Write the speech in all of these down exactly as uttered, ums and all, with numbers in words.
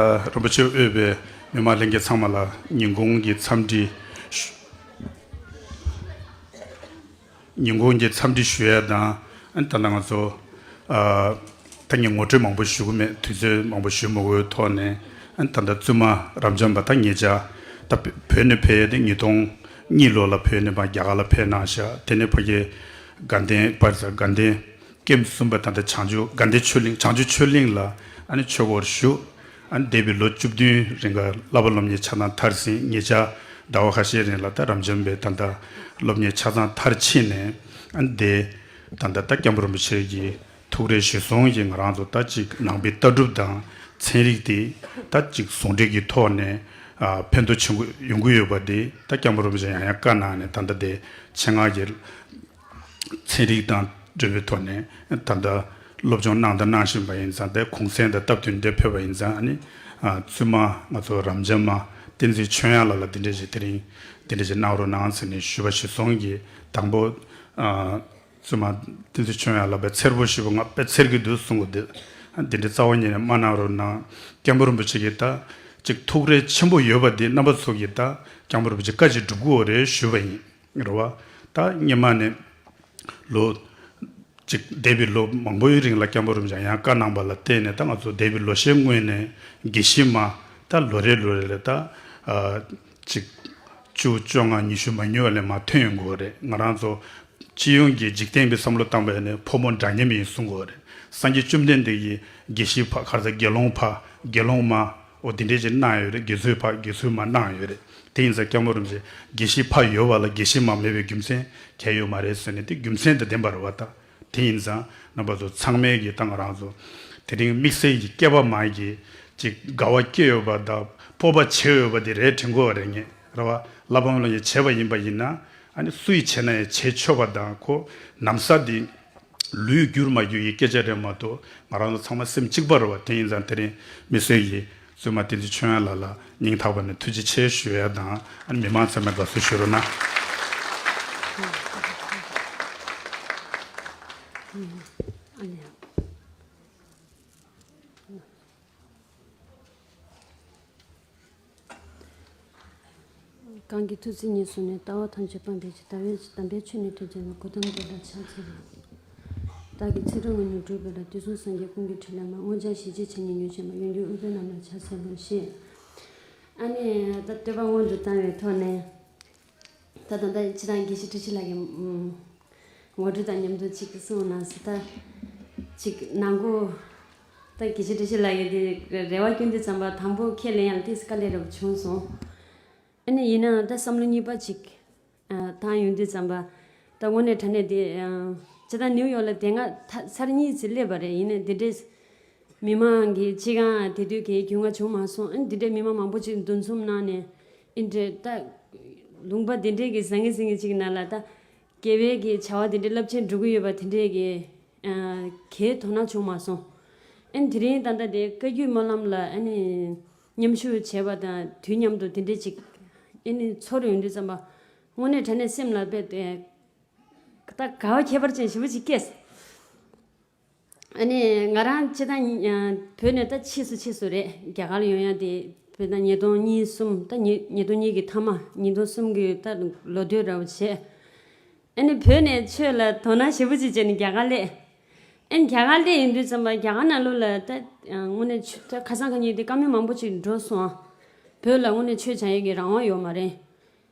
རིན་པོ་ཆེ་དབུས་པའི་མི་མང་ལྷན་རྒྱས་ཚང་མ་ལ་ཉིན་གུང་གི་འཚམས་འདྲི་ཞུ། ཉིན་གུང་གི་འཚམས་འདྲི་ཞུ་ཡ་དང་། ཨ་ནི་ད་ལྟ་ང་ཚོ་ཨ་ད་ངས་ངོ་སྤྲོད་མང་པོ་ཞུ་གི་མེད། དུས་ཚོད་མང་པོ་ཞུ་མི་དགོས་ཐོག་ནས། ཨ་ནི་ད་ལྟ་བཙུན་མ་རབ་འབྱམས་པ་ད་ངེད་ཅག་ད་བོད་ནས་ཕེབས་ཡ་དེ་ཉིས་སྟོང་གཉིས་ལོ་ལ་བོད་ནས་མར་རྒྱ་གར་ལ་ཕེབས་གནང་ཤག་དེ་ནས་ཕ་གི་དགའ་ལྡན་པར་ས་དགའ་ལྡན་ཀེམ་གསུམ་པ་ད་ལྟ་བྱང་ཆུབ་དགའ་ལྡན་ཆོས་གླིང་། བྱང་ཆུབ་ཆོས་གླིང་ལ་ཨ་ནི་ཆོས་སྒོར་ཞུགས། ཨ་ནི་འདས་པའི་ལོ་བཅུ་བདུན་རིང་ག་བསླབ་པ་སློབ་གཉེར་ཆ་ཚང་མཐར་ཕྱིན། ཉེ་ཆར་ཟླ་བ་ཁ་ཤས་རིང་ལ་ད་རབ་འབྱམས་པའི་ད་ལྟ་སློབ་གཉེར་ཆ་ཚང་མཐར་ཕྱིན་ནས། ཨ་ནི་དེ་ད་ལྟ་ད་སྐྱབས་མགོན་རིན་པོ་ཆེ་གི་ཐུགས་རེ་གཞིར་བཟུང་གིས་ང་རང་ཚོ་ད་ཅིག་ནང་པའི་ལྟ་གྲུབ་དང་ཚན་རིག་དེ་ད་ཅིག་ཟུང་འབྲེལ་གྱི་ཐོག་ནས་ཨ་ཕན་ཐོགས་ཆེན་པོ་ཡོང་གི་ཡོད་པ་དེ་ད་སྐྱབས་མགོན་རིན་པོ་ཆེ་ཡང་ཡང་བཀའ་གནང་ནས། ད་ལྟ་དེ་ཆེད་མངགས་ཀྱི་ཚན་རིག་དང་འབྲེལ་བའི་ཐོག་ནས་ད་ལྟ་སློབ་སྦྱོང་གནང་དང་གནང་བཞིན་པ་ཡིན་ཙང་། དེ་གུང་སེང་དང་སྟབས་བསྟུན་འདིར་ཕེབས་པ་ཡིན་ཙང་། ཨ་ནི་ཨ་བཙུན་མ་ང་ཚོ་རབ་འབྱམས་མ་བསྟན་འཛིན་ཆོས་དབྱངས་ལགས་ལ་འདི་འདྲ་ཞིག་དེ་རིང་འདི་འདྲ་ཞིག་གནང་རོགས་གནང་ཟེར་ནས་ཞུ་བ་གཞིར་བཟུང་གིས། དང་པོ་ཨ་བཙུན་མ་བསྟན་འཛིན་ཆོས་དབྱངས་ལགས་པའི་འཚེར་པོ་ཞེ་པོ་ང་དཔེ་འཚེར་གྱི་འདུག་གསུང་གི་འདུག་འདི་འདྲ་རྩ་བ་ཉིད་ནས་མ་གནང་རོགས་གནང་། སྐྱབས་མགོན་རིན་པོ་ཆེ་གིས་ད་ཅིག་ཐུགས་རེ་ཆེན་པོ་ཡོད་པ་འདི་རྣམ་པ་ཚོ་གིས་ད་སྐྱབས་མགོན་རིན་པོ་ཆེ་བཀའ་ཅིག་སྒྲུབ་དགོས་རེད་ཞུས་པ་ཡིན། རེད་བ། ད་སྔོན་མ་ནས་ལོ་ཅིག་འདས་པའི་ལོ་མང་པོའི་རིང་ལ་སྐྱབས་མགོན་རིན་པོ་ཆེ་ཡང་བཀའ་གནང་པ་ལ་བརྟེན་ནས། ད་ང་ཚོ་འདས་པའི་ལོ་ཤས་སྔོན་ནས་དགེ་བཤེས་མ་ད་ལོ་རེ་ལོ་རེ་ལ་ད་ཨ་ཅིག་བཅུ་བཅོ་ལྔ་ཉི་ཤུ་མ་ཉུང་བ་ལས་མར་ཐོན་ཡོང་གི་ཡོད་རེད། ང་རང་ཚོ་སྤྱི་ཡོངས་ཀྱི་འཇིག་རྟེན་པའི་བསམ་བློ་བཏང་པ་ཡིན་ན་ཕོ་མོ་འདྲ་མཉམ་ཡིན་གསུང་གི་ཡོད་རེད། སངས་རྒྱས་བཅོམ་ལྡན་འདས་ཀྱིས་དགེ་བཤེས་ཕ་ག་རེ་ཟེར། དགེ་སློང་ཕ་དགེ་སློང་མ་འོ་དེ་འདྲས་ཅིག་གནང་ཡོད་རེད། དགེ་ཚུལ་ཕ་དགེ་ཚུལ་མ་གནང་ཡོད་རེད། དེ་ཡིན་ཙང་སྐྱབས་མགོན་རིན་པོ་ཆེ་དགེ་བཤེས་ཕ་ཡོད་པ་ལ་དགེ་བཤེས་མ་མེད་པའི་རྒྱུ་མཚན་གང་ཡང་ཡོད་མ་རེད་ཟེར་ནས། དེ་རྒྱུ་མཚན་དང་ལྡན་པ་རེད་བ་ད། དེ་ཡིན་ཙང་རྣམ་པ་ཚོ་ཚང་མས་ཀྱིས་ད་ང་རང་ཚོ་དེ་རིང་དམིགས་བསལ་གྱི་སྐྱེས་པ་མ་གི་ཅིག་དགའ་བ་སྐྱེས་ཡོད་པ་དང་སྤོབས་པ་བྱས་ཡོད་པ་དེ་རེད་དྲན་གྱི་ཡོད་རེད། ངས་རེད་བ། བསླབ་པ་སློབ་གཉེར་བྱས་པ་ཡིན་པ་ཡིན་ན། ཨ་ནི་སུ་ཡིས་བྱས་ན་ཡང་བྱེད་ཆོག་པ་དང་། ཁོ་ན་བཟའ་དེ་ལུས་འགྱུར་མ་འགྱུར་གྱི་སྐད་ཆ་རེད་མ་གཏོགས། ང་རང་ཚོ་ཚང་མ་སེམས་གཅིག་པ་རེད་བ། དེ་ཡིན་ཙང་དེ་རིང་དམིགས་བསལ་གྱིས་བཙུན་མ་བསྟན་འཛིན་ཆོས་དབྱངས་ལགས་ལ་སྙིང་ཐག་པ་ནས་ཐུགས་རྗེ་ཆེ་ཞུ་ཡ་དང་། ཨ་ནི་མི་མང་ཚང་མས་དགའ་བསུ་ཞུ་རོགས་གནང་། གང་གི་ཐུགས་བརྩེ་ཉེར་བཟུང་ནས། ལྟ་བ་ཐམས་ཅད་སྤང་བའི་ཕྱིར། ལྟ་བའི་དམ་པའི་ཆོས་ནི་སྟོན་མཛད་པ། གོའུ་ཏམ་དེ་འདྲ་ཕྱག་འཚལ་ལོ། བདག་གིས་ཚེ་རབས་སྔོན་ནས་བསྒྲུབས་པའི་ལྷ། དུས་གསུམ་སངས་རྒྱས་ཀུན་གྱི་ཕྲིན་ལས་མ། སྔོ་ལྗང་ཞི་བྱེད་ཕྱག་གཉིས་མྱུར་བྱེད་མ། ཡོན་ཏན་དབུལ་པོ་རྣམས་ལ་ཕྱག་འཚལ་ལོ་ཞེས། ཨ་ནི་ད་བསྟོད་པ་སྔོན་དུ་བཏང་བའི་ཐོག་ནས། ད་ད་ལྟ་སྤྱིར་བཏང་དགེ་བཤེས་བཀྲ་ཤིས་ལགས་ཀྱིས་ངོ་སྤྲོད་དང་མཉམ་དུ་ཅིག་གསུངས་གནང་སོང་། ད་ཅིག་ནང་སྒོ་ད་དགེ་བཤེས་བཀྲ་ཤིས་ལགས་ཀྱིས་དེ་རེ་བ་བསྐྱོན་དུས་ཙམ་པ། དང་པོ་ཁས་ལེན་ཡག་ལ་ཏོག་ཙམ་དཀའ་ལས་རབ་བྱུང་སོང་། ཨ་ནི་ཡིན་ནའང་ད་བསམ་བློ་གཉིས་པ་ཅིག་ཨ་བཏང་ཡོང་དུས་ཙམ་པ། ད་དངོས་གནས་དྲང་གནས་དེ་ཨ་སྤྱིར་བཏང་ནིའུ་ཡོག་ལ་དེ་སྔ་ད་ཚར་གཉིས་ཙམ་སླེབས་པ་རེད། ཡིན་ནའི་དེ་འདྲའི་མི་མང་གི་སྤྱི་ཁང་དེ་དུས་ཀྱི་རྒྱུས་མངའ་བྱུང་མ་སོང་། ཨ་ནི་དེ་འདྲའི་མི་མང་མང་པོ་ཅིག་འདུ་འཛོམས་གནང་ནས། ཨེ་འདྲའི་ད་ལུང་པ་དེ་འདྲའི་གི་བཟང་ངན་ཟིང་ངན་ཅིག་ནང་ལ་ད་དགེ་བའི་གི་བྱ་བ་དེ་འདྲའི་རླབས་ཆེན་སྒྲུབ་ཀྱི་ཡོད་པ་དེ་འདྲའི་གི་ཨ་གའི་དོ་སྣང་བྱུང་མ་སོང་། ཨ་ནི་དེ་རིང་ད་ལྟ་དེ་བཀའ་བརྒྱུད་སྨོན་ལམ་ལ་ཨ་ནི་མཉམ་ཞུགས་བྱས་པ་དང་དུས་མཉམ་དུ་དེ་འདྲའི་ཅིག་ཨ་ནི་ཚོར་ཡོང་དུས་ཙམ་པ། དངོས་གནས་དྲང་གནས་སེམས་ལ་དཔེ་དེ་ད་དགའ་བ་ཁྱད་པར་ཅན་ཞེ་པོ་ཅིག་སྐྱེས། ཨ་ནི་ང་རང་སྤྱིར་བཏང་ཨ་བོད་ནས་ད་ཕྱིས་སུ་ཕྱིས་སུ་རེད། རྒྱ་གར་ཡོང་ཡ་དེ་བོད་ད་ཉིས་སྟོང་གཉིས་གསུམ། ད་ཉིས་ཉིས་སྟོང་གཉིས་ཀྱི་མཐའ་མ། ཉིས་སྟོང་གསུམ་གྱི་ད་ལོ་དུས་རབས་བྱས། ཨ་ནི་བོད་ནས་ཆོས་ལ་དོ་སྣང་ཞེ་པོ་ཅིག་བྱས་ནས་རྒྱ་གར་སླེབས། ཨ་ནི་རྒྱ་གར་སླེབས་ཡོང་དུས་ཙམ་པ་རྒྱ་གར་ནང་ལོགས་ལ་ད་ཨ་དངོས་གནས་ཆོས་ད་ཁ་སང་ཁ་ཉིན་དེ་བཀའ་མོལ་མང་པོ་ཅིག་འགྲོ་སོང་། བོད་ལ་དངོས་གནས་ཆོས་སྦྱང་ཡས་ཀྱི་རང་དབང་ཡོད་མ་རེད།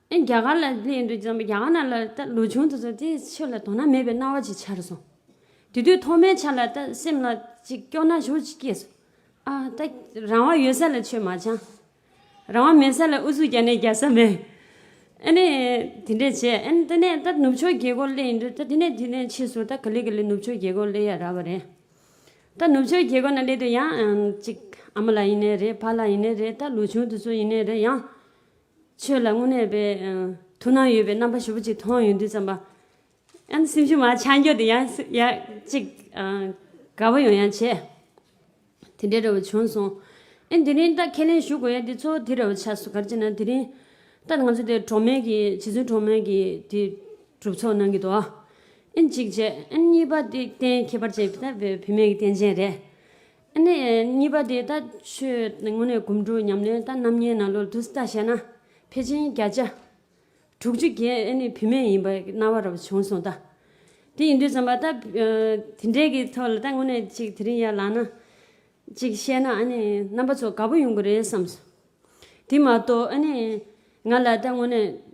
ཨེ་རྒྱ་གར་ལ་སླེབས་ཡོང་དུས་ཙམ་པ་རྒྱ་གར་ནང་ལ་ད་ལོ་ཆུང་དེ་ཚོ་དེ་ཆོས་ལ་དོ་སྣང་མེད་པའི་སྣང་བ་ཅིག་འཆར་སོང་། དེ་དུས་ཐོག་མའི་ཆ་ལ་ད་སེམས་ལ་ཅིག་སྐྱོ་སྣང་ཞེ་པོ་ཅིག་སྐྱེས་སོང་། ཨ་ད་རང་དབང་ཡོད་ས་ལ་ཆོས་མ་སྦྱང་། རང་དབང་མེད་ས་ལ་ཨུ་ཚུགས་རྒྱག་ནས་རྒྱག་ས་མེད། ཨ་ནི་དེ་འདྲས་བྱས། ཨ་ནི་དེ་ནས་ད་ནུབ་ཕྱོགས་རྒྱལ་སྒོར་སླེབས་ཡོང་དུས། ད་དེ་ནས་དེ་ནས་ཕྱིས་སུ་ད་ག་ལེ་ག་ལེ་ནུབ་ཕྱོགས་རྒྱལ་སྒོར་སླེབས་ཡ་རག་པ་རེད། ད་ནུབ་ཕྱོགས་རྒྱལ་སྒོ་ནང་སླེབས་དུས་ཡང་ཨམ་ཅིག་ཨ་མ་ལགས་ཡིན་ནའི་རེད། ཕ་ལགས་ཡིན་ནའི་རེད། ད་ལོ་ཆུང་དེ་ཚོ་ཡིན་ནའི་རེད། ཡང་ཆོས་ལ་དངོས་གནས་པའི་ཨ་ཐུགས་སྣང་ཡོད་པའི་རྣམ་པ་ཞེ་པོ་ཅིག་མཐོང་ཡོང་དུས་ཙམ་པ། ཨ་ནི་སེམས་ཤུགས་མར་ཆག་འགྱོ་དེ་ཡང་ཡ་ཅིག་ཨ་དགའ་པོ་ཡོང་ཡ་བྱས། དེ་འདྲའི་འདྲ་བོ་བྱུང་སོང་། ཨ་ནི་དེ་རིང་ད་ཁས་ལེན་ཞུ་དགོས་ཡ་དེ་གཙོ་བོ་དེ་འདྲ་བོ་ཆགས་སོང་། ག་རེ་བྱས་ན་དེ་རིང་ད་ང་ཚོ་དེ་གྲོགས་མོལ་གྱི་རྗེ་བཙུན་གྲོགས་མོལ་གྱི་དེ་གྲུབ་ཚོགས་གནང་གི་འདུག་ཨ་ནི་གཅིག་བྱས། ཨ་ནི་གཉིས་པ་དེ་རྟེན་ཁྱད་པར་ཅན་ད་བོད་བུད་མེད་ཀྱི་རྟེན་ཅན་རེད། ཨ་ནི་གཉིས་པ་དེ་ད་ཆོས་དངོས་གནས་སྒོམ་སྒྲུབ་ཉམས་ལེན་ད་རྣམ་གཉིས་ནང་ལོགས་དུ་ལྟ་བྱས་ན་ཕལ་ཆེར་བརྒྱ་ཆ་དྲུག་ཅུ་བརྒལ་ཨ་ནི་བུད་མེད་ཡིན་པ་སྣང་བ་རབ་བྱུང་སོང་ད། དེ་ཡིན་དུས་ཙམ་པ་ད་དེ་འདྲའི་གི་ཐོག་ལ་ད་དངོས་གནས་ཅིག་དེ་རིང་ཡར་ལངས་ན་ཅིག་བཤད་ན་ཨ་ནི་རྣམ་པ་ཚོ་དགའ་པོ་ཡོང་གི་རེད་བསམ་སོང་། དེ་མ་གཏོགས་ཨ་ནི་ང་ལ་ད་དངོས་གནས་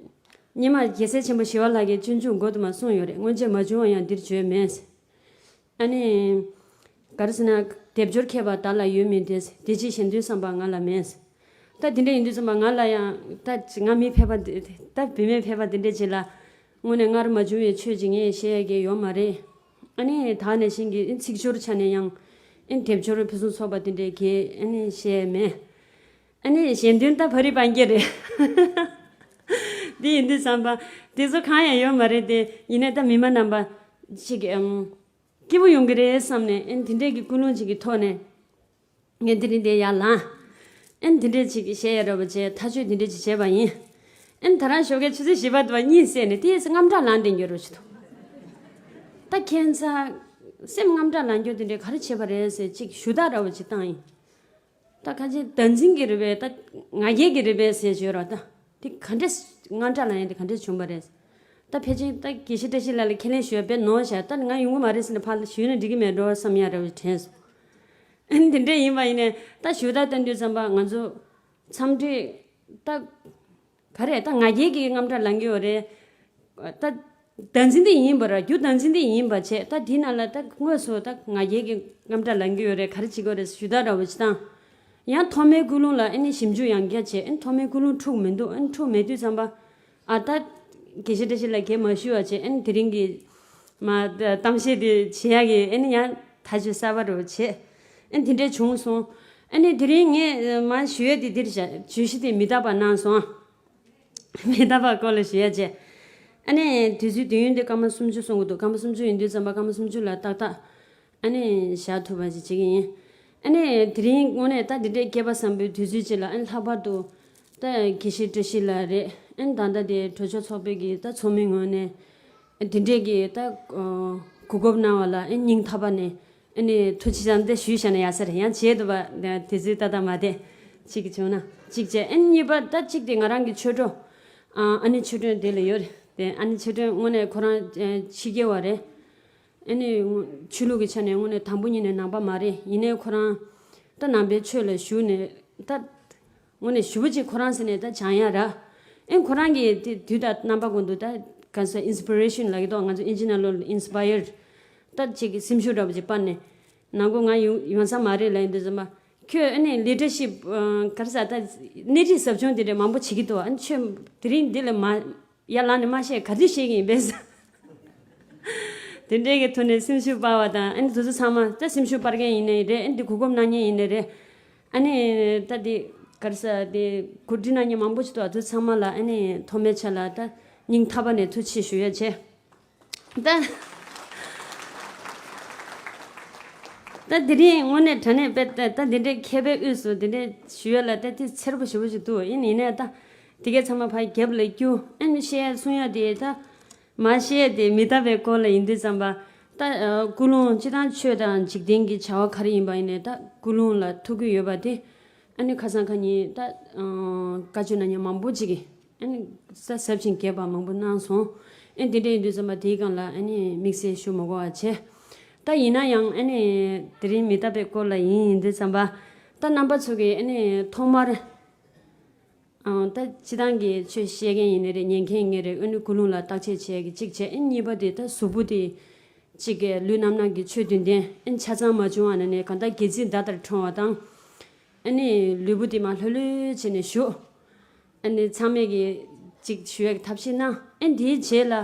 སྙེ་མ་རྒྱལ་སྲས་ཆེན་པོ་ཞི་བ་ལྷ་གིས་སྤྱོད་འཇུག་མགོ་དུ་མ་གསུངས་ཡོད་རེད། སྔོན་ཆད་མ་བྱུང་བ་ཡང་འདིར་བྱོན་མེད། ཨ་ནི་ག་རེ་ཟེར་ན་སྡེབ་སྦྱོར་མཁས་པ་བདག་ལ་ཡོད་མིན་ཏེ། དེ་ཅི་ཞེན་དུས་བསམ་པ་ང་ལ་མེད། ད་དེ་འདྲ་ཡིན་དུས་ཙམ་པ་ང་ལ་ཡང་ད་ང་མི་ཕལ་པ་འདི་ད་བུད་མེད་ཕལ་པ་འདི་འདྲ་ཅིག་ལ་དངོས་གནས་སྔར་མ་བྱུང་བའི་ཆོས་ཅིག་ངས་བཤད་ཡ་གི་ཡོད་མ་རེད། ཨ་ནི་ད་ནས་བཞིན་གྱི་ཚིག་སྦྱོར་ཆ་ནས་ཡང་ཨ་ནི་སྡེབ་སྦྱོར་ཕུན་སུམ་ཚོགས་པ་དེ་འདྲའི་གི་ཨ་ནི་བཤད་མེད། ཨ་ནི་གཞན་དོན་ད་བ་རི་སྤང་རྒྱ་རེད། འདི་ཡིན་དུས་བསམ་པ་དེ་ཚོ་གང་ཡང་ཡོད་མ་རེད་དེ། ཡིན་ནའི་ད་མི་མ་རྣམ་པ་ཅིག་ཨམ་སྐྱིད་པོ་ཡོང་གི་རེད་བསམ་ནས་ཨ་ནི་དེ་འདྲའི་གི་ཀུན་སློང་ཅིག་གི་ཐོག་ནས་ངས་དེ་རིང་འདིར་ཡར་ལངས། ཨ་ནི་དེ་འདྲས་ཅིག་བཤད་ཡ་ར་བ་བྱས་ཐག་གཅོད་དེ་འདྲས་ཅིག་བྱས་པ་ཡིན། ཨ་ནི་ད་རང་ཞོགས་ཀའི་ཆུ་ཚོད་བཞི་པ་དུ་བ་གཉིད་སད་ནས་དེའི་ཚེ་དངངས་སྐྲག་ལངས་བསྡད་འགྱོ་རོགས་བྱེད་དོ། ད་ཁྱད་མཚར་སེམས་དངངས་སྐྲག་ལངས་རྒྱུ་དེ་འདྲས་ག་རེ་བྱས་པ་རེད་ཟེར་ཅིག་ཞུ་དག་ར་བ་ཅིག་བཏང་ཡིན། ད་ཁ་ཆེ་བདག་འཛིན་གྱི་རེད་པས། ད་ང་རྒྱལ་གྱི་རེད་པས་ཟེར་བརྗོད་ར། ད་དེ་ག་འདྲས་དངངས་སྐྲག་ལངས་ཡིན་དེ་ག་འདྲས་བྱུང་བ་རེད། ད་ཕལ་ཆེར་ད་དགེ་བཤེས་བཀྲ་ཤིས་ལགས་ལ་ཁས་ལེན་ཞུ་བ་དཔེ་ནོར་བཞག་ད་ང་ཡོང་གི་མ་རེད་ཟེར་ནས་ཕར་ཞུས་ན་འགྲིག་གི་མེད་འགྲོ་བསམ་ཡ་ར་བ་དྲན་སོང་། ཨ་ནི་དེ་འདྲས་ཡིན་པ་ཡིན་ནས་ད་ཞུ་དག་བཏང་དུས་ཙམ་པ་ང་ཚོ་འཚམས་འདྲི་ད་ག་རེ་ད་ང་རྒྱལ་གྱི་དངངས་སྐྲག་ལངས་ཀྱི་ཡོད་རེད། ད་བདག་འཛིན་དེ་ཡིན་པ་ར་རྒྱུ་བདག་འཛིན་དེ་ཡིན་པ་བྱས། ད་དེའི་ནང་ལ་ད་དངོས་སུ་ད་ང་རྒྱལ་གྱི་དངངས་སྐྲག་ལངས་ཀྱི་ཡོད་རེད། ག་རེ་བྱེད་དགོས་རེད་ཞུ་དག་འདྲ་བོ་ཅིག་བཏང་། ཡང་ཐོག་མའི་ཀུན་སློང་ལ་ཨ་ནི་ཞིབ་འཇུག་ཡང་བརྒྱ་བྱས། ཨ་ནི་ཐོག་མའི་ཀུན་སློང་འཁྲུག་མི་འདུག་ཨ་ནི་འཁྲུག་མེད་དུས་ཙམ་པ་ཨ་ད་དགེ་བཤེས་བཀྲ་ཤིས་ལགས་སྐད་མ་ཞུ་བ་བྱས། ཨ་ནི་དེ་རིང་གི་མ་གཏམ་བཤད་དེ་བྱེད་ཡག་གི་ཨ་ནི་ཡང་ཐག་གཅོད་གསར་པ་རུ་བྱས། ཨ་ནི་དེ་འདྲས་བྱུང་སོང་། ཨ་ནི་དེ་རིང་ངས་མ་ཞུ་ཡ་དེ་འདིར་བཞག་བརྗོད་གཞི་དེ་མི་རྟག་པ་གནང་སོང་། མི་རྟག་པ་སྐོར་ལ་ཞུ་ཡ་བྱས། ཨ་ནི་དུས་ཚོད་དུས་ཡུན་དེ་སྐར་མ་སུམ་ཅུ་སོང་གི་འདུག་སྐར་མ་སུམ་ཅུ་ཡིན་དུས་ཙམ་པ་སྐར་མ་སུམ་ཅུ་ལ་ཏག་ཏག་ཨ་ནི་བཞག་ཐུབ་པ་ཞིག་བྱེད་ཀྱི་ཡིན། ཨ་ནི་དེ་རིང་དངོས་གནས་ད་འདི་འདྲའི་སྐལ་པ་བཟང་པོའི་དུས་ཚོད་ཅིག་ལ་ཨ་ནི་ལྷག་པར་དུ་ད་དགེ་བཤེས་བཀྲ་ཤིས་ལགས་རེད། ཨ་ནི་ད་ལྟ་དེ་གྲོས་ཆོད་ཚོགས་པའི་གི་ད་ཚོགས་མིའི་ངོས་ནས་འདི་འདྲའི་གི་ད་གོ་སྐབས་གནང་བ་ལ་ཨ་ནི་སྙིང་ཐག་པ་ནས་ཨ་ནི་ཐུགས་རྗེ་ཆེ་ཟེར་ཞུས་བཞག་ན་ཡག་ས་རེད། ཡང་བྱས་འདུག་པ་དེ་ཚོའི་ཏག་ཏག་མ་བསྡད་ཅིག་བྱུང་ན་ཅིག་བྱས། ཨ་ནི་གཉིས་པ་ད་གཅིག་དེ་ང་རང་གི་ཆོས་གྲོགས་ཨ་ནི་ཆོས་སྒྲོན་དེ་ལ་ཡོད་རེད་དེ། ཨ་ནི་ཆོས་སྒྲོན་དངོས་གནས་ཁོ་རང་ཕྱི་རྒྱལ་བ་རེད། ཨ་ནི་ཆོས་ལུགས་ཀྱི་ཆ་ནས་དངོས་གནས་དང་པོ་ཉིད་ནས་ནང་པ་མ་རེད། ཡིན་ནའི་ཁོ་རང་ད་ནང་པའི་ཆོས་ལ་ཞུགས་ནས་ད་དངོས་གནས་ཞུ་བ་ཅིག་ཁོ་རང་ཟེར་ནས་ད་སྦྱང་ཡ་ར། ཨེ་ཁོ་རང་གིས་དེ་དུས་དང་རྣམ་པ་ཀུན་ཏུ་ད་ག་ས་ཨིན་སི་པི་རེ་ཤན་ལབ་ཀྱི་འདུག་ང་ཚོ་ཨིན་ཇི་ནང་ལོགས་ལ་ཨིན་སི་པ་ཡར་ད་ཅིག་སེམས་ཤུགས་འདྲ་པོ་ཅིག་སྤར་ནས་ནང་ཁོ་ང་ཡོང་ཡོང་ས་མ་རེད་ལབ་ཡིན་དུས་ཙམ་པ་ཁྱོད་ཨ་ནི་ལི་ཌར་ཤིབ་ག་རེ་ཟ་ད་སྣེ་ཁྲིད་ཟབ་སྦྱོང་དེ་འདྲ་མང་པོ་བྱེད་ཀྱི་འདུག་ཨ་ནི་ཁྱོད་དེ་རིང་འདི་ལ་མ་ཡར་ལངས་ནས་མ་བཤད་ག་དུས་བཤད་ཀྱི་ཡིན་པས། དེ་འདྲའི་གི་ཐོག་ནས་སེམས་ཤུགས་སྤར་བ་དང་ཨ་ནི་དེ་ཚོ་ཚང་མ་ད་སེམས་ཤུགས་སྤར་མཁན་ཡིན་ནའི་རེད། ཨ་ནི་འདི་གོ་སྐབས་གནང་མཁན་ཡིན་ནའི་རེད། ཨ་ནི་ད་འདི་ག་རེ་ཟ་དེ་གོ་སྒྲིག་གནང་མཁན་མང་པོ་ཞིག་འདུག་དེ་ཚང་མ་ལ་ཨ་ནི་ཐོག་མའི་ཆ་ལ་ད་སྙིང་ཐག་པ་ནས་ཐུགས་རྗེ་ཆེ་ཞུ་ཡ་བྱས། ད་ད་དེ་རིང་དངོས་གནས་དྲང་གནས་དཔེ་ད་ད་འདི་འདྲའི་མཁས་པའི་དབུས་སུ་འདི་འདྲའི་ཞུ་ཡ་ལ་ད་དེ་འཚེར་པོ་ཞེ་པོ་ཞིག་འདུག་ཡིན་ཡིན་ནའི་ད་དེ་གའི་ཚང་མ་ཕར་རྒྱབ་ལ་བསྐྱུར། ཨ་ནི་བཤད་ཡ་གསུང་ཡ་དེ་ད་མ་བཤད་དེ་མི་རྟག་པའི་སྐོར་ལ་ཡིན་དུས་ཙམ་པ་ད་ཀུན་སློང་སྤྱི་དང་ཆོས་དང་འཇིག་རྟེན་གྱི་བྱ་བ་ག་རེ་ཡིན་པ་ཡིན་ནའི་ད་ཀུན་སློང་ལ་ཐུག་གི་ཡོད་པ་དེ་ཨ་ནི་ཁ་སང་ཁ་ཉིན་ད་བཀའ་ཆོས་གནང་མཁན་མང་པོ་ཅིག་གིས་ཨ་ནི་ས་ཟབ་ཅིང་རྒྱས་པ་མང་པོ་གནང་སོང་། ཨ་ནི་དེ་འདྲ་ཡིན་དུས་ཙམ་པ་དེའི་སྒང་ལ་ཨ་ནི་དམིགས་བསལ་ཞུ་མ་དགོས་པ་བྱས། ད་ཡིན་ན་ཡང་ཨ་ནི་དེ་རིང་མི་རྟག་པའི་སྐོར་ལ་ཡིན་ཡིན་དུས་ཙམ་པ་ད་རྣམ་པ་ཚོ་གིས་ཨ་ནི་ཐོག་མར་ཨང་ད་སྤྱི་བཏང་གི་ཆོས་བཤད་མཁན་ཡིན་ནི་རེད། ཉན་མཁན་ཡིན་ནི་རེད། ཨ་ནི་ཀུན་སློང་ལ་བརྟག་དཔྱད་བྱེད་ཀྱི་གཅིག་བྱས། ཨ་ནི་གཉིས་པ་དེ་ད་གཟུགས་པོ་དེ་གཅིག་གི་ལུས་རྣམ་སྣང་གི་ཆོས་བདུན་ལྡན་ཨ་ནི་ཆ་ཚང་མ་བྱུང་བ་ན་ནི་གང་ལྟར་སྒལ་ཚིགས་ཟླ་ལྟར་ཁྲོ་བ་དང་། ཨ་ནི་ལུས་པོ་དེ་མར་ལྷོད་ལྷོད་བྱས་ནས་བཞུགས། ཨ་ནི་ཚང་མས་ཀྱི་གཅིག་ཞུ་ཡག་གི་ཐབས་ཤེས་གནང་། ཨ་ནི་དེའི་རྗེས་ལ་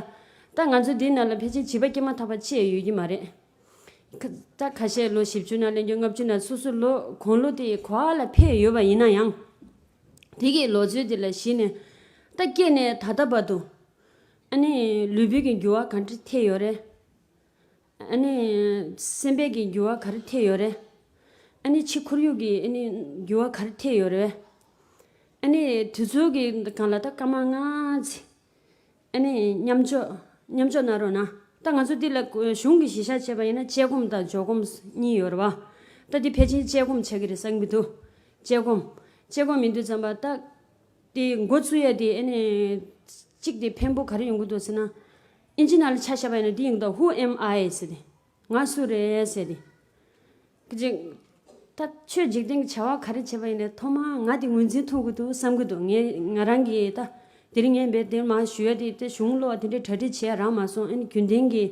ད་ང་ཚོ་འདིའི་ནང་ལ་ཕལ་ཆེར་བྱིས་པ་སྐྱེས་མ་ཐག་པ་ཅི་ཡང་ཡོད་ཀྱི་མ་རེད། ཁ་ད་ཁ་ཤས་ལོ་བཞི་བཅུ་ན་སླེབས་རྒྱུ་ལྔ་བཅུ་ན་སོ་སོ་ལོ་དགུང་ལོ་དེ་ག་པ་ལ་ཕེབས་ཡོད་པ་ཡིན་ན་ཡང་། དེ་གི་ལོ་ཚོད་དེ་ལ་གཞི་ནས་ད་སྐྱེས་ནས་ད་ལྟ་བར་དུ་ཨ་ནི་ལུས་པོའི་གི་འགྱུར་བ་ག་འདྲ་ཐེབས་ཡོད་རེད། ཨ་ནི་སེམས་པའི་གི་འགྱུར་བ་ག་རེ་ཐེབས་ཡོད་རེད། ཨ་ནི་ཕྱི་ཁོར་ཡུག་གི་ཨ་ནི་འགྱུར་བ་ག་རེ་ཐེབས་ཡོད་རེད། ཨ་ནི་དུས་ཚོད་ཀྱི་སྒང་ལ་ད་སྐར་མ་ལྔ་ཙམ་ཨ་ནི་མཉམ་འཇོག་མཉམ་འཇོག་གནང་རོགས་གནང་། ད་ང་ཚོ་འདི་ལ་གཞུང་གི་གཞི་བཞག་བྱས་པ་ཡིན་ན་དཔྱད་སྒོམ་དང་འཇོག་སྒོམ་གཉིས་ཡོད་རེད་བ། ད་འདི་ཕལ་ཆེར་དཔྱད་སྒོམ་ཆགས་ཀྱི་རེད་བསམ་གྱི་འདུག་དཔྱད་སྒོམ། དཔྱད་སྒོམ་ཡིན་དུས་ཙམ་པ་ད། དེ་འགོ་བཙུགས་ཡ་དེ་ཨ་ནི། གཅིག་དེ་ཕན་པོ་ག་རེ་ཡོང་གི་འདུག་ཟེར་ན། ཨིན་ཇི་ནང་ལ་ཆ་བཞག་པ་ཡིན་ན་འདི་ཡིན་གྱི་འདུག Who am I? ཟེར་ཏེ། ང་སུ་རེད་ཟེར་ཏེ། ཀྱི། ད་ཆོས་འཇིག་རྟེན་གྱི་བྱ་བ་ག་རེ་བྱེད་པ་ཡིན་ནའི་ཐོག་མར་ང་དེ་ངོས་འཛིན་ཐུབ་ཀྱི་འདུག་བསམ་གྱི་འདུག་ངས་ང་རང་གིས་ད། དེ་རིང་ངས་འབད་དེར་མར་ཞུ་ཡ་དེ་དེ་གཞུང་ལོག་དེ་འདྲའི་གྲ་སྒྲིག་བྱས་རག་མ་སོང་། ཨ་ནི་རྒྱུན་ལྡན་གྱི།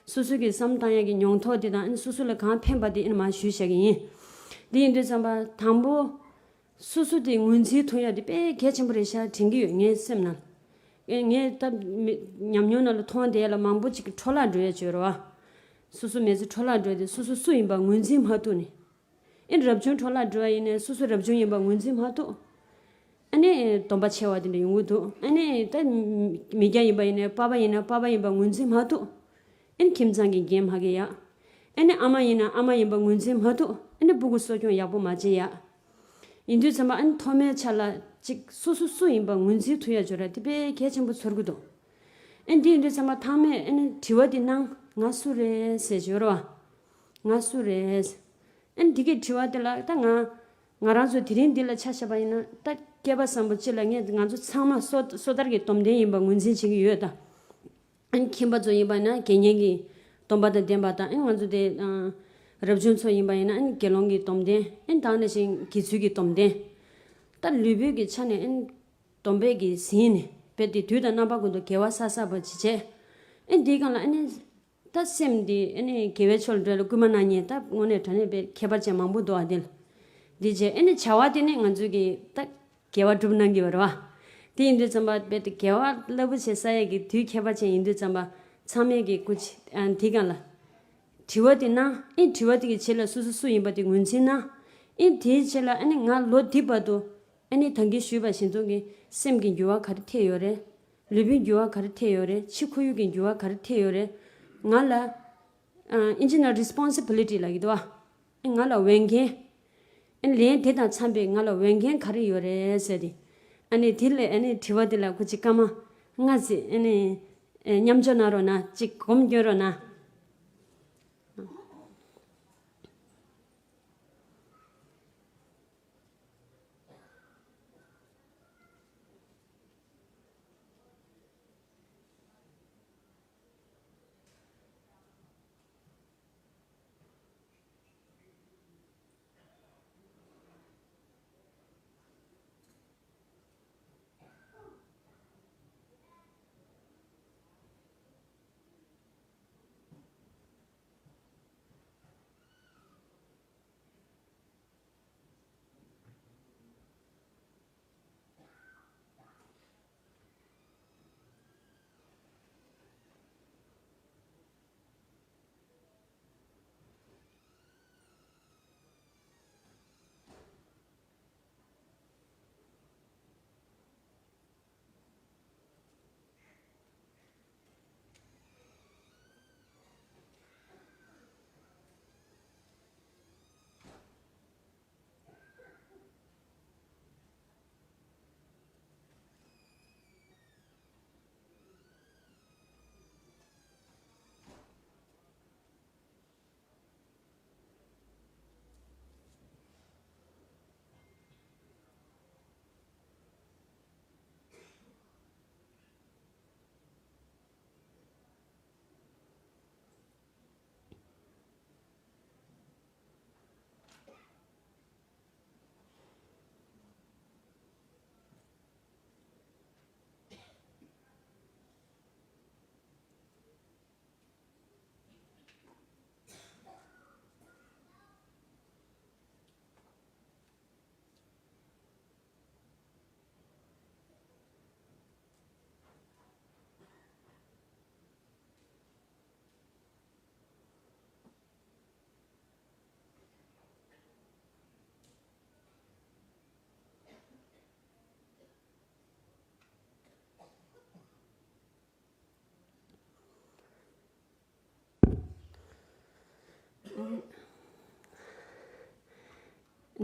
སོ་སོ་གི་བསམ་བཏང་ཡ་གི་མྱོང་ཐོག་དེ་དང་ཨ་ནི་སོ་སོ་ལ་གང་ཕན་པ་དེ་ཨ་ནི་མར་ཞུས་བཞག་གི་ཡིན། དེ་ཡིན་དུས་ཙམ་པ་དང་པོ། སོ་སོ་དེ་ངོས་འཛིན་ཐུབ་ཡ་དེ་དཔེ་གལ་ཆེན་པོ་རེད་ཤག་དྲན་གྱི་ཡོད་ངའི་སེམས་ནང་། ཨེ་ངས་ད་མི་ཉམས་མྱོང་ནང་ལ་མཐོང་བསྡད་ཡ་ལ་མང་པོ་ཅིག་གི་འཕྲོ་བརླག་འགྲོ་ཡ་བྱོས་རོ། སོ་སོ་མི་ཚེ་འཕྲོ་བརླག་འགྲོ་ཡ་དེ་སོ་སོ་སུ་ཡིན་པ་ངོས་འཛིན་མ་ཐུབ་ནས། ཨེ་རབ་བྱུང་འཕྲོ་བརླག་འགྲོ་བ་ཡིན་ནའི་སོ་སོ་རབ་བྱུང་ཡིན་པ་ངོས་འཛིན་མ་ཐུབ། ཨ་ནི་སྡོམ་པ་ཆེ་བ་དེ་འདྲ་ཡོང་གི་འདུག་ཨ་ནི་ད་མི་སྐྱ་ཡིན་པ་ཡིན་ནའི་པ་ཕ་ཡིན་ན་པ་ཕ་ཡིན་པ་ངོས་འཛིན་མ་ཐུབ། ཨ་ནི་ཁྱིམ་ཚང་གི་འགན་མ་འཁྱེར་ཡ། ཨ་ནི་ཨ་མ་ཡིན་ན་ཨ་མ་ཡིན་པ་ངོས་འཛིན་མ་ཐུབ། ཨ་ནི་སྤུ་གུ་གསོ་སྐྱོང་ཡག་པོ་མ་བྱེད་ཡ། ཡིན་དུས་ཙམ་པ་ཨ་ནི་ཐོག་མའི་ཆ་ལ་ཅིག་སོ་སོ་སུ་ཡིན་པ་ངོས་འཛིན་ཐུབ་ཡ་བྱོས་ར་དེ་དཔེ་གལ་ཆེན་པོ་ཚོར་གི་འདུག་ཨ་ནི་དེ་ཡིན་དུས་ཙམ་པ་ཚང་མས་ཨ་ནི་དྲི་བ་དེ་གནང་། ང་སུ་རེད་ཟེར་བྱོས་ར་བ། ང་སུ་རེད། ཨ་ནི་དེ་གའི་དྲི་བ་དེ་ལ་ད་ང་ང་རང་ཚོ་དེ་རིང་འདི་ལ་ཆ་བཞག་པ་ཡིན་ན་ད་སྐལ་པ་བཟང་པོ་ཅིག་ལ་ངས་ང་ཚོ་ཚང་མ་སོ་སོ་ཐར་གྱི་སྡོམ་ལྡན་ཡིན་པ་ངོས་འཛིན་བྱེད་ཀྱི་ཡོད་ད། ཨ་ནི་ཁྱིམ་པ་ཚོ་ཡིན་པ་ཡིན་ན་དགེ་བསྙེན་གྱི་སྡོམ་པ་དང་ལྡན་པ་དང་། ཨ་ནི་ང་ཚོ་དེ་ཨ་རབ་བྱུང་ཚོ་ཡིན་པ་ཡིན་ན་ཨ་ནི་དགེ་སློང་གི་སྡོམ་ལྡན། ཨ་ནི་དེ་ནང་བཞིན་དགེ་ཚུལ་གྱི་སྡོམ་ལྡན། ད་ལུས་པོའི་གི་ཆ་ནས་ཨ་ནི་སྡོམ་པས་ཀྱིས་ཟིན་ནས་རྦད་དེ་དུས་དང་རྣམ་པ་ཀུན་ཏུ་དགེ་བ་བསགས་བསགས་པ་ཅིག་བྱས། ཨ་ནི་དེའི་སྒང་ལ་ཨ་ནི་ད་སེམས་འདི་ཨ་ནི་དགེ་བའི་ཕྱོགས་ལ་འགྲོ་ཡ་ལ་སྐུལ་མ་གནང་མཁན་ད་དངོས་གནས་དྲང་གནས་དཔེ་ཁྱད་པར་ཅན་མང་པོ་འདུག་ཨ། དེ་ལ་འདི་བྱས་ཨ་ནི་བྱ་བ་དེ་ནི་ང་ཚོས་ཀྱི་ད་དགེ་བ་སྒྲུབ་གནང་གི་བ་རེད་བ། དེ་ཡིན་དུས་ཙམ་པ་རྦད་དེ་དགེ་བ་རླབས་པོ་ཆེ་བསགས་ཡས་ཀྱི་དུས་ཁྱད་པར་ཅན་ཡིན་དུས་ཙམ་པ་ཚང་མས་ཀྱི་སྐུ་མཁྱེན་ཨ་འདི་སྒང་ལ་དྲི་བ་དེ་གནང་། ཨེ་དྲི་བ་དེ་གི་རྗེས་ལ་སོ་སོ་སུ་ཡིན་པ་དེ་ངོས་འཛིན་གནང་། ཨེ་དེའི་རྗེས་ལ་ཨ་ནི་ང་ལོ་འདི་བར་དུ་ཨ་ནི་ད་གིན་ཞུས་པ་བཞིན་དུ་གི་སེམས་ཀྱི་འགྱུར་བ་ག་རེ་ཐེབས་ཡོད་རེད། ལུས་པོའི་འགྱུར་བ་ག་རེ་ཐེབས་ཡོད་རེད། ཕྱི་ཁོར་ཡུག་གི་འགྱུར་བ་ག་རེ་ཐེབས་ཡོད་རེད། ང་ལ་ཨ་ཨིན་ཇི་ནང་responsibility་ལབ་ཀྱི་འདུག་བ། ང་ལ་འོས་འགན། ཨ་ནི་ལན་དེ་དང་འཚམས་པའི་ང་ལ་འོས་འགན་ག་རེ་ཡོད་རེད་ཟེར་ཏེ། ཨ་ནི་དེ་ལས་ཨ་ནི་དྲི་བ་དེ་ལ་ཁོ་ཅིག་སྐར་མ་ལྔ་ཙམ་ཨ་ནི་ཨ་མཉམ་འཇོག་གནང་རོགས་གནང་། ཅིག་སྒོམ་སྐྱོན་རོགས་གནང་།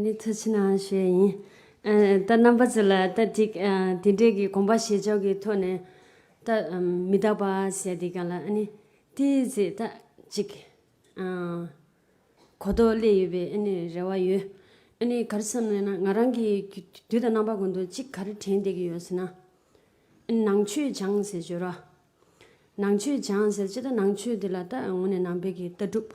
ནི་ཐུགས་རྗེ་གནང་ཞུ་ཡ་ཡིན། ཨ་ད་རྣམ་པ་ཚོ་ལ་ད་ཅིག་ཨ་དེ་འདྲའི་གི་དགོངས་པ་བཞེས་ཕྱོགས་ཀྱི་ཐོག་ནས་ད་ཨམ་མི་རྟག་པ་ཟེར་དེ་ག་ལ་ཨ་ནི་དེ་ཟེར་ད་ཅིག་ཨ་ གོ་རྟོགས་སླེབས་ཡོད་པའི་ཨ་ནི་རེ་བ་ཡོད། ཨ་ནི་ག་རེ་བསམ་ན་ན་ང་རང་གི་དུས་དང་རྣམ་པ་ཀུན་ཏུ་གཅིག་ག་རེ་དྲན་བསྡད་ཀྱི་ཡོད་ཟེར་ན། ཨ་ནི་ནང་ཆོས་སྦྱངས་ཟེར་བརྗོད་ར། ནང་ཆོས་སྦྱངས་ཟེར་ཅི་ད་ནང་ཆོས་འདི་ལ་ད་དངོས་གནས་ནང་པའི་གི་ལྟ་གྲུབ།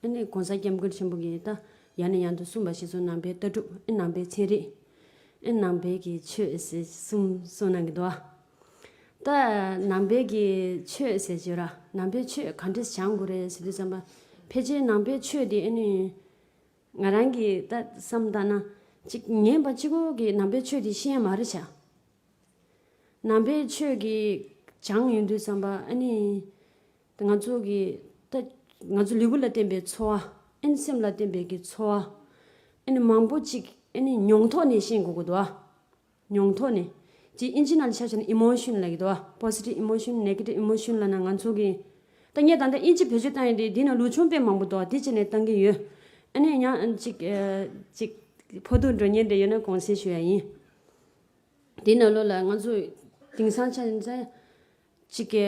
ཨ་ནི་གོང་ས་སྐྱབས་མགོན་ཆེན་པོ་གིས་ད་ཡང་ནས་ཡང་དུ་གསུངས་པ་ཞིག་སོང་ནང་པའི་ལྟ་གྲུབ་ཨ་ནང་པའི་ཚན་རིག་ཨ་ནང་པའི་གི་ཆོས་ཟེར་གསུམ་གསུངས་གནང་གི་འདུག་ད་ནང་པའི་གི་ཆོས་ཟེར་བརྗོད་ར་ནང་པའི་ཆོས་ག་འདྲས་སྦྱང་དགོས་རེད་ཟེར་དུས་ཙམ་པ། ཕལ་ཆེར་ནང་པའི་ཆོས་དེ་ཨ་ནི་ང་རང་གི་ད་བསམ་བཏང་ན་ཅིག་ཉན་པ་གཅིག་པོ་གི་ནང་པའི་ཆོས་དེ་ཤེས་ཡ་མ་རེད་བྱ། ནང་པའི་ཆོས་ཀྱི་སྦྱང་ཡོང་དུས་ཙམ་པ་ཨ་ནི། ང་ཚོ་གི་ད་ང་ཚོ་ལུས་པོ་ལ་བརྟེན་པའི་ཚོར་བ། ཨ་ནི་སེམས་ལ་བརྟེན་པའི་གི་ཚོར་བ། ཨ་ནི་མང་པོ་ཅིག་ཨ་ནི་མྱོང་ཐོག་ནས་ཤེས་དགོས་ཀྱི་འདུག་ཨ། མྱོང་ཐོག་ནས། ཅིག་ཨིན་ཇི་ནང་ལ་ཆ་བཞག་ན་emotion ལབ་ཀྱི་འདུག་ཨ། positive emotion negative emotion ལབ་ན་ང་ཚོ་གི་ད་ངས་ད་ལྟ་ཨིན་ཇི་བེད་སྤྱོད་བཏང་ཡོད་དེ་འདི་ན་ལུགས་ཆུང་དཔེ་མང་པོ་འདུག་ཨ། དེ་བྱས་ནས་བཏང་གི་ཡོད། ཨ་ནི་ཡང་ཅིག་ཅིག་ཕོ་ཐུག་འགྲོ་མཁན་དེ་ཡོད་ན་དགོངས་སེལ་ཞུ་ཡ་ཡིན། དེའི་ནང་ལོགས་ལ་ང་ཚོ་དེང་སང་ཆ་ཡིན་ཙང་ཅིག་གི་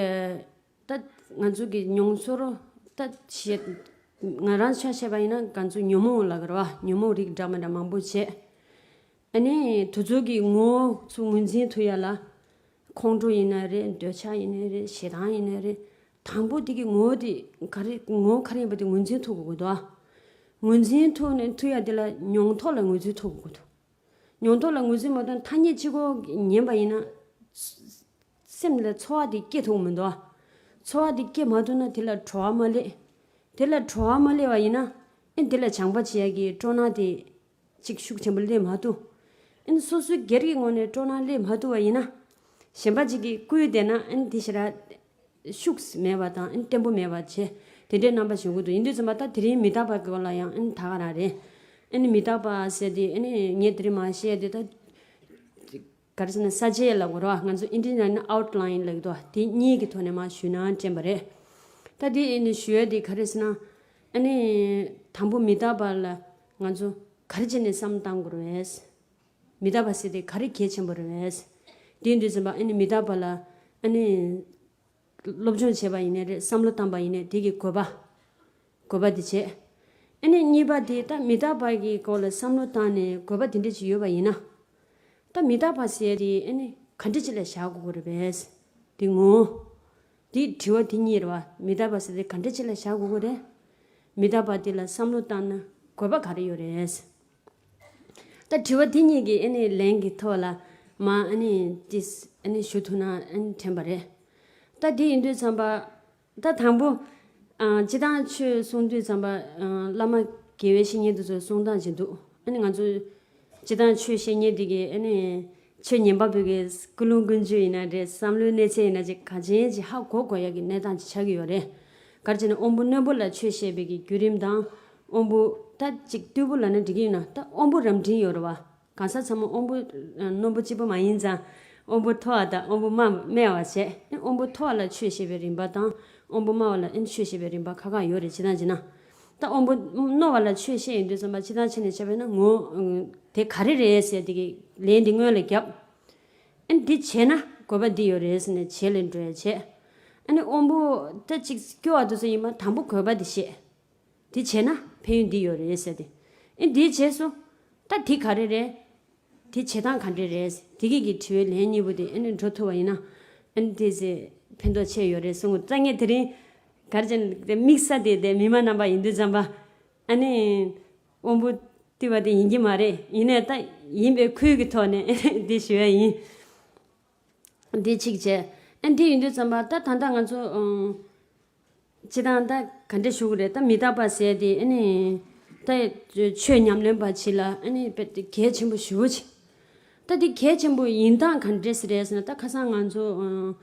ད་ང་ཚོ་གི་མྱོང་ཚོར་ད་བྱེད་ང་རང་ཆ་བཤད་པ་ཡིན་ན་ང་ཚོ་ཉོན་མོངས་ལབ་ཀྱི་རེད་བ། ཉོན་མོངས་རིགས་འདྲ་མི་འདྲ་མང་པོ་བྱས། ཨ་ནི་དེ་ཚོ་གི་ངོ་བོ་ཚོ་ངོས་འཛིན་ཐུབ་ཡ་ལ་ཁོང་ཁྲོ་ཡིན་ན་རེད། འདོད་ཆགས་ཡིན་ན་རེད། ཞེ་སྡང་ཡིན་ན་རེད། དང་པོ་དེ་གི་ངོ་བོ་དེ་ག་རེ་ངོ་བོ་ག་རེ་ཡིན་པ་དེ་ངོས་འཛིན་ཐུབ་དགོས་ཀྱི་འདུག་ཨ། ངོས་འཛིན་ཐུབ་ནས་ཐུབ་ཡ་དེ་ལ་མྱོང་ཐོག་ལ་ངོས་འཛིན་ཐུབ་དགོས་ཀྱི་འདུག་མྱོང་ཐོག་ལ་ངོས་འཛིན་མ་ཐུབ་ན་ཐ་སྙད་གཅིག་པོ་ཉན་པ་ཡིན་ན། སེམས་ལ་ཚོར་བ་དེ་སྐྱེ་ཐུབ་མི་འདུག་ཚོར་བ་དེ་སྐྱེ་མ་ཐུབ་ན་དེ་ལ་བྲོ་བ་མ་སླེབས། དེ་ལ་བྲོ་བ་མ་སླེབས་པ་ཡིན་ན། ཨེ་དེ་ལ་སྦྱང་པ་བྱེད་ཡ་གི་སྤྲོ་སྣང་དེ་ཅིག་ཤུགས་ཆེན་པོ་སླེབས་མ་ཐུབ། ཨེ་སོ་སོའི་སྒེར་གྱི་ངོས་ནས་སྤྲོ་སྣང་སླེབས་མ་ཐུབ་པ་ཡིན་ན། གཞན་པ་ཅིག་གིས་བསྐུལ་བསྡད་ན་ཨེ་དེ་ཞེ་དྲག་ཤུགས་མེད་པ་དང་ཨེ་བརྟན་པོ་མེད་པ་བྱས། དེ་འདྲའི་རྣམ་པ་བྱུང་གི་འདུག་ཡིན་དུས་ཙམ་པ་ད་དེ་རིང་མི་རྟག་པ་གི་སྐོར་ལ་ཡང་ཨེ་ད་ག་རང་རེད། ཨེ་ནི་མི་རྟག་པ་ཟེར་དེ་ཨེ་ནི་ངས་དེ་རིང་མ་བཤད་དེ་ད། ག་རེ་ཟེར་ན་ས་བཅད་ལབ་དགོས་རེད་བ། ང་ཚོ་ཨིན་ཇི་ནང་ནས་outline ལབ་ཀྱི་འདུག་བ། དེ་གཉིས་ཀྱི་ཐོག་ནས་མར་ཞུས་ན་དྲན་པ་རེད། ད་དེ་ཨེ་ནི་ཞུ་ཡ་དེ་ག་རེ་ཟེར་ན། ཨ་ནི། དང་པོ་མི་རྟག་པ་ལ་ང་ཚོ་ག་རེ་བྱས་ནས་བསམ་བཏང་དགོས་རེད། མི་རྟག་པ་ཟེར་དེ་ག་རེ་གལ་ཆེན་པོ་རེད། དེ་ཡིན་དུས་ཙམ་པ་ཨ་ནི་མི་རྟག་པ་ལ་ཨ་ནི། སློབ་སྦྱོང་བྱས་པ་ཡིན་ནའི་རེད། བསམ་བློ་བཏང་པ་ཡིན་ནའི་དེ་གི་དགོས་པ། དགོས་པ་དེ་བྱས། ཨ་ནི་གཉིས་པ་དེ་ད་མི་རྟག་པ་གི་སྐོར་ལ་བསམ་བློ་བཏང་ནས་དགོས་པ་དེ་འདྲ་ཅིག་ཡོད་པ་ཡིན་ན། ད་མི་རྟག་པ་ཟེར་དེ་ཨ་ནི་ག་འདྲ་ཅིག་ལ་བཞག་དགོས་ཀྱི་རེད་པས། དེ་ངོ་། དེ་དྲི་བ་དེ་གཉིས་རེད་བ། མི་རྟག་པ་ཟེར་དེ་ག་འདྲ་ཅིག་ལ་བཞག་དགོས་ཀྱི་རེད། མི་རྟག་པ་དེ་ལ་བསམ་བློ་བཏང་ན་དགོས་པ་ག་རེ་ཡོད་རེད། ད་དྲི་བ་དེ་གཉིས་ཀྱི་ཨ་ནི་ལན་གྱི་ཐོག་ལ་མ་ཨ་ནི་ཏིས་ཨ་ནི་ཞུ་ཐུབ་ན་ཨ་ནི་དྲན་པ་རེད། ད་དེ་ཡིན་དུས་ཙམ་པ། ད་དང་པོ། ཨ་སྤྱིར་བཏང་ཆོས་གསུང་དུས་ཙམ་པ། ཨ་བླ་མ་དགེ་བའི་བཤེས་གཉེན་དེ་ཚོ་གསུང་སྟངས་ཅིག་འདུག་ཨ་ནི་ང་ཚོ་སྤྱིར་བཏང་ཆོས་བཤད་མཁན་དེ་གས་ཨ་ནི་ཆོས་ཉན་པ་པོ་གས་ཀུན་སློང་ཀུན་སྤྱོད་ཡིན་ན་རེད། བསམ་བློའི་གནས་ཚད་ཡིན་ན་ཅིག་ག་ཅན་ཅིག་ཧ་གོ་དགོས་ཡ་གི་གནས་སྟངས་ཅིག་ཆགས་ཀྱི་ཡོད་རེད། ག་རེ་བྱས་ན་དབོན་པོ་རྣོན་པོ་ལ་ཆོས་བཤད་པའི་གི་བརྒྱུད་རིམ་དང་། དབོན་པོ་ད་ཅིག་རྟུལ་པོ་ལབ་ན་འགྲིག་གི་ཡོད་ན་ད་དབོན་པོ་རབ་འབྲིང་ཡོད་རེད་བ། གང་ཟག་ཚང་མ་དབོན་པོ་རྣོན་པོ་གཅིག་པོ་མ་ཡིན་ཙང་། དབོན་པོ་མཐོ་བ་དང་དབོན་པོ་དམའ་བ་དམའ་བ་བྱས། དབོན་པོ་མཐོ་བ་ལ་ཆོས་བཤད་པའི་རིམ་པ་དང་། དབོན་པོ་དམའ་བ་ལ་ཨེ་ཆོས་བཤད་པའི་རིམ་པ་ཁག་ཁག་ཡོད་རེད། ཇི་ལྟར་ཇི་ན། ད་དབོན་པོ་རྣོ་བ་ལ་ཆོས་བཤད་ཡོང་དུས་ཙམ་པ་སྤྱིར་བཏང་བྱས་ནས་བྱས་པས་ན་ངོ་། དེ་ག་རེ་རེད་ཟེར་དེ་གི་ལན་དེ་སྔོན་ལ་བརྒྱབ། ཨེ་འདི་བྱས་ན་དགོས་པ་འདི་ཡོད་རེད་ཟེར་ནས་བྱས་ལན་འགྲོ་ཡ་བྱས། ཨ་ནི་དབོན་པོ་ད་ཅིག་སྐྱོ་བ་དུ་ཚོ་ཡིན་མ་དང་པོ་དགོས་པ་འདི་བཤད། དེ་བྱས་ན་ཕན་ཡོན་འདི་ཡོད་རེད་ཟེར་ཏེ། ཨེ་འདི་བྱས་སོ། ད་དེ་ག་རེ་རེད། དེ་བྱེད་སྟངས་ག་འདྲ་རེད། དེ་གི་གི་དྲི་བའི་ལན་གཉིས་པོ་དེ་ཨེ་ནི་འགྲོ་ཐུབ་པ་ཡིན་ན། ཨེ་ནི་དེ་ཚེ་ཕན་ཐོགས་ཆེ་ཡོད་རེད་གསུངས། ད་ངས་དེ་རིང་ག་རེ་བྱས་ནས་དེ་དམིགས་བསལ་དེ་དེ་མི་མང་རྣམ་པ་ཡིན་དུས་ཙམ་པ། ཨ་ནི། དབང་པོ་བཏུལ་བ་དེ་ཡིན་གྱི་མ་རེད། ཡིན་ནའི་ད་ཡིན་པའི་ཁུལ་གྱི་ཐོག་ནས་ཨེ་ནི་དེ་ཞུ་ཡ་ཡིན། འདི་གཅིག་བྱས། ཨ་འདི་ཡིན་དུས་ཙམ་པ་ད་ད་ལྟ་ང་ཚོ་ཨང་། སྤྱིར་བཏང་ད་ག་འདྲ་ཞུ་གི་རེད། ད་མི་རྟག་པ་ཟེར་དེ་ཨ་ནི། ད་ཆོས་ཉམས་ལེན་པ་ཅིག་ལ་ཨ་ནི་དཔེ་དེ་གལ་ཆེན་པོ་ཞེ་པོ་ཅིག་ད་དེ་གལ་ཆེན་པོ་ཡིན་སྟངས་ག་འདྲས་རེད་ཟེར་ན། ད་ཁ་སང་ང་ཚོ་ཨང་།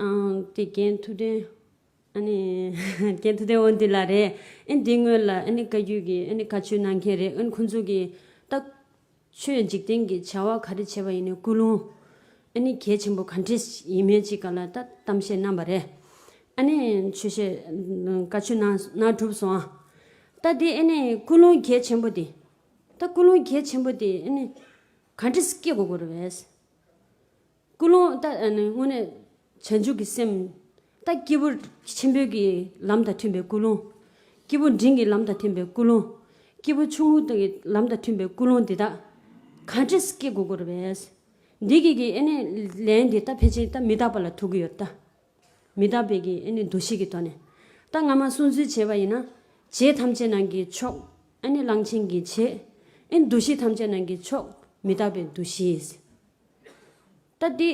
ཨང་། དེ་རྒན་ཐུབ་བསྟན། ཨ་ནི། རྒན་ཐུབ་བསྟན་དབང་འདུས་ལགས་རེད། ཨ་འདི་སྔོན་ལ་ཨ་ནི་བཀའ་བརྒྱུད་ཀྱི་ཨ་ནི་བཀའ་ཆོས་གནང་མཁན་རེད། ཨ་ནི་ཁོང་ཚོ་གིས་ད། ཆོས་འཇིག་རྟེན་གྱི་བྱ་བ་ག་རེ་བྱས་པ་ཡིན་ནའི་ཀུན་སློང་། ཨ་ནི་གལ་ཆེན་པོ་ག་འདྲས་ཡིན་མིན་ཅིག་སྒང་ལ་ད་གཏམ་བཤད་གནང་བ་རེད། ཨ་ནི་ཆོས་བཤད་བཀའ་ཆོས་གནང་གནང་གྲུབ་སོང་ཨ། ད་དེ་ཨ་ནི་ཀུན་སློང་གལ་ཆེན་པོ་དེ། ད་ཀུན་སློང་གལ་ཆེན་པོ་དེ་ཨ་ནི་ག་འདྲས་སྐྱེ་དགོས་ཀྱི་རེད་པས། ཀུན་སློང་ད་ཨ་ནི་དངོས་གནས་བྱང་ཆུབ་ཀྱི་སེམས། ད་སྐྱེས་བུ་ཆེན་པོའི་གི་ལམ་དང་མཐུན་པའི་ཀུན་སློང་། སྐྱེས་བུ་འབྲིང་གི་ལམ་དང་མཐུན་པའི་ཀུན་སློང་ སྐྱེས་བུ་ཆུང་ངུ་དེ་གི་ལམ་དང་མཐུན་པའི་ཀུན་སློང་འདི་དག་ག་འདྲས་སྐྱེ་དགོས་ཀྱི་རེད་པས། འདི་གི་གི་ཨ་ནི་ལན་འདི་ད་ཕལ་ཆེར་ད་མི་རྟག་པ་ལ་ཐུག་གི་ཡོད་ད། མི་རྟག་པའི་གི་ཨ་ནི་འདུ་ཤེས་ཀྱི་ཐོག་ནས། ད་སྔ་མ་སྲུང་བརྩི་བྱས་པ་ཡིན་ན། བྱེད་ཐམས་ཅད་ནང་གི་མཆོག་ཨ་ནི་གླང་ཆེན་གྱི་བྱེད། ཨ་ནི་འདུ་ཤེས་ཐམས་ཅད་ནང་གི་མཆོག་མི་རྟག་པའི་འདུ་ཤེས། ད་འདི།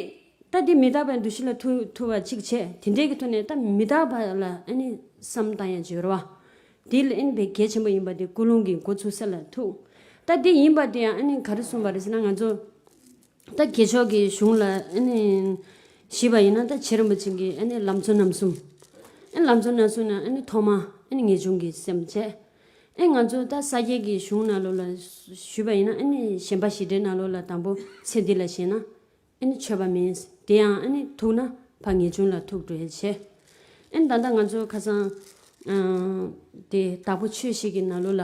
ད་འདི་མི་རྟག་པའི་འདུ་ཤེས་ལ་ཐུག་ཐུག་པ་གཅིག་བྱས། དེ་འདྲའི་གི་ཐོག་ནས་ད་མི་རྟག་པ་ལ་ཨ་ནི་བསམ་བཏང་ཡ་བྱོས་ར་བ། དེ་ལ་ཨ་ནི་དཔེ་གལ་ཆེན་པོ་ཡིན་པ་དེ་ཀུན་སློང་གི་འགོ་ཚུགས་ས་ལ་ཐུག་ད་འདི་ཡིན་པ་དེ་ཡང་ཨ་ནི་ག་རེ་གསུངས་པ་རེད་ཟེར་ན། ང་ཚོ་ད་རྒྱལ་མཆོག་གི་གཞུང་ལ་ཨ་ནི་ཞུས་པ་ཡིན་ན། ད་རྗེ་རིན་པོ་ཆེ་གིས་ཨ་ནི་ལམ་གཙོ་རྣམ་གསུམ། ཨ་ནི་ལམ་གཙོ་རྣམ་གསུམ་ནང་ཨ་ནི་ཐོག་མ་ཨ་ནི་ངེས་འབྱུང་གི་སེམས་བྱས། ཨེ་ང་ཚོ་ད་ས་སྐྱའི་གི་གཞུང་ནང་ལོགས་ལ་ཞུས་པ་ཡིན་ན། ཨ་ནི་ཞེན་པ་ཞེ་འགྲས་ནང་ལོགས་ལ་དང་པོ་ཚེ་འདི་ལ་ཞེན་ན་ཨ་ནི་ཆོད་པ་མིན། དེ་ཡང་ཨ་ནི་ཐུག་ན་ཕར་ངེས་འབྱུང་ལ་ཐུག་འགྲོ་ཡ་བྱས། ཨ་ནི་ད་ལྟ་ང་ཚོ་ཁ་སང་ཨ་དེ་དྭགས་པོ་ཆོས་བཤད་ཀྱི་ནང་ལོགས་ལ།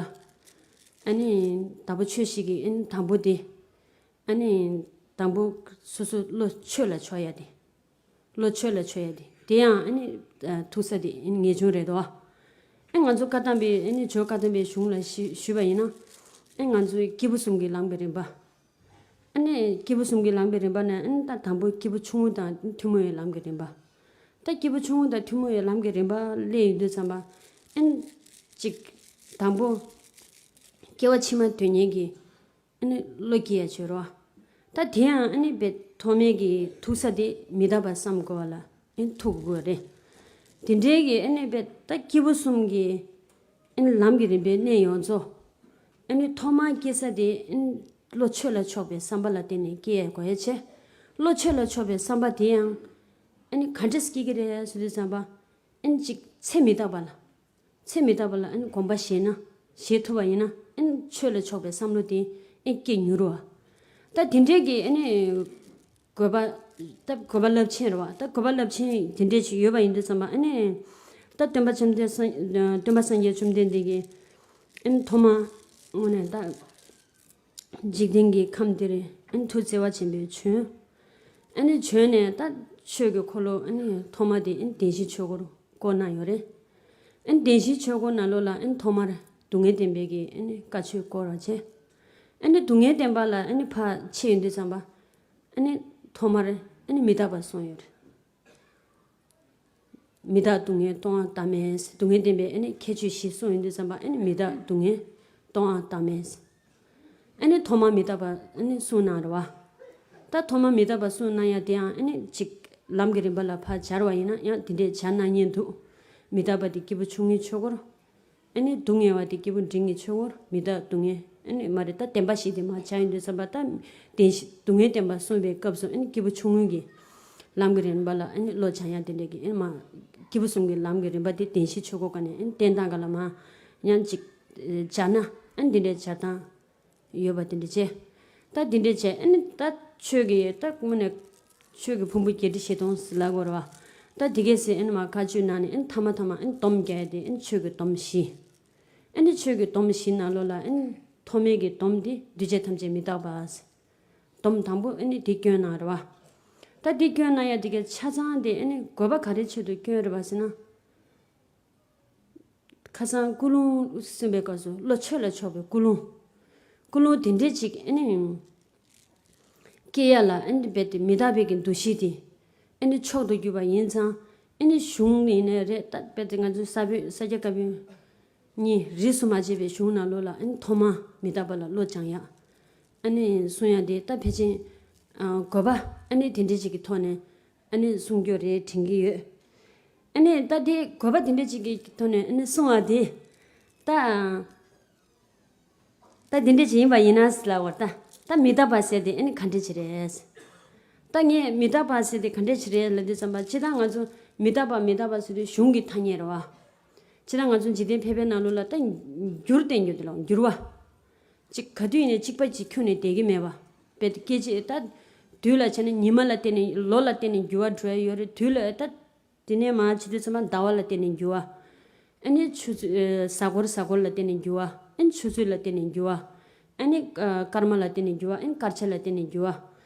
ཨ་ནི་དྭགས་པོ་ཆོས་བཤད་ཀྱི་ཨ་ནི་དང་པོ་དེ། ཨ་ནི་དང་པོ་སོ་སོ་བློ་ཆོས་ལ་ཕྱོགས་ཡ་དེ། བློ་ཆོས་ལ་ཕྱོགས་ཡ་དེ། དེ་ཡང་ཨ་ནི་ཐུག་ས་དེ་ཨ་ནི་ངེས་འབྱུང་རེད་དོ། ཨ་ང་ཚོ་བཀའ་གདམས་པའི་ཨ་ནི་ཇོ་བཀའ་གདམས་པའི་གཞུང་ལ་ཞུ་ཞུས་པ་ཡིན་ན། ཨ་ང་ཚོའི་སྐྱེས་བུ་གསུམ་གྱི་ལམ་གྱི་རིམ་པ། ཨ་ནི་སྐྱེས་བུ་གསུམ་གྱི་ལམ་གྱི་རིམ་པ་ནས་ཨ་ནི་ད་དང་པོ་སྐྱེས་བུ་ཆུང་ངུ་དང་ཐུན་མོང་བའི་ལམ་གྱི་རིམ་པ། ད་སྐྱེས་བུ་ཆུང་ངུ་དང་ཐུན་མོང་བའི་ལམ་གྱི་རིམ་པ་སླེབས་ཡོང་དུས་ཙམ་པ། ཨ་ནི་གཅིག་དང་པོ་སྐྱེ་བ་ཕྱི་མ་དོན་གཉེར་གྱི་ཨ་ནི་བློ་སྐྱེ་ཡ་བྱོས་རོགས། ད་དེ་ཡང་ཨ་ནི་དཔེ་ཐོག་མའི་གི་ཐུག་ས་དེ་མི་རྟག་པ་བསམ་དགོས་པ་ལ་ཨ་ནི་ཐུག་དགོས་རེད། དེ་འདྲའི་གི་ཨ་ནི་དཔེ་ད་སྐྱེས་བུ་གསུམ་གྱི་ཨ་ནི་ལམ་གྱི་རིམ་པའི་གནད་ཡོངས་རྫོགས། ཨ་ནི་ཐོག་མར་སྐྱེ་ས་དེ་ཨ་ནི་བློ་ཆོས་ལ་ཕྱོགས་པའི་བསམ་པ་ལ་བརྟེན་ནས་སྐྱེ་ཡ་དགོས་ཡ་བྱས། བློ་ཆོས་ལ་ཕྱོགས་པའི་བསམ་པ་དེ་ཡང་ཨ་ནི་ག་འདྲས་སྐྱེ་གི་རེད་ཟེར་དུས་ཙམ་པ། ཨ་ནི་གཅིག་ཚེ་མི་རྟག་པ་ལ། ཚེ་མི་རྟག་པ་ལ་ཨ་ནི་གོམས་པ་བཞེས་ན། བཞེས་ཐུབ་པ་ཡིན་ན་ཨ་ནི་ཆོས་ལ་ཕྱོགས་པའི་བསམ་བློ་དེ་ཨ་ནི་སྐྱེ་མྱུར་བ། ད་དེ་འདྲའི་གི་ཨ་ནི་དགོས་པ། ད་དགོས་པ་རླབས་ཆེན་རེད་བ། ད་དགོས་པ་རླབས་ཆེན་དེ་འདྲའི་ཞིག་ཡོད་པ་ཡིན་དུས་ཙམ་པ། ཨ་ནི་ད་སྟོན་པ་བཅོམ་ལྡན་སངས་སྟོན་པ་སངས་རྒྱས་བཅོམ་ལྡན་འདས་ཀྱིས་ཨ་ནི་ཐོག་མ་དངོས་གནས་ད། འཇིག་རྟེན་གྱི་ཁམས་འདིར་ཨ་ནི་ཐུགས་བརྩེ་བ་ཆེན་པོས་བྱོན། ཨ་ནི་བྱོན་ནས་ད་ཆོས་ཀྱི་འཁོར་ལོ་ཨ་ནི་ཐོག་མ་དེ་ཨ་ནི་བདེན་བཞིའི་ཆོས་འཁོར་བསྐོར་གནང་ཡོད་རེད། ཨ་ནི་བདེན་བཞིའི་ཆོས་འཁོར་ནང་ལོགས་ལ་ཨ་ནི་ཐོག་མར་སྡུག་བསྔལ་བདེན་པའི་གི་ཨ་ནི་བཀའ་ཆོས་བསྐོར་བ་བྱས། ཨ་ནི་སྡུག་བསྔལ་བདེན་པ་ལ་ཨ་ནི་ཕར་ཕྱིན་ཡོང་དུས་ཙམ་པ། ཨ་ནི་ཐོག་མར་ཨ་ནི་མི་རྟག་པ་གསུངས་ཡོད་རེད། མི་རྟག་སྡུག་བསྔལ་སྟོང་པ་ལྟ་མིན། སྡུག་བསྔལ་བདེན་པའི་ཨ་ནི་ཁྱད་ཆོས་བཞི་གསུངས་ཡོང་དུས་ཙམ་པ། ཨ་ནི་མི་རྟག་སྡུག་བསྔལ་སྟོང་པ་ལྟ་མིན། ཨ་ནི་ཐོག་མ་མི་རྟག་པ་ཨ་ནི་གསུངས་གནང་རེད་བ། ད་ཐོག་མ་མི་རྟག་པ་གསུངས་གནང་ཡ་དེའང་ཨ་ནི་གཅིག་ལམ་གྱི་རིམ་པ་ལ་ཕར་སྦྱར་བ་ཡིན་ན་ཡང་དེ་འདྲས་སྦྱར་གནང་མཁན་འདུག་མི་རྟག་པ་དེ་སྐྱེས་བུ་ཆུང་ངུའི་ཆོས་འཁོར། ཨ་ནི་སྡུག་བསྔལ་བ་དེ་སྐྱེས་བུ་འབྲིང་གི་ཆོས་འཁོར། མི་རྟག་སྡུག་བསྔལ། ཨ་ནི་མ་རེད། ད་བདེན་པ་བཞི་དེ་མར་སྦྱར་ཡོང་དུས་ཙམ་པ། ད་བདེན་བཞི་སྡུག་བསྔལ་བདེན་པ་གསུངས་པའི་སྐབས་སུ་ཨ་ནི་སྐྱེས་བུ་ཆུང་ངུ་གི་ལམ་གྱི་རིམ་པ་ལ་ཨ་ནི་བློ་སྦྱང་ཡ་དེ་འདྲ་གི་ཨ་ནི་མ། སྐྱེས་བུ་གསུམ་གྱི་ལམ་གྱི་རིམ་པ་དེ་བདེན་བཞིའི་ཆོས་འཁོར་སྒང་ནས་ཨ་ནི་བསྟན་སྟངས་སྒང་ལ་མར་ཡང་ཅིག་སྦྱར་ན། ཨ་ནི་འདི་འདྲའི་སྦྱར་སྟངས་ཡོད་པ་དེ་འདྲ་བྱས། ད་འདི་འདྲ་བྱས། ཨ་ནི་ད་ཆོས་ཀྱི་ད་དངོས་གནས་ཆོས་ཀྱི་ཕུང་པོ་བརྒྱད་ཁྲི་བཞི་སྟོང་ཟེར་ལབ་དགོས་རེད་བ། ད་འདི་གས་ཟེར་ཨ་ནི་མར་བཀའ་ཆོས་ནང་ནས་ཨ་ནི་ཐ་མ་ཐ་མ་ཨ་ནི་སྡོམ་རྒྱག་ཡ་དེ་ཨ་ནི་ཆོས་ཀྱི་སྡོམ་བཞི། ཨ་ནི་ཆོས་ཀྱི་སྡོམ་བཞི་ནང་ལོགས་ལ་ཨ་ནི་ཐོག་མའི་གི་སྡོམ་དེ་འདུས་བྱས་ཐམས་ཅད་མི་རྟག་པ། སྡོམ་དང་པོ་ཨ་ནི་དེ་སྐྱོན་གནང་རེད་བ། ད་དེ་སྐྱོན་གནང་ཡ་དེ་གའི་ཆ་ཚང་དེ་ཨ་ནི་དགོས་པ་ག་རེ་ཆེད་དུ་སྐྱོན་རེད་བ་ཟེར་ན། ཁ་སང་ཀུན་སློང་གསུངས་པའི་སྐབས་སུ་བློ་ཆོས་ལ་ཕྱོགས་པའི་ཀུན་སློང་། ཀུན་སློང་དེ་འདྲས་ཅིག་ཨ་ནི། སྐྱེ་ཡ་ལ་ཨ་ནི་རྦད་དེ་མི་རྟག་པའི་གི་འདུ་ཤེས་དེ་ཨ་ནི་མཆོག་ཏུ་གྱུར་པ་ཡིན་ཙང་། ཨ་ནི་གཞུང་ཡིན་ནའི་རེད། ད་རྦད་དེ་ང་ཚོའི་ས་བོན་ས་སྐྱ་བཀའ་པོད་གཉིས་རིས་སུ་མ་ཆད་པའི་གཞུང་ནང་ལོགས་ལ་ཨ་ནི་ཐོག་མ་མི་རྟག་པ་ལ་བློ་སྦྱང་ཡ། ཨ་ནི་གསུང་ཡ་དེ་ད་ཕལ་ཆེར་དགོས་པ་ཨ་ནི་དེ་འདྲས་ཅིག་གི་ཐོག་ནས་ཨ་ནི་གསུང་རྒྱུ་རེད་དྲན་གྱི་ཡོད། ཨ་ནི་ད་དེ་དགོས་པ་དེ་འདྲས་ཅིག་གི་ཐོག་ནས་ཨ་ནི་གསུང་བ་དེ་ད། ད་དེ་འདྲས་ཅིག་ཡིན་པ་ཡིན་ན་ཟེར་ལབ་པ་རེད། ད་ད་མི་རྟག་པ་ཟེར་དེ་ཨ་ནི་ག་འདྲས་ཅིག་རེད། ད་ངས་མི་རྟག་པ་ཟེར་དེ་ག་འདྲས་ཅིག་རེད་ལབ་དུས་ཙམ་པ། སྤྱིར་བཏང་ང་ཚོ་མི་རྟག་པ་མི་རྟག་པ་ཟེར་དུས་གཞུང་གི་ཐ་སྙད་རེད་བ། སྤྱིར་བཏང་ང་ཚོ་འཇིག་རྟེན་ཕལ་པའི་ནང་ལོགས་ལ་ད་འགྱུར་བསྟན་རྒྱུ་དེ་ལ་འགྱུར་བ། གཅིག་ག་དུས་ཡིན་ནའི་གཅིག་པ་གཅིག་ཁྱོན་ནས་བསྡད་ཀྱི་མེད་པ། དཔེ་སྐད་ཅིག་ད་དུས་ལ་བྱས་ན་ཉི་མ་ལ་བརྟེན་ནས་ལོ་ལ་བརྟེན་ནས་འགྱུར་བ་འགྲོ་ཡ་ཡོད་རེད། དུས་ལ་ད། དེ་ནས་མར་བྱེད་དུས་ཚང་མ་ཟླ་བ་ལ་བརྟེན་ནས་འགྱུར་བ། ཨ་ནི་ཆུ་ཚོད་ཨ་གཟའ་འཁོར་གཟའ་འཁོར་ལ་བརྟེན་ནས་འགྱུར་བ། ཨ་ནི་ཆུ་ཚོད་ལ་བརྟེན་ནས་འགྱུར་བ། ཨ་ནི་ཨ་སྐར་མ་ལ་བརྟེན་ནས་འགྱུར་བ། ཨ་ནི་སྐར་ཆ་ལ་བརྟེན་ནས་འགྱུར་བ།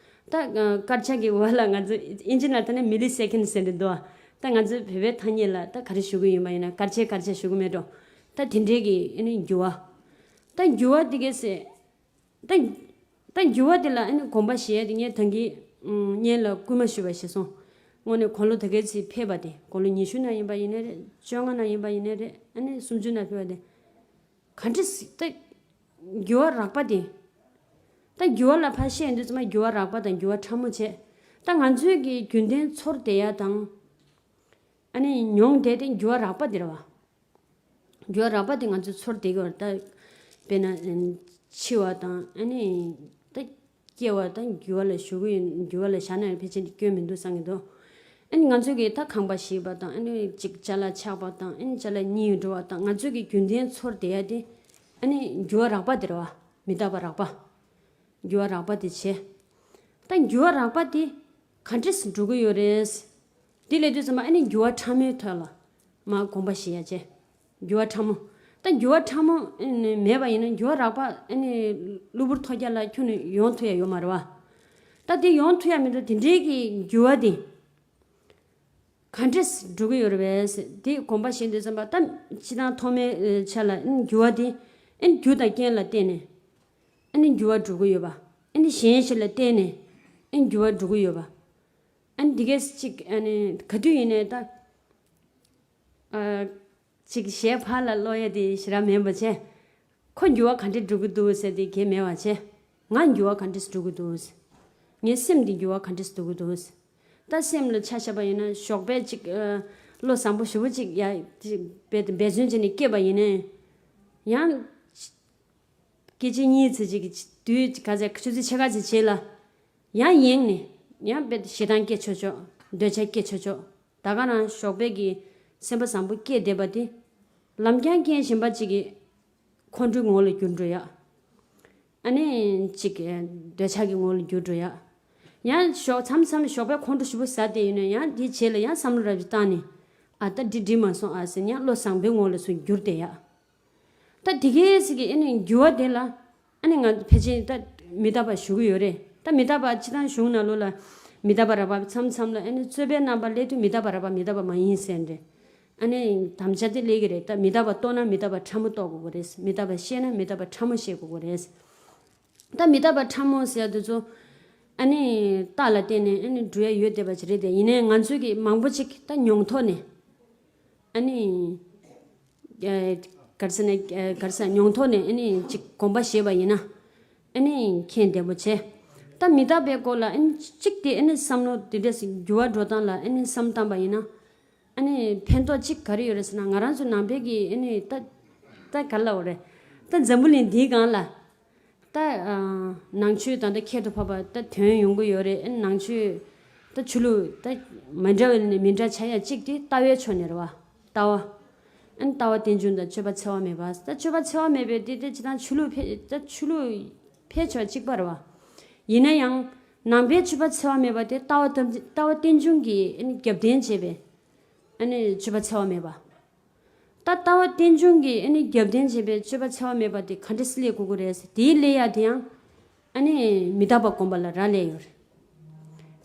ད་ཨ་སྐར་ཆ་གི་འོག་ལ་ང་ཚོ་ཨིན་ཇི་ནང་ལ་ད་ནི་མི་ལི་སེ་ཀན་ཟེར་འདི་འདུག་བ། ད་ང་ཚོའི་བོད་པའི་ཐ་སྙད་ལ་ད་ག་རེ་ཞུ་གི་ཡོད་པ་ཡིན་ན། སྐར་ཆ་སྐར་ཆ་ཞུ་གི་མེད་འགྲོ། ད་དེ་འདྲའི་གི་ཨ་ནི་འགྱུར་བ། ད་འགྱུར་བ་དེ་གས་ཟེར། ད་ད་འགྱུར་བ་དེ་ལ་ཨ་ནི་དགོངས་པ་བཞེས་ཡ་དེ་ངས་ད་གིན་ཨུམ་སྔོན་ལ་སྐུལ་མ་ཞུས་པ་ཞིག་སོང་། དངོས་གནས་དགུང་ལོ་ད་གས་ཚེ་ཕེབས་པ་དེ་དགུང་ལོ་ཉི་ཤུ་ན་ཡིན་པ་ཡིན་ནའི་རེད། བཅོ་ལྔ་ན་ཡིན་པ་ཡིན་ནའི་རེད། ཨ་ནི་སུམ་ཅུ་ན་ཕེབས་པ་དེ། ག་འདྲ་སེ་ད་འགྱུར་བ་རགས་པ་དེ། ད་འགྱུར་བ་ལ་ཕར་བཤད་ཡོང་དུས་ཙམ་པ་འགྱུར་བ་རགས་པ་དང་འགྱུར་བ་ཕྲ་མོ་བྱས། ད་ང་ཚོའི་གི་རྒྱུན་ལྡན་ཚོར་བསྡད་ཡ་དང་། ཨ་ནི་མྱོང་བསྡད་དེ་འགྱུར་བ་རགས་པ་དེ་རེད་བ། འགྱུར་བ་རགས་པ་དེ་ང་ཚོས་ཚོར་བསྡད་ཀྱི་ཡོད་རེད། ད་དཔེར་ན་ཨ་འཆི་བ་དང་ཨ་ནི་ད་སྐྱེ་བ་དང་འགྱུར་བ་ལ་ཞུ་གི་ཡོད། འགྱུར་བ་ལ་བཞག་ན་ཕལ་ཆེར་སྐྱོན་མི་འདུག་བསམ་གྱི་འདུག་ཨ་ནི་ང་ཚོས་གི་ད་ཁང་པ་ཞིག་པ་དང་ཨ་ནི་ཅིག་ཅ་ལག་ཆག་པ་དང་ཨ་ནི་ཅ་ལག་རྙིད་འགྲོ་བ་དང་ང་ཚོས་གི་རྒྱུན་ལྡན་ཚོར་བསྡད་ཡ་དེ་ཨ་ནི་འགྱུར་བ་རགས་པ་དེ་རེད་བ། མི་རྟག་པ་རགས་པ། འགྱུར་བ་རགས་པ་དེ་བྱས། ད་འགྱུར་བ་རགས་པ་དེ་ག་འདྲས་སེ་འགྲོ་གི་ཡོད་རེད། དེ་ལས་དུས་ཙམ་པ་ཨ་ནི་འགྱུར་བ་ཕྲ་མོའི་ཐོག་ལ་མར་དགོངས་པ་བཞེས་ཡ་བྱས། འགྱུར་བ་ཕྲ་མོ། ད་འགྱུར་བ་ཕྲ་མོ་ཨ་ནི་མེད་པ་ཡིན་ན་འགྱུར་བ་རགས་པ་ཨ་ནི་གློ་བུར་ཐོལ་རྒྱག་ལ་ཁྱོན་ནས་ཡོང་ཐུབ་ཡ་ཡོད་མ་རེད་བ། ད་དེ་ཡོང་ཐུབ་ཡ་མི་འདུག་དེ་འདྲའི་གི་འགྱུར་བ་དེ་ག་འདྲས་སེ་འགྲོ་གི་ཡོད་རེད་པས་ཟེར་དེ་དགོངས་པ་བཞེས་དུས་ཙམ་པ་ད་སྤྱིར་བཏང་ཐོག་མའི་ཆ་ལ་ཨ་ནི་འགྱུར་བ་དེ་ཨ་ནི་རྒྱུ་དང་རྐྱེན་ལ་བརྟེན་ནས་ཨ་ནི་འགྱུར་བ་འགྲོ་གི་ཡོད་པ། ཨ་ནི་གཞན་ཞིག་ལ་བརྟེན་ནས་ཨ་ནི་འགྱུར་བ་འགྲོ་གི་ཡོད་པ། ཨ་ནི་འདི་གས་ཅིག་ཨ་ནི་ག་དུས་ཡིན་ནའི་ད་ཨ་ཅིག་གཞན་ཕར་ལ་སློག་ཡ་དེ་ཞེ་དྲག་མིན་པ་བྱས། ཁོ་འགྱུར་བ་ག་འདྲས་འགྲོ་གི་འདུག་ཟེར་དེ་གས་མེད་པ་བྱས། ང་འགྱུར་བ་ག་འདྲས་འགྲོ་གི་འདུག་ངའི་སེམས་འདི་འགྱུར་བ་ག་འདྲས་འགྲོ་གི་འདུག་ད་སེམས་ལ་ཆ་བཞག་པ་ཡིན་ན་ཞོགས་པའི་ཅིག་ཨ་བློ་བཟང་པོ་ཞེ་པོ་ཅིག་ཡ་ཅིག་འབད་འབད་བརྩོན་བྱས་ནས་སྐྱེས་པ་ཡིན་ནའི། ཡང་སྐད་ཆ་གཉིས་ཙམ་ཅིག་གི་དུས་ག་ཚད་ཆུ་ཚོད་ཕྱེད་ཀ་ཙམ་བྱས་ལ། ཡང་ཡེངས་ནས་ཡང་དཔེ་ཞེ་སྡང་སྐྱེ་ཆོག་ཆོག་འདོད་ཆགས་སྐྱེ་ཆོག་ཆོག་ད་ག་རང་ཞོགས་པའི་གི་སེམས་པ་བཟང་པོ་སྐྱེས་བསྡད་པ་དེ། ལམ་རྐྱང་རྐྱང་གཞན་པ་ཅིག་གི་ཁོང་ཁྲོའི་ངོ་ལ་འགྱུར་འགྲོ་ཡ། ཨ་ནི་ཅིག་གི་འདོད་ཆགས་ཀྱི་ངོ་ལ་འགྱུར་འགྲོ་ཡ། ཡང་ཞོགས་མཚམས་མཚམས་ཞོགས་པའི་ཁོང་ཁྲོ་ཞེ་པོ་ཟ་བསྡད་ཡོད་ན་ཡང་དེའི་རྗེས་ལ་ཡང་བསམ་བློ་རབ་ཅིག་བཏང་ནས། ཨ་ད་འདི་འགྲིག་མ་སོང་ཨ་ཟེར་ཡང་བློ་བཟང་པོའི་ངོ་ལ་སུ་འགྱུར་བསྡད་ཡ། ད་དེ་གས་ཟེར་གི་ཨ་ནི་འགྱུར་བ་དེ་ལ་ཨ་ནི་ང་ཕལ་ཆེར་ད་མི་རྟག་པ་ཞུ་གི་ཡོད་རེད། ད་མི་རྟག་པ་སྤྱིར་བཏང་གཞུང་ནང་ལོགས་ལ་མི་རྟག་པ་རགས་པ་མཚམས་མཚམས་ལ་ཨ་ནི་རྩོད་པའི་རྣམ་པ་སླེབས་དུས་མི་རྟག་པ་རགས་པ་མི་རྟག་པ་མ་ཡིན་ཟེར་འདྲ། ཨ་ནི་དམ་བཅའ་དེ་སླེབས་ཀྱི་རེད། ད་མི་རྟག་པ་རྟོགས་ན་མི་རྟག་པ་ཕྲ་མོ་རྟོགས་དགོས་ཀྱི་རེད། མི་རྟག་པ་ཤེས་ན་མི་རྟག་པ་ཕྲ་མོ་ཤེས་དགོས་ཀྱི་རེད། ད་མི་རྟག་པ་ཕྲ་མོ་ཟེར་དུས་ཚོ། ཨ་ནི་རྟགས་ལ་བརྟེན་ནས་ཨ་ནི་འགྲོ་ཡ་ཡོད་བསྡད་པ་ཅིག་རེད་དེ། ཡིན་ནའི་ང་ཚོས་ཀྱི་མང་པོ་ཅིག་ད་མྱོང་ཐོག་ནས་ཨ་ནི་ཨ་ག་རེ་ཟེར་ན་ཨ་ག་རེ་ཟེར་མྱོང་ཐོག་ནས་ཨ་ནི་ཅིག་དགོངས་པ་བཞེས་པ་ཡིན་ན་ཨ་ནི་མཁྱེན་བདེ་པོ་བྱས། ད་མི་རྟག་པའི་སྐོར་ལ་ཨ་ནི་གཅིག་དེ་ཨ་ནི་བསམ་བློ་དེ་འདྲས་འགྱུར་བ་འགྲོ་སྟངས་ལ་ཨ་ནི་བསམ་བཏང་པ་ཡིན་ན། ཨ་ནི་ཕན་ཐོགས་གཅིག་ག་རེ་ཡོད་རེད་ཟེར་ན། ང་རང་ཚོ་ནང་པའི་གི་ཨ་ནི་ད་ད་ག་ལབ་དགོས་རེད། ད་འཛམ་བུ་གླིང་འདིའི་སྒང་ལ་ད་ཨ་ནང་ཆོས་ད་ལྟ་ཁྱད་དུ་འཕགས་པ་ད་ཐོན་ཡོང་གི་ཡོད་རེད། ཨ་ནི་ནང་ཆོས་ད་ཆོས་ལུགས་ད་མི་འདྲ་བ་ནས་མི་འདྲ་ཆགས་ཡ་གཅིག་དེ་ལྟ་བའི་ཕྱོགས་ནས་རེད་བ། ལྟ་བ། ཨ་ནི་ལྟ་བ་རྟེན་འབྱུང་དང་སྤྱོད་པ་འཚེ་བ་མེད་པ། ད་སྤྱོད་པ་འཚེ་བ་མེད་པའི་དེ་ད་ཅི་ད་ཆོས་ལུགས་ཕལ་ད་ཆོས་ལུགས་ཕལ་ཆེར་གཅིག་པ་རེད་བ། ཡིན་ན་ཡང་ནང་པའི་སྤྱོད་པ་འཚེ་བ་མེད་པ་དེ་ལྟ་བ་ལྟ་ལྟ་བ་རྟེན་འབྱུང་གིས་ཨ་ནི་རྒྱབ་རྟེན་བྱས་པའི་ཨ་ནི་སྤྱོད་པ་འཚེ་བ་མེད་པ། ད་ལྟ་བ་རྟེན་འབྱུང་གིས་ཨ་ནི་རྒྱབ་རྟེན་བྱས་པའི་སྤྱོད་པ་འཚེ་བ་མེད་པ་དེ་ག་འདྲ་སེ་སླེབས་དགོས་ཀྱི་རེད་ཟེར། དེའི་སླེབས་ཡ་དེ་ཡང་ཨ་ནི་མི་རྟག་པ་སྒོམ་པ་ལ་རག་ལས་ཡོད་རེད།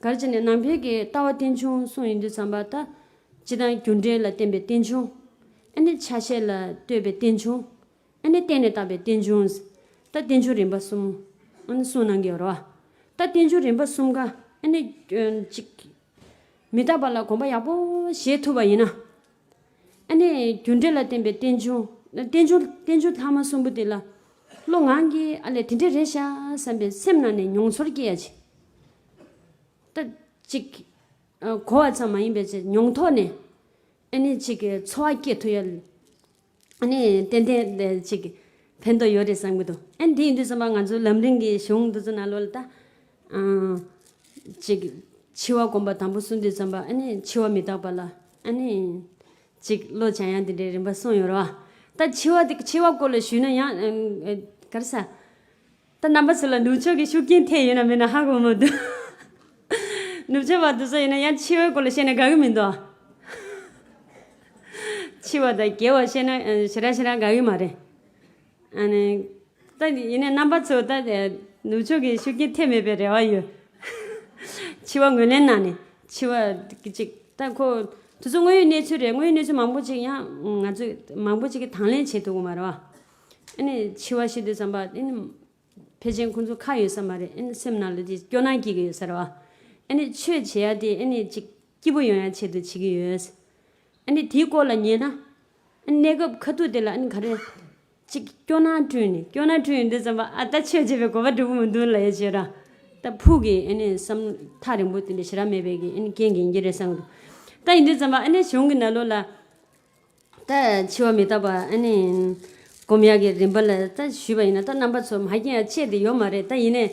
ག་རེ་བྱས་ནས་ནང་པའི་གི་ལྟ་བ་རྟེན་འབྱུང་གསུངས་ཡོང་དུས་ཙམ་པ་ད་སྤྱིར་བཏང་རྒྱུ་འབྲས་ལ་བརྟེན་པའི་རྟེན་འབྱུང་། ཨ་ནི་ཆ་ཤས་ལ་ལྟོས་པའི་རྟེན་འབྱུང་། ཨ་ནི་བརྟེན་ནས་བཏགས་པའི་རྟེན་འབྱུང་། ད་རྟེན་འབྱུང་རིམ་པ་གསུམ་ཨ་ནི་གསུངས་གནང་གི་ཡོད་རེད་བ། ད་རྟེན་འབྱུང་རིམ་པ་གསུམ་ཀ་ཨ་ནི་ཅིག་མི་རྟག་པ་ལ་དགོངས་པ་ཡག་པོ་བཞེས་ཐུབ་པ་ཡིན་ན། ཨ་ནི་རྒྱུ་འབྲས་ལ་བརྟེན་པའི་རྟེན་འབྱུང་། རྟེན་འབྱུང་རྟེན་འབྱུང་ལྷག་མ་གསུམ་པོ་དེ་ལ་བློ་ངང་གིས་ཨ་ལས་དེ་འདྲས་རེད་ཤག་བསམ་པའི་སེམས་ནང་ནས་མྱོང་ཚོར་སྐྱེ་ཡ་ཅིག་ད་ཅིག་གོ་བ་ཙམ་མ་ཡིན་པའི་ཅིག་མྱོང་ཐོག་ནས་ཨ་ནི་ཅིག་ཚོར་བ་སྐྱེ་ཐུབ་ཡ། ཨ་ནི་ཏན་ཏན་ཅིག་ཕན་ཐོགས་ཡོད་རེད་བསམ་གྱི་འདུག་ཨ་ནི་དེ་ཡིན་དུས་ཙམ་པ་ང་ཚོ་ལམ་རིམ་གྱི་གཞུང་འདི་ཚོ་ནང་ལོགས་ལ་ད་ཨང་ཅིག་འཆི་བ་སྒོམ་པ་དང་པོ་གསུངས་དུས་ཙམ་པ་ཨ་ནི་འཆི་བ་མི་རྟག་པ་ལ་ཨ་ནི་ཅིག་བློ་སྦྱང་ཡ་འདི་འདྲའི་རིམ་པ་གསུངས་ཡོད་རེད་བ། ད་འཆི་བ་འདི་འཆི་བ་སྐོར་ལ་ཞུས་ན་ཡང་ཨ་ག་རེ་ཟ། ད་རྣམ་པ་ཚོ་ལ་ནུབ་ཕྱོགས་ཀྱི་ཤུགས་རྐྱེན་ཐེབས་ཡོད་ན་མེད་ན་ཧ་གོ་མི་འདུག་ནུབ་ཕྱོགས་པ་དེ་ཚོ་ཡིན་ན་ཡང་འཆི་བའི་སྐོར་ལ་བཤད་ན་དགའ་གི་མི་འདུག་འཆི་བ་དང་རྒྱལ་བ་བཤད་ན་ཨ་ཞེ་དྲག་ཞེ་དྲག་དགའ་གི་མ་རེད། ཨ་ནི། ད་ཡིན་ནའི་རྣམ་པ་ཚོ་ད་ནུབ་ཕྱོགས་ཀྱི་ཤུགས་རྐྱེན་ཐེབས་མེད་པའི་རེ་བ་ཡོད། འཆི་བ་ངོས་ལེན་གནང་ནས་འཆི་བ་གི་ཅིག་ད་ཁོ་དེ་ཚོ་དངོས་ཡོད་གནས་ཚུལ་རེད། དངོས་ཡོད་གནས་ཚུལ་མང་པོ་ཅིག་ཡང་ང་ཚོས་མང་པོ་ཅིག་གིས་དང་ལེན་བྱེད་ཐུབ་ཀྱི་མ་རེད་བ། ཨ་ནི་འཆི་བ་ཤི་དུས་ཙམ་པ་ཨ་ནི་ཕལ་ཆེར་ཁོང་ཚོ་ཁ་ཡོད་ས་མ་རེད། ཨ་ནི་སེམས་ནང་ལ་དེ་སྐྱོ་སྣང་སྐྱེ་གི་ཡོད་ས་རེད་བ། ཨ་ནི་ཆོས་བྱེད་ཡ་དེ་ཨ་ནི་ཅིག་སྐྱིད་པོ་ཡོང་ཡ་ཆེད་དུ་བྱེད་ཀྱི་ཡོད། ཨ་ནི་དེའི་སྐོར་ལ་ཉན་ན། ཨ་ནི་གནས་སྐབས་ཁ་ཐུག་དེ་ལ་ཨ་ནི་ག་རེ། ཅིག་སྐྱོ་སྣང་བསྐྲུན་ནས་སྐྱོ་སྣང་བསྐྲུན་ཡོང་དུས་ཙམ་པ་ཨ་ད་ཆོས་བྱེད་པའི་དགོས་པ་འགྲུབ་ཀྱི་མི་འདུག་ལབ་ཡ་བྱས་ར། ད་ཕུགས་ཀྱི་ཨ་ནི་བསམ་ཐག་རིང་པོ་དེ་འདྲ་ཞེ་དྲག་མེད་པའི་གི་ཨ་ནི་རྐྱེན་གྱིས་ཡིན་གྱི་རེད་བསམ་གྱི་འདུག་ད་ཡིན་དུས་ཙམ་པ་ཨ་ནི་གཞུང་གི་ནང་ལོགས་ལ། ད་འཆི་བ་མི་རྟག་པ་ཨ་ནི་སྒོམ་ཡག་གི་རིམ་པ་ལ་ད་ཞུས་པ་ཡིན་ན་ད་རྣམ་པ་ཚོ་མ་རྒན་ཡ་བཅད་དེ་ཡོད་མ་རེད། ད་ཡིན་ནའི་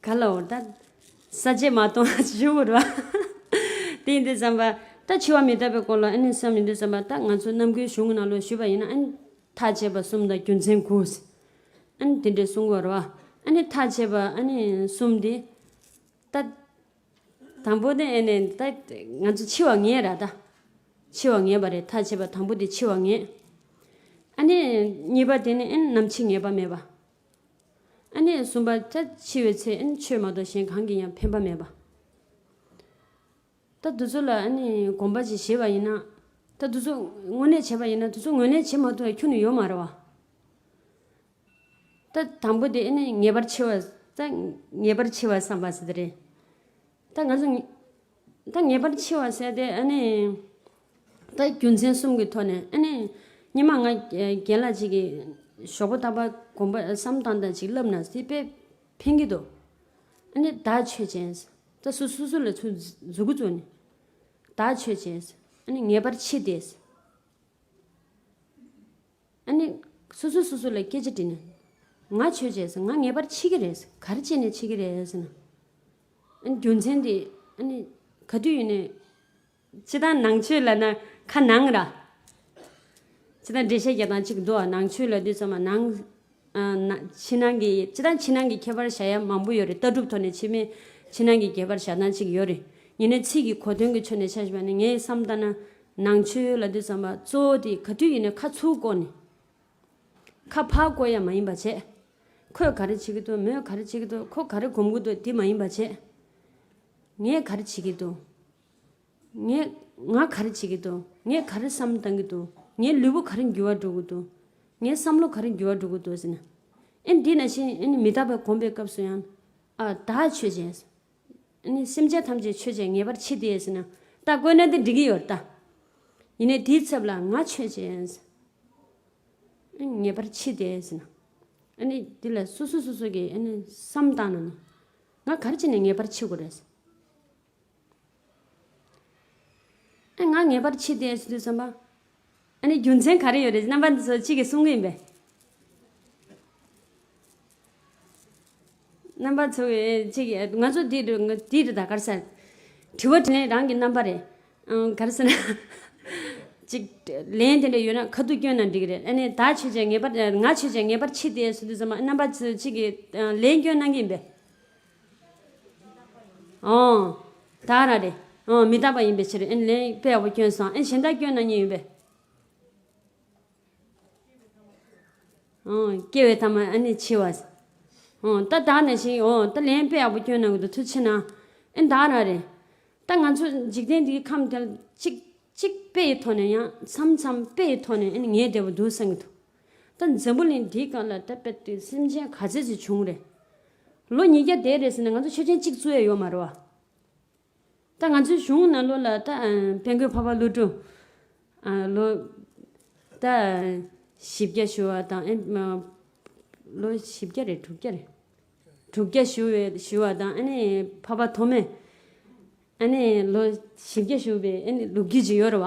ག་ལ་འོ་ད་ས་བཅད་མ་གཏོང་ཞུ་དགོས་རེད་བ། དེ་ཡིན་དུས་ཙམ་པ་ད་འཆི་བ་མི་རྟག་པའི་སྐོར་ལ་ཨ་ནི་བསམ་ཡིན་དུས་ཙམ་པ་ད་ང་ཚོ་ནམ་རྒྱུན་གཞུང་གི་ནང་ལོགས་ཞུས་པ་ཡིན་ན་ཨ་ནི་ཐག་བཅད་པ་གསུམ་དང་རྒྱུ་མཚན་དགུ། ཨ་ནི་དེ་འདྲས་གསུང་དགོས་རེད་བ། ཨ་ནི་ཐག་བཅད་པ་ཨ་ནི་གསུམ་དེ། ད། དང་པོ་དེ་ཨེ་ནས་ད་ང་ཚོ་འཆི་བ་ངེས་ར་ད། འཆི་བ་ངེས་པ་རེད། ཐག་བཅད་པ་དང་པོ་དེ་འཆི་བ་ངེས། ཨ་ནི་གཉིས་པ་དེ་ནི་ཨེ་ནམ་འཆི་ངེས་པ་མེད་པ། ཨ་ནི་གསུམ་པ་ད་འཆི་བའི་ཚེ་ཨེ་ཆོས་མ་གཏོགས་གཞན་གང་གིས་ཡང་ཕན་པ་མེད་པ། ད་དུ་ཚོད་ལ་ཨ་ནི་དགོངས་པ་ཅིག་བཞེས་པ་ཡིན་ན། ད་དུ་ཚོད་དངོས་གནས་བྱས་པ་ཡིན་ན་དུ་ཚོད་ངོས་ལེན་བྱེད་མ་ཐུབ་པ་ཁྱོན་ནས་ཡོད་མ་རེད་བ། ད་དང་པོ་དེ་ཨ་ནི་ངེས་པར་འཆི་བ། ད་ངེས་པར་འཆི་བ་བསམ་པ་ཟེར་དེ་རེད། ད་ང་ཚོ་ངེ- ད་ངེས་པར་འཆི་བ་ཟེར་དེ་ཨ་ནི་ད་རྒྱུ་མཚན་གསུམ་གྱི་ཐོག་ནས་ཨ་ནི་སྔོན་མ་ང་རྒན་ལགས་ཅིག་གིས་ཞོགས་པ་རྟག་པར་དགོངས་པ་བསམ་བཏང་སྟངས་ཅིག་བསླབ་ན་དེ་དཔེ་ཕན་གྱི་འདུག་ཨ་ནི་བདག་ཆོས་ཅན། ད་སོ་སོ་སོ་ལ་ཚུར་མཛུ་གུ་བཙུགས་ནས་བདག་ཆོས་ཅན། ཨ་ནི་ངེས་པར་འཆི་སྟེ། ཨ་ནི་སོ་སོ་སོ་སོ་ལ་སྐད་ཆ་དྲིས་ན། ང་ཆོས་བྱས་སོང་། ང་ངེས་པར་འཆི་གི་རེད། ག་རེ་བྱས་ནས་འཆི་གི་རེད་ཟེར་ན། ཨ་ནི་རྒྱུ་མཚན་དེ་ཨ་ནི་ག་དུས་ཡིན་ནའི། སྤྱིར་བཏང་ནང་ཆོས་ལབ་ན་ཁ་ནང་ར། སྤྱིར་བཏང་འགྲེལ་བཤད་རྒྱག་སྟངས་གཅིག་འདུག་ནང་ཆོས་ལབ་དུས་ཙམ་པ་ནང་། ཨ་ན་ཕྱི་ནང་གི་སྤྱིར་བཏང་ཕྱི་ནང་གི་ཁྱད་པར་བྱ་ཡ་མང་པོ་ཡོད་རེད། ལྟ་གྲུབ་ཐོག་ནས་ཕྱི་མི་ཕྱི་ནང་གི་ཁྱད་པར་བྱ་སྟངས་གཅིག་ཡོད་རེད། ཡིན་ནའི་ཚིག་གི་གོ་དོན་གྱི་ཕྱོགས་ནས་ཆ་བཞག་ན་ངས་བསམ་ལྟ་ན། ནང་ཆོས་ལབ་དུས་ཙམ་པ་གཙོ་བོ་དེ་ག་དུས་ཡིན་ནའི་ཁ་ཚུར་བསྐོར་ནས། ཁ་ཕར་བསྐོར་ཡ་མ་ཡིན་པ་བྱས། ཁོས་ག་རེ་བྱེད་ཀྱི་འདུག་མོས་ག་རེ་བྱེད་ཀྱི་འདུག་ཁོ་ག་རེ་སྒོམ་གྱི་འདུག་དེ་མ་ཡིན་པ་བྱས། ངས་ག་རེ་བྱེད་ཀྱི་འདུག་ངས་ང་ག་རེ་བྱེད་ཀྱི་འདུག་ངས་ག་རེ་བསམ་བཏང་གི་འདུག་ངའི་ལུས་པོ་ག་རེ་འགྱུར་བ་འགྲོ་གི་འདུག་ངའི་བསམ་བློ་ག་རེ་འགྱུར་བ་འགྲོ་གི་འདུག་ཟེར་ན། ཨེ་འདི་ནང་བཞིན་ཨེ་ནི་མི་རྟག་པའི་སྒོམ་པའི་སྐབས་སུ་ཡང་། ཨ་བདག་ཆོས་ཅན། ཨ་ནི་སེམས་ཅན་ཐམས་ཅད་ཆོས་ཅན་ངེས་པར་འཆི་སྟེ་ཟེར་ན། ད་བཀོད་ན་དེ་འགྲིག་གི་ཡོད་ད། ཡིན་ནའི་དེའི་ཚབ་ལ་ང་ཆོས་ཅན། ཨ་ནི་ངེས་པར་འཆི་སྟེ་ཟེར་ན། ཨ་ནི་དེ་ལ་སོ་སོ་སོ་སོ་གིས་ཨ་ནི་བསམ་བཏང་ན་ནི། ང་ག་རེ་བྱས་ནས་ངེས་པར་འཆི་དགོས་རེད། ཨ་ང་ངེས་པར་འཆི་སྟེ་ཟེར་དུས་ཙམ་པ། ཨ་ནི་རྒྱུ་མཚན་ག་རེ་ཡོད་རེད། རྣམ་པ་ཚོ་གཅིག་གིས་གསུང་གི་ཡིན་པས། རྣམ་པ་ཚོ་གིས་གཅིག་གིས་ང་ཚོ་འདི་རུ་འདི་རུ་ད་ག་རེ་ཟེར། དྲི་བ་དྲིས་ལན་རང་གི་རྣམ་པ་རེད། ཨང་ག་རེ་ཟེར་ན། གཅིག་ལན་དེ་འདྲ་ཡོད་ན་ཁ་ཐུག་སྐྱོན་ན་འགྲིག་གི་རེད། ཨ་ནི་བདག་ཆོས་ཅན་ངེས་པར་ང་ཆོས་ཅན་ངེས་པར་འཆི་སྟེ་ཟེར་དུས་ཙམ་པ་རྣམ་པ་ཚོ་གཅིག་གིས་ཨང་ལན་སྐྱོན་གནང་གི་ཡིན་པས། ཨང་། ད་ར་རེད། ཨང་མི་རྟག་པ་ཡིན་པའི་ཕྱིར། ཨེ་ལན་དཔེ་ཡག་པོ་སྐྱོན་སོང་། ཨེ་གཞན་དག་སྐྱོན་གནང་མཁན་ཡིན་པས། ཨང་སྐྱེ་བའི་ཐ་མ་ཨ་ནི་འཆི་བ། ཨང་ད་ད་ནས་ཤིང་ཨང་ད་ལན་དཔེ་ཡག་པོ་སྐྱོན་གནང་གི་འདུག་ཐུགས་ཆེ་གནང་། ཨེ་ད་ར་རེད། ད་ང་ཚོ་འཇིག་རྟེན་འདིའི་ཁམས་དེ་ལ་གཅིག་གཅིག་དཔེ་ཡི་ཐོག་ནས་ཡང་མཚམས་མཚམས་དཔེ་ཡི་ཐོག་ནས་ཨེ་ནི་ངའི་བདེ་བོ་འདུག་བསམ་གི་འདུག་ད་འཛམ་བུ་གླིང་འདིའི་སྒང་ལ་ད་དཔེ་དེ་སེམས་ཅན་ག་ཚད་ཅིག་བྱུང་རེད། ལོ་ཉིས་བརྒྱ་འདས་རེད་ཟེར་ན་ང་ཚོ་ཆོས་ཅན་གཅིག་བཙུགས་ཡ་ཡོད་མ་རེད་བ། ད་ང་ཚོའི་གཞུང་ནང་ལོགས་ལ་ད་ཨ་དཔལ་མགོན་འཕགས་པ་ཀླུ་སྒྲུབ། ཨ་ལོ། ད་བཞི་བརྒྱ་བཞུགས་པ་དང་ཨེ་མ། ལོ་བཞི་བརྒྱ་རེད་དྲུག་བརྒྱ་རེད། དྲུག་བརྒྱ་བཞུགས་པའི་བཞུགས་པ་དང་ཨ་ནི་འཕགས་པ་ཐོགས་མེད། ཨ་ནི་ལོ་བཞི་བརྒྱ་བཞུགས་པའི་ཨ་ནི་ལོ་རྒྱུས་ཅིག་ཡོད་རེད་བ།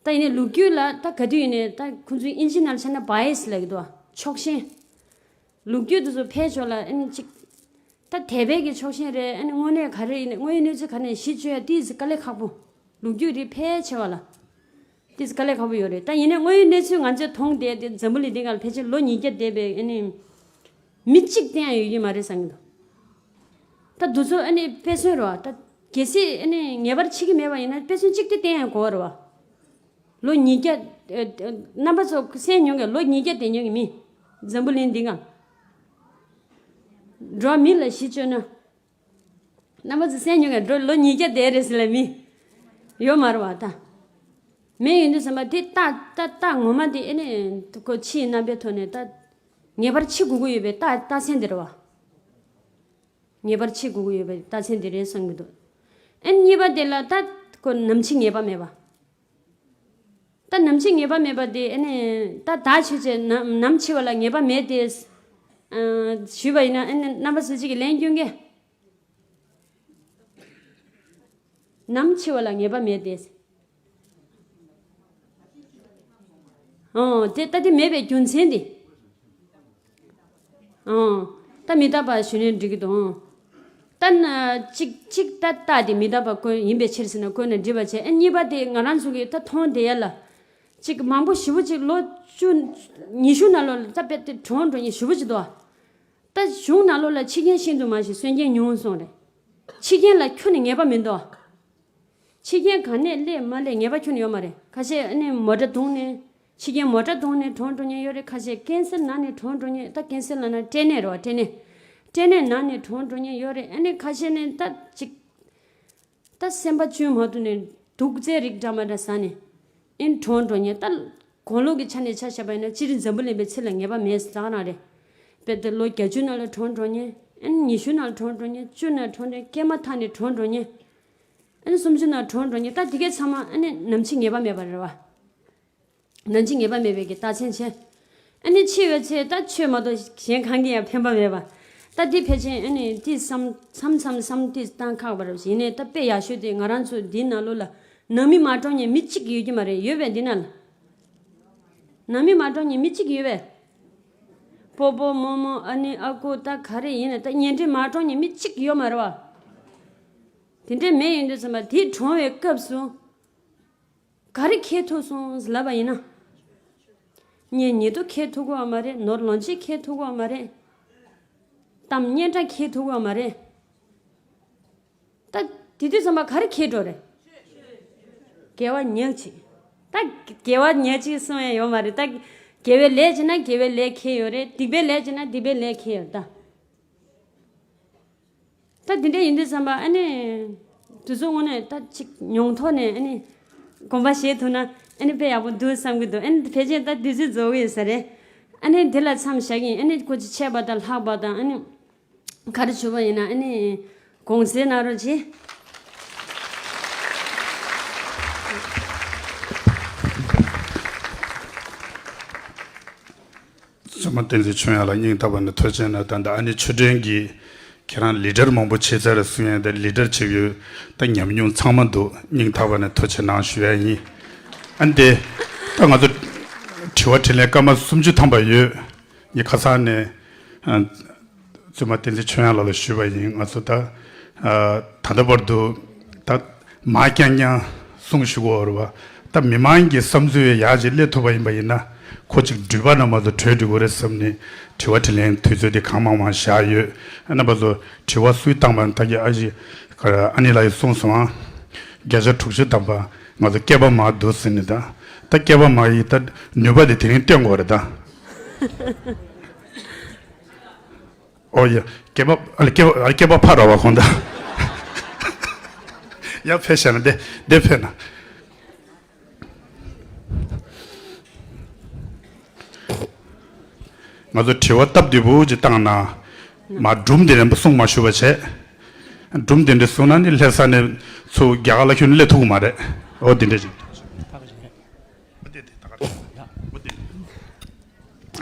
ད་ཡིན་ནའི་ལོ་རྒྱུས་ལ་ད་ག་དུས་ཡིན་ནའི་ད་ཁོང་ཚོའི་ཨིན་ཇི་ནང་ལ་བྱས་ན་བྷའེ་སི་ལབ་ཀྱི་འདུག་བ། ཕྱོགས་ཞེན། ལོ་རྒྱུས་དེ་ཚོ་ཕལ་ཆེར་ལ་ཨ་ནི་གཅིག་ད་དད་པའི་གི་ཕྱོགས་ཞེན་རེད། ཨ་ནི་དངོས་གནས་ག་རེ་ཡིན་ནའི་དངོས་ཡོད་གནས་ཚུལ་ག་ནས་གཞི་བཅོལ་ཡ་ཏིས་དཀའ་ལས་ཁག་པོ། ལོ་རྒྱུས་རིགས་ཕལ་ཆེ་བ་ལ། ཏིས་དཀའ་ལས་ཁག་པོ་ཡོད་རེད། ད་ཡིན་ནའི་དངོས་ཡོད་གནས་ཚུལ་ང་ཚོས་མཐོང་བསྡད་དེ་འཛམ་བུ་གླིང་འདི་སྒང་ལ་ཕལ་ཆེར་ལོ་ཉིས་བརྒྱ་འདས་པའི་ཨ་ནི། མི་གཅིག་བསྟན་ཡ་ཡོད་ཀྱི་མ་རེད་བསམ་གྱི་འདུག་ད་དེ་ཚོ་ཨ་ནི་དཔེ་མཚོན་རེད་བ། ད་གལ་སྲིད་ཨ་ནི་ངེས་པར་འཆི་གི་མེད་པ་ཡིན་ན་དཔེ་མཚོན་གཅིག་དེ་བསྟན་ཡ་དགོས་པ་རེད་བ། ལོ་ཉིས་བརྒྱ། ཨ་ཨ་རྣམ་པ་ཚོ་གསན་མྱོང་གི་ལོ་ཉིས་བརྒྱ་བསྡད་མྱོང་གི་མི། འཛམ་བུ་གླིང་འདི་སྒང་། འགྲོ་བ་མི་ལ་གཞི་བཅོལ་ན། རྣམ་པ་ཚོ་གསན་མྱོང་གི་འགྲོ་ལོ་ཉིས་བརྒྱ་བསྡད་རེད་ཟེར་ལ་མི། ཡོད་མ་རེད་བ་ད། མེད་ཡོང་དུས་ཙམ་པ་དེ་རྟགས་རྟགས་རྟགས་ངོ་མ་དེ་ཨེ་ནས་ཁོ་ཕྱིའི་རྣམ་པའི་ཐོག་ནས་རྟགས་ངེས་པར་འཆི་དགོས་ཀྱི་ཡོད་པའི་རྟགས་རྟགས་མཚན་དེ་རེད་བ། ངེས་པར་འཆི་དགོས་ཀྱི་ཡོད་པའི་རྟགས་མཚན་དེ་རེད་བསམ་གྱི་འདུག་ཨེ་གཉིས་པ་དེ་ལ་ད་ཁོ་ནམ་འཆི་ངེས་པ་མེད་པ། ད་ནམ་འཆི་ངེས་པ་མེད་པ་དེ་ཨེ་ནས་ད་ད་ཆོས་ཅན་ནམ་ནམ་འཆི་བ་ལ་ངེས་པ་མེད་དེ། ཨ། ཞུས་པ་ཡིན་ན་ཨེ་ནས་རྣམ་པ་སུ་གཅིག་གིས་ལན་སྐྱོན་གྱི། ནམ་འཆི་བ་ལ་ངེས་པ་མེད་དེ། ཨོ་དེ་ད་དེ་མེད་པའི་རྒྱུ་མཚན་དེ། ཨོ། ད་མི་རྟག་པ་ཞུས་ནས་འགྲིག་གི་འདུག་ཨོ། ད་ན་གཅིག་གཅིག་ད་རྟགས་དེ་མི་རྟག་པ་བཀོད་ཡིན་པའི་ཕྱིར་ཟེར་ན་བཀོད་ན་འགྲིག་པ་བྱས། ཨ་གཉིས་པ་དེ་ང་རང་ཚོ་གིས་ད་མཐོང་བསྡད་ཡ་ལ། གཅིག་མང་པོ་ཞེ་པོ་ཅིག་ལོ་བཅུ་ཉི་ཤུ་ནང་ལོགས་ལ་ད་དཔེ་དེ་གྲོངས་འགྲོ་མཁན་ཞེ་པོ་ཅིག་འདུག་ད་གཞུང་ནང་ལོགས་ལ་འཆི་རྐྱེན་ཤིན་ཏུ་མང་ཞིང་གསོན་རྐྱེན་ཉུང་གསུངས་རེད། འཆི་རྐྱེན་ལ་ཁྱོན་ནས་ངེས་པ་མི་འདུག་འཆི་རྐྱེན་ག་ནས་སླེབས་མ་སླེབས་ངེས་པ་ཁྱོན་ནས་ཡོད་མ་རེད། ཁ་ཤས་ཨ་ནི་མོ་ཊ་བརྡུངས་ནས། འཆི་རྐྱེན་མོ་ཊ་བརྡུངས་ནས་གྲོངས་འགྲོ་མཁན་ཡོད་རེད། ཁ་ཤས་ཀན་སར་ན་ནས་གྲོངས་འགྲོ་མཁན། ད་ཀན་སར་ལབ་ན་སྐྲན་ནད་རེད་བ། སྐྲན་ནད། སྐྲན་ནད་ན་ནས་གྲོངས་འགྲོ་མཁན་ཡོད་རེད། ཨ་ནི་ཁ་ཤས་ནས་ད་ཅིག་ད་སེམས་པ་བཅོས་མ་ཐུབ་ནས་དུག་རྫས་རིགས་འདྲ་མ་འདྲ་ཟ་ནས་ཨེ་གྲོངས་འགྲོ་མཁན། ད་གོང་ལོག་གི་ཆ་ནས་ཆ་བཞག་པ་ཡིན་ན་སྤྱིར་འཛམ་བུ་གླིང་པའི་ཚེ་ལ་ངེས་པ་མེད་ཟེར་ཙང་རང་རེད། དཔེ་དེ་ལོ་བརྒྱད་ཅུ་ནང་ལ་གྲོངས་འགྲོ་མཁན། ཨ་ནི་ཉི་ཤུ་ནང་ལ་གྲོངས་འགྲོ་མཁན། བཅུ་ནང་གྲོངས་འགྲོ་མཁན། སྐྱེས་མ་ཐག་ནས་གྲོངས་འགྲོ་མཁན། ཨ་ནི་སུམ་ཅུ་ནང་གྲོངས་འགྲོ་མཁན། ད་དེ་གའི་ཚང་མ་ཨ་ནི་ནམ་འཆི་ངེས་པ་མེད་པ་རེད་བ། ནམ་འཆི་ངེས་པ་མེད་པའི་གི་རྟགས་མཚན་བྱས། ཨ་ནི་འཆི་བའི་ཚེ་ད་ཆོས་མ་གཏོགས་གཞན་གང་གིས་ཡང་ཕན་པ་མེད་པ། ད་འདི་ཕལ་ཆེར་ཨ་ནི་འདི་བསམ་མཚམས་མཚམས་བསམ་འདི་བཏང་ཁག་པ་རེད། ཡིན་ནའི་ད་དཔེ་ཡག་ཤོས་དེ་ང་རང་ཚོ་འདི་ནང་ལོགས་ལ་ནང་མི་མ་གྲོངས་མཁན་མི་གཅིག་ཡོད་ཀྱི་མ་རེད། ཡོད་པས་འདི་ནང་ལ། ནང་མི་མ་གྲོངས་མཁན་མི་གཅིག་ཡོད་པས། སྤོ་སྤོ་རྨོ་རྨོ་ཨ་ནེ་ཨ་ཁུ་ད་ག་རེ་ཡིན་ན་ད་གཉེན་འབྲེལ་མ་གྲོངས་མཁན་མི་གཅིག་ཡོད་མ་རེད་བ། དེ་འདྲས་མེད་ཡོང་དུས་ཙམ་པ་དེ་གྲོངས་པའི་སྐབས་སུ། ག་རེ་འཁྱེར་ཐུབ་སོང་ལབ་པ་ཡིན་ན། གཉེན་ཉེ་དུ་འཁྱེར་ཐུབ་ཀྱི་ཡོད་མ་རེད། ནོར་ལོངས་སྤྱོད་འཁྱེར་ཐུབ་ཀྱི་ཡོད་མ་རེད། གཏམ་སྙན་གྲགས་འཁྱེར་ཐུབ་ཀྱི་ཡོད་མ་རེད། ད་དེ་དུས་ཙམ་པ་ག་རེ་འཁྱེར་འགྲོ་རེད། དགེ་བ་ཉག་གཅིག་ད་དགེ་བ་ཉག་གཅིག་གསུང་ཡ་ཡོད་མ་རེད། ད་དགེ་བའི་ལས་བྱས་ན་དགེ་བའི་ལས་འཁྱེར་ཡོད་རེད། སྡིག་པའི་ལས་བྱས་ན་སྡིག་པའི་ལས་འཁྱེར་ཡོད་རེད་ད། ད་དེ་འདྲ་ཡིན་དུས་ཙམ་པ་ཨ་ནི། དུས་ཚོད་དངོས་གནས་ད་ཅིག་མྱོང་ཐོག་ནས་ཨ་ནི། དགོངས་པ་བཞེས་ཐུབ་ན་ཨ་ནི་དཔེ་ཡག་པོ་འདུག་བསམ་གྱི་འདུག་ཨ་ནི་ཕལ་ཆེར་ད་དུས་ཚོད་རྫོགས་ཀྱི་ཡོད་ས་རེད། ཨ་ནི་འདི་ལ་མཚམས་བཞག་གི་ཡིན། ཨ་ནི་སྐུ་མཁྱེན་ཆེ་བ་དང་ལྷག་པ་དང་ཨ་ནི། ག་རེ་ཞུ་བ་ཡིན་ན་ཨ་ནི། དགོངས་སེལ་གནང་རོགས་གྱིས། བཙུན་མ་བསྟན་འཛིན་ཆོས་དབྱངས་ལགས་སྙིང་ཐག་པ་ནས་ཐུགས་རྗེ་གནང་། ད་ལྟ་ཨ་ནེ་ཆོས་སྒྲོན་གྱིས་ཁྱེད་རང་ལི་ཌར་མང་པོ་བྱས་ཚར་གསུང་ཡས་དེ་ལི་ཌར་བྱེད་ཡོད། ད་ཉམས་མྱོང་ཚང་མ་འདུག་སྙིང་ཐག་པ་ནས་ཐུགས་རྗེ་གནང་ཞུ་ཡ་ཡིན། ཨ་ནི་དེ། ད་ང་ཚོ་དྲི་བ་དྲིས་ལན་སྐར་མ་སུམ་ཅུ་ཐམ་པ་ཡོད། ངས་ཁ་སང་ནས། ཨ། བཙུན་མ་བསྟན་འཛིན་ཆོས་དབྱངས་ལགས་ལ་ཞུས་པ་ཡིན། ང་ཚོ་ད། ཨ། ད་ལྟ་བར་དུ། ད། མ་རྐྱང་རྐྱང་གསུང་ཞུ་གོ་རེད་བ། ད་མི་མང་གི་བསམ་ཚུལ་ཡག་ཅིག་སླེབས་ཐུབ་པ་ཡིན་པ་ཡིན་ན། ཁོ་ཅིག་འགྲུལ་པ་ན་མ་གཏོགས་གྲོལ་འགྲོ་གི་རེད་བསམ་ནས་དྲི་བ་དྲིས་ལན་དུས་ཚོད་དེ་གང་མང་མང་བཞག་ཡོད། རྣམ་པ་ཚོ་དྲི་བ་སུས་བཏང་བ་ད་གི་ཨ་ཅེ། ཨ་ནེ་ལགས་ཀྱིས་གསུངས་སོང་ཨ། བརྒྱ་ཆ་དྲུག་ཅུ་ཐམ་པ་ང་ཚོ་སྐྱེས་པ་མ་འདུག་ཟེར་ནས་ད། ད་སྐྱེས་པ་མ་ཡི་ད་ནུས་པ་དེ་དེ་རིང་སྟོན་དགོས་རེད་ད། ཨོ་ཡ། སྐྱེས་པ་ཨ་ལ་སྐྱེས་པ་ཨ་ལ་སྐྱེས་པ་ཕ་ར་བ་ཁོང་ད། ཡ་ཕེ་ཤ་ན་དེ་དེ་ཕེ་ན། ང་ཚོ་དྲི་བ་སྟབས་བདེ་པོ་ཅིག་བཏང་ན། མ་སྒྲུང་དེ་རིང་པོ་གསུང་མ་ཞུ་བ་བྱས། སྒྲུང་དེ་འདྲ་གསུང་ན་ནི་ལྷ་ས་ནས་ཚུར་རྒྱ་གར་ལ་ཁྱོན་སླེབས་ཐུབ་ཀྱི་མ་རེད། ཨོ་དེ་འདྲ་ཅིག་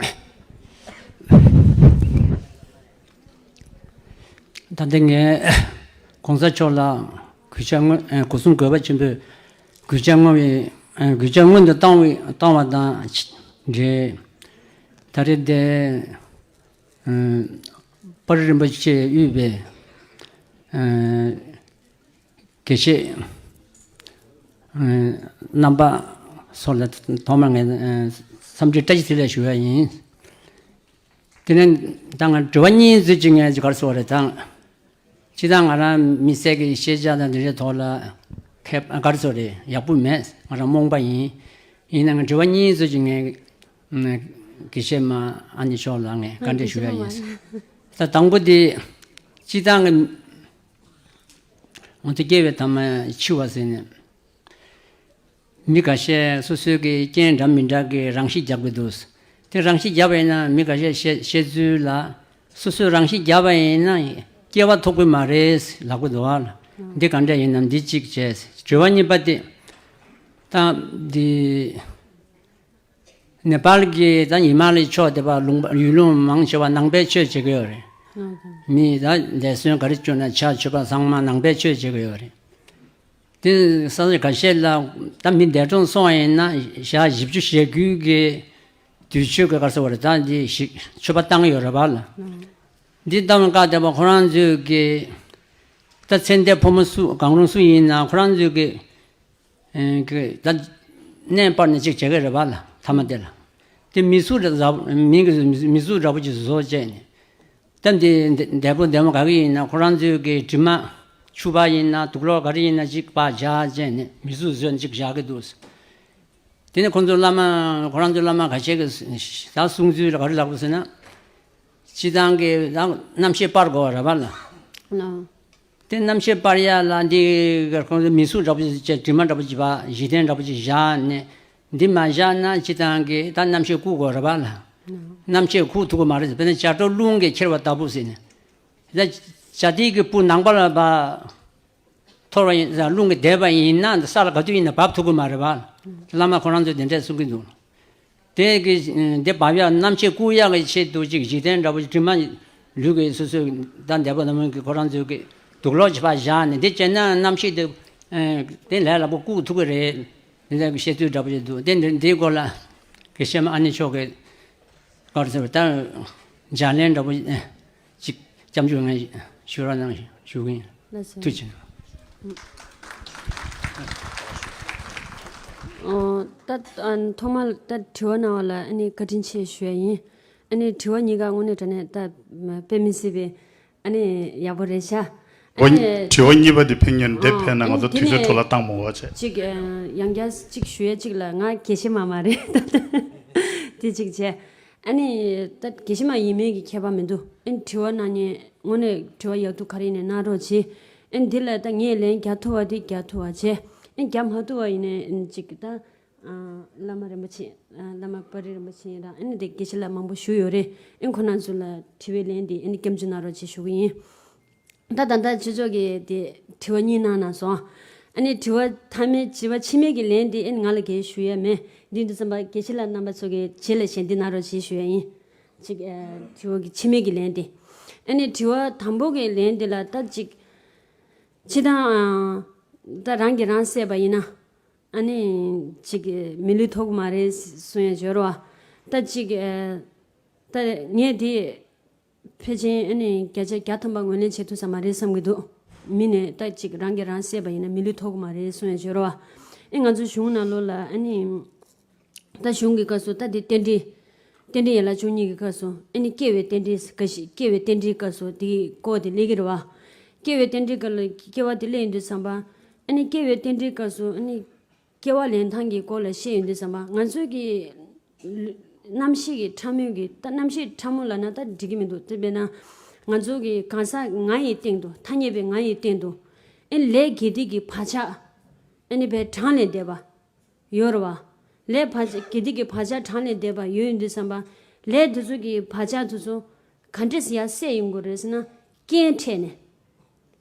ད་ལྟ་ངས་གོང་ས་མཆོག་ལ་གུས་ཕྱག་སྔོན། ཨ། སྒོ་གསུམ་གུས་པ་ཆེན་པོས་གུས་ཕྱག་སྔོན་བའི། ཨ། གུས་ཕྱག་སྔོན་དུ་བཏང་བའི་བཏང་བ་དང་འབྲེལ། ད་རེས་དེ། ཨ། དཔའ་རིས་རིན་པོ་ཆེ་དབུས་པའི། ཨ། དགེ་བཤེས། ཨ། རྣམ་པ་ཚོ་ལ་ཐོག་མར་ངས། ཨ། འཚམས་འདྲི་བཀྲ་ཤིས་བདེ་ལེགས་ཞུ་བ་ཡིན། དེ་ནས་ད་ང་དྲི་བ་གཉིས་ཙམ་ཅིག་ངས་ག་རེ་ཟེར་དགོས་རེད་ད། སྤྱིར་བཏང་ང་རང་མི་སེར་གྱི་ཤེས་བྱ་དང་འདི་འདྲའི་ཐོག་ལ་མཁས་པ་ག་རེ་ཟེར་དགོས་རེད། ཡག་པོ་མེད། ང་རང་རྨོངས་པ་ཡིན། ཡིན་ནའང་དྲི་བ་གཉིས་ཙམ་ཅིག་ངས། ཨ། དགེ་བཤེས་མ་ཨ་ནེ་མཆོག་ལ་ངས་བཀའ་འདྲི་ཞུ་ཡ་ཡིན། ད་དང་པོ་དེ། སྤྱིར་བཏང་གི་ང་ཚོ་སྐྱེ་བའི་ཐ་མ་འཆི་བ་ཟེར་ནས། མི་ཁ་ཤས་སོ་སོའི་གི་རྐྱེན་འདྲ་མི་འདྲ་གི་རང་ཤི་རྒྱག་གི་འདུག། དེ་རང་ཤི་རྒྱག་པ་ཡིན་ན་མི་ཁ་ཤས་བཤད་བཤད་ཚུལ་ལ། སོ་སོས་རང་ཤི་རྒྱག་པ་ཡིན་ན་སྐྱེ་བ་ཐོབ་གི་མ་རེད་ལབ་གི་འདུག་བ་ལ། འདི་ག་འདྲ་ཡིན་ནམ་འདི་གཅིག་བྱས། དྲི་བ་གཉིས་པ་དེ། ད་འདི། ནེ་པཱལ་གྱི་ད་ཧི་མ་ལ་ཡའི་ཕྱོགས་དེ་པ་ལུང་པ་ཡུལ་ལུང་མང་ཆེ་བ་ནང་པའི་ཆོས་བྱེད་ཀྱི་ཡོད་རེད། ཨ་ཧུམ། མི་ད་འདས་གསོན་ག་རེ་བཅུག་ན་ཕྱག་མཆོད་པ་ཚང་མ་ནང་པའི་ཆོས་བྱེད་ཀྱི་ཡོད་རེད། དེ་ས་ཆ་ཁ་ཤས་ལ་ད་མི་འདས་གྲོངས་སོང་བ་ཡིན་ན་ཞག་བཞི་བཅུ་ཞེ་དགུའི་གི་དུས་མཆོད་ཀྱི་ག་རེ་ཟེར་བ་རེད། ད་འདི་ཞིག་མཆོད་པ་བཏང་ཡོད་རེད་པ་ལ། ཨ་ཧུམ། འདི་བཏང་བའི་སྐབས་དེ་པ་ཁོ་རང་ཚོས་གི་ད་ཚེ་འདས་ཕོ་མོ་སུ་གང་རུང་སུ་ཡིན་ན་ཁོ་རང་ཚོས་གི་ཨེ་གི་ད་གནས་སྤར་ནས་ཅིག་བྱེད་ཀྱི་རེད་པ་ལ། ཐ་མ་དེ་ལ་དེ་མི་གཟུགས་ར་མི་གི་མི་གཟུགས་འདྲ་པོ་ཅིག་བཟོ་བྱས་ནས། ད་འདི་འདས་པོ་འདས་མོ་ག་གི་ཡིན་ན་ཁོ་རང་ཚོའི་གི་གྲིབ་མ་ཕྱུ་པ་ཡིན་ན་དུག་ལོག་ག་རེ་ཡིན་ན་ཅིག་པ་བཞག་བྱས་ནས་མི་གཟུགས་བཟོས་ནས་ཅིག་བཞག་གི་འདུག། དེ་ནས་ཁོང་ཚོ་བླ་མ་ཁོ་རང་ཚོའི་བླ་མ་ཁ་ཤས་ཀྱིས་ད་གསུང་ཚུལ་ག་རེ་ལབ་དགོས་ཟེར་ན། སྤྱི་བཏང་གི་ད་རྣམ་ཤེས་སྤར་དགོས་པ་རེད་པ་ལ། ལགས། དེ་རྣམ་ཤེས་སྤར་ཡ་ལ་འདི་ག་ཁོང་ཚོ་མི་གཟུགས་འདྲ་པོ་ཅིག་བྱས་གྲིབ་མ་འདྲ་པོ་ཅིག་པ་གཞི་རྟེན་འདྲ་པོ་ཅིག་བཞག་ནས་འདི་མ་བཞག་ན་སྤྱི་བཏང་གི་ད་རྣམ་ཤེས་བཀུག་དགོས་རེད་པ་ལ། རྣམ་ཤེས་བཀུག་ཐུབ་ཀྱི་མ་རེད། དཔེར་ན་བྱ་སྒྲོ་རླུང་གིས་ཁྱེར་བ་ལྟ་བུ་ཟེར་ནས། ད་བྱ་དེ་གི་སྤུ་ནང་པ་ལ་བ་འཐོར་བ་ཡིན་རླུང་གིས་བདས་པ་ཡིན་ན་ས་ལ་ག་དུས་ཡིན་ན་བབས་ཐུབ་ཀྱི་མ་རེད་པ། བླ་མ་ཁོ་རང་ཚོས་དེ་འདྲས་གསུང་གི་འདུག། དེ་གི་དེ་བབས་ཡག་རྣམ་ཤེས་བཀུག་ཡག་གི་ཆེད་དུ་ཅིག་འཇིག་རྟེན་འདྲ་པོ་ཅིག་དྲི་མ་ལུས་ཀྱི་སོ་སོའི་ད་འདས་པ་ནམ་གི་ཁོ་རང་ཚོའི་གི་དུག་ལོག་ཅིག་ཕར་བཞག་ནས་དེ་བྱས་ན་རྣམ་ཤེས་དེ་དེ་ལས་སླ་པོ་བཀུག་ཐུབ་ཀྱི་རེད། དེ་འདྲ་གི་བཤད་ཚུལ་འདྲ་པོ་ཅིག་འདུག། དེ་འདི་འདིའི་སྐོར་ལ་དགེ་བཤེས་མ་ཨ་ནེ་མཆོག་གིས་ག་རེ་ཟེར་བ་ད་ལྗགས་ལན་འདྲ་པོ་ཅིག་སྐྱབས་འཇུག་ངས་ཞུ་རོགས་གནང་ཞུ་གི་ཡིན། ལགས་སོ། ཐུགས་རྗེ་ཆེ། ཨོ། ད་ཨ་ཐོག་མར་ད་དྲི་བ་གནང་བ་ལ་ཨ་ནི་བཀའ་དྲིན་ཆེ་ཞུ་ཡ་ཡིན། ཨ་ནི་དྲི་བ་གཉིས་ཀ་དངོས་གནས་དྲང་གནས་ད་དཔེ་མི་སྲིད་པའི་ཨ་ནི་ཡག་པོ་རེད་ཤག། ཨ་ཨོ། ནི་དྲི་བ་གཉིས་པ་དེ་ཕན་ཡོན་འདི་ཨ་ཕན་ན་ང་ཨ་ཚོ་དུས་ཚོད་འཕྲོ་བརླག་བཏང་མ་དགོས་བྱས། ཅིག་ཨ་ཡང་བསྐྱར་ཅིག་ཞུ་ཡ་ཅིག་ལ་ང་དགེ་བཤེས་མ་མ་རེད། དེ་ཅིག་བྱས། ཨ་ནི་ད་དགེ་བཤེས་མ་ཡིན་མིན་གྱི་ཁྱད་པར་མི་འདུག། ཨ་ནི་དྲི་བ་གནང་མཁན་དངོས་གནས་དྲི་བ་ཡག་སྡུག་ག་རེ་ཡིན་ནའི་གནང་རོགས་གྱིས། ཨ་ནི་འདི་ལ་ད་ངས་ལན་རྒྱག་ཐུབ་པ་དེ་རྒྱག་ཐུབ་པ་བྱས། ཨ་ནི་རྒྱག་མ་ཐུབ་པ་ཡིན་ནའི་ཨ་ནི་ཅིག་ད་ཨ་བླ་མ་རིན་པོ་ཆེ་ཨ་བླ་མ་པར་རིས་རིན་པོ་ཆེ་ཡིན་ར་ཨ་ནི་དེ་དགེ་བཤེས་ལགས་མང་པོ་བཞུགས་ཡོད་རེད། ཨ་ནི་ཁོ་རང་ཚོ་ལ་དྲི་བའི་ལན་དེ་ཨ་ནི་སྐྱབས་འཇུག་གནང་རོགས་བྱེད་ཞུ་གི་ཡིན། ད་ད་ལྟ་ཆོས་ཕྱོགས་ཀྱི་དེ་དྲི་བ་གཉིས་གནང་གནང་སོང་། ཨ་ནི་དྲི་བ་མཐའ་མའི་དྲི་བ་ཕྱི་མའི་གི་ལན་དེ་ཨ་ནི་ང་ལ་གས་ཞུ་ཡ་མེད། འདི་འདི་བསམ་པ་དགེ་བཤེས་ལགས་རྣམ་པ་ཚོ་གི་རྗེས་ལ་ཞལ་འདེབས་གནང་རོགས་བྱེད་ཞུ་ཡ་ཡིན། ཅིག་ཨ་དྲི་བ་གི་ཕྱི་མའི་གི་ལན་དེ། ཨ་ནི་དྲི་བ་དང་པོ་གི་ལན་དེ་ལ་ད་ཅིག་སྤྱི་བཏང་ཨ་ད་རང་གིས་རང་བསད་པ་ཡིན་ན་ཨ་ནི་ཅིག་མི་ལུས་ཐོབ་ཀྱི་མ་རེད་གསུང་ཡ་འབྱོར་བ། ད་ཅིག་ཨ་ད་ངས་དེ། ཕལ་ཆེར་ཨ་ནི་བརྒྱ་ཆ་བརྒྱ་ཐམ་པ་ངོས་ལེན་བྱེད་ཐུབ་ས་མ་རེད་བསམ་གྱི་འདུག། མི་ནས་ད་ཅིག་རང་གིས་རང་བསད་པ་ཡིན་ན་མི་ལུས་ཐོབ་ཀྱི་མ་རེད་གསུང་ཡ་འབྱོར་བ། ཨེ་ང་ཚོ་གཞུང་ནང་ལོགས་ལ་ཨ་ནི་ད་གཞུང་གི་སྐབས་སུ་ད་འདི་རྟེན་འབྲེལ། རྟེན་འབྲེལ་ཡན་ལག་བཅུ་གཉིས་ཀྱི་སྐབས་སུ་ཨ་ནི་སྐྱེ་བའི་རྟེན་འབྲེལ་ག་ཞིག་སྐྱེ་བའི་རྟེན་འབྲེལ་སྐབས་སུ་དེའི་སྐོར་དེ་སླེབས་ཀྱི་རེད་བ། སྐྱེ་བའི་རྟེན་འབྲེལ་སྐབས་ལ་སྐྱེ་བ་དེ་སླེབས་ཡོང་དུས་ཙམ་པ་ཨ་ནི་སྐྱེ་བའི་རྟེན་འབྲེལ་སྐབས་སུ་ཨ་ནི། སྐྱེ་བ་ལེན་སྟངས་ཀྱི་སྐོར་ལ་བཤད་ཡོང་དུས་ཙམ་པ་ང་ཚོའི་གི་རྣམ་ཤེས་ཀྱི་ཕྲ་མོའི་གི་ད་རྣམ་ཤེས་ཕྲ་མོ་ལབ་ན་ད་འགྲིག་གི་མི་འདུག། དེ་བས་ན་ང་ཚོ་གི་གང་ཟག་ང་ཡི་སྟེང་དུ་ཐ་སྙད་པའི་ང་ཡི་སྟེང་དུ་ཨེ་ལས་དགེ་སྡིག་གི་བག་ཆགས་ཨེ་ནི་བས་གྲངས་ལས་འདས་པ་ཡོད་རེད་བ། ལས་བག་ཆགས་དགེ་སྡིག་གི་བག་ཆགས་གྲངས་ལས་འདས་པ་ཡོད་ཡོང་དུས་ཙམ་པ་ལས་དེ་ཚོ་གི་བག་ཆགས་དེ་ཚོ་ག་འདྲས་ཡར་སད་ཡོང་གི་རེད་ཟེར་ན་རྐྱེན་འཕྲད་ནས།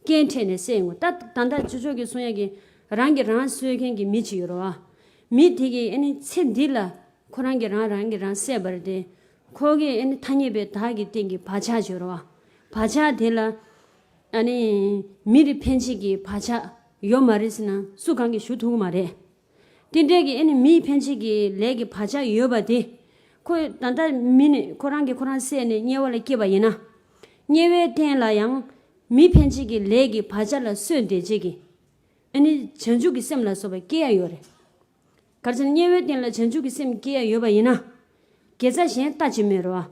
རྐྱེན་འཕྲད་ནས་སད་ཡོང་གི། ད་ད་ལྟ་ཅོ་ཅོ་གིས་གསུང་ཡ་གི་རང་གིས་རང་གསོད་མཁན་གྱི་མི་གཅིག་ཡོད་རེད་བ། མི་དེ་གིས་ཨ་ནི་ཚེ་འདི་ལ་ཁོ་རང་གིས་རང་རང་གིས་རང་བསད་པ་རེད་དེ། ཁོ་གིས་ཨ་ནི་ཐ་སྙད་པའི་བདག་གི་སྟེང་གི་བག་ཆགས་ཡོད་རེད་བ། བག་ཆགས་དེ་ལ་ཨ་ནི་མི་རེ་ཕན་ཆད་ཀྱི་བག་ཆགས་ཡོད་མ་རེད་ཟེར་ན་སུ་གང་གིས་ཞུ་ཐུབ་ཀྱི་མ་རེད། དེ་འདྲས་ཀྱི་ཨ་ནི་མིའི་ཕན་ཆད་ཀྱི་ལས་ཀྱི་བག་ཆགས་ཡོད་པ་དེ། ཁོས་ད་ལྟ་མི་ནི་ཁོ་རང་གིས་ཁོ་རང་བསད་ནས་དམྱལ་བ་ལ་སྐྱེས་པ་ཡིན་ན། དམྱལ་བའི་སྟེང་ལ་ཡང་མི་ཕན་ཆད་ཀྱི་ལས་ཀྱི་བག་ཆགས་ལ་གསོས་བསྡད་བྱེད་ཀྱི། ཨ་ནི་བྱང་ཆུབ་ཀྱི་སེམས་ལ་སོགས་པ་སྐྱེ་ཡ་ཡོད་རེད། ག་རེ་ཟེར་ན་དམྱལ་བའི་སྟེང་ལ་བྱང་ཆུབ་ཀྱི་སེམས་སྐྱེ་ཡ་ཡོད་པ་ཡིན་ན། དགེ་རྩ་གཞན་ལྟ་ཅི་སྨོས་རེད་བ།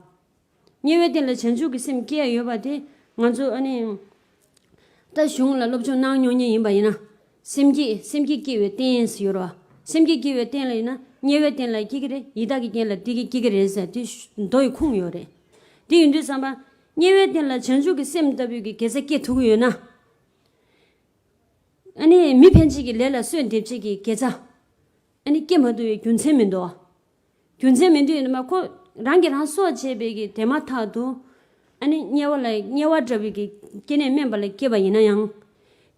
དམྱལ་བའི་སྟེང་ལ་བྱང་ཆུབ་ཀྱི་སེམས་སྐྱེ་ཡ་ཡོད་པ་དེ་ང་ཚོ་ཨ་ནི། ད་གཞུང་ལ་སློབ་སྦྱོང་གནང་མྱོང་མཁན་ཡིན་པ་ཡིན་ན། སེམས་བསྐྱེད་སེམས་བསྐྱེད་སྐྱེ་བའི་རྟེན་ཟེར་ཡོད་རེད་བ། སེམས་བསྐྱེད་སྐྱེ་བའི་རྟེན་ལ་ཡིན་ན་དམྱལ་བའི་རྟེན་ལ་སྐྱེ་གི་རེད། ཡི་དྭགས་ཀྱི་རྐྱེན་ལ་དེ་གི་སྐྱེ་གི་རེད་ཟེར་དེ་མདོ་ཡི་ཁུངས་ཡོད་རེད། དེ་ཡིན་དུས་ཙམ་པ། དམྱལ་བའི་རྟེན་ལ་བྱང་ཆུབ་ཀྱི་སེམས་ལྟ་བུའི་གི་དགེ་རྩ་སྐྱེ་ཐུབ་ཀྱི་ཡོད་ན། ཨ་ནི་མི་ཕན་ཆད་ཀྱི་ལས་ལ་གསོས་འདེབས་བྱེད་ཀྱི་དགེ་རྩ། ཨ་ནི་སྐྱེ་མ་ཐུབ་པའི་རྒྱུ་མཚན་མི་འདུག་རྒྱུ་མཚན་མི་འདུག་ཡིན་ན་མ་ཁོ་རང་གིས་རང་གསོ་བྱས་པའི་གི་དེ་མ་ཐག་ཏུ། ཨ་ནི་དམྱལ་བ་ལ་དམྱལ་བ་འདྲ་བའི་གི་སྐྱེ་གནས་དམན་པ་ལ་སྐྱེས་པ་ཡིན་ན་ཡང་།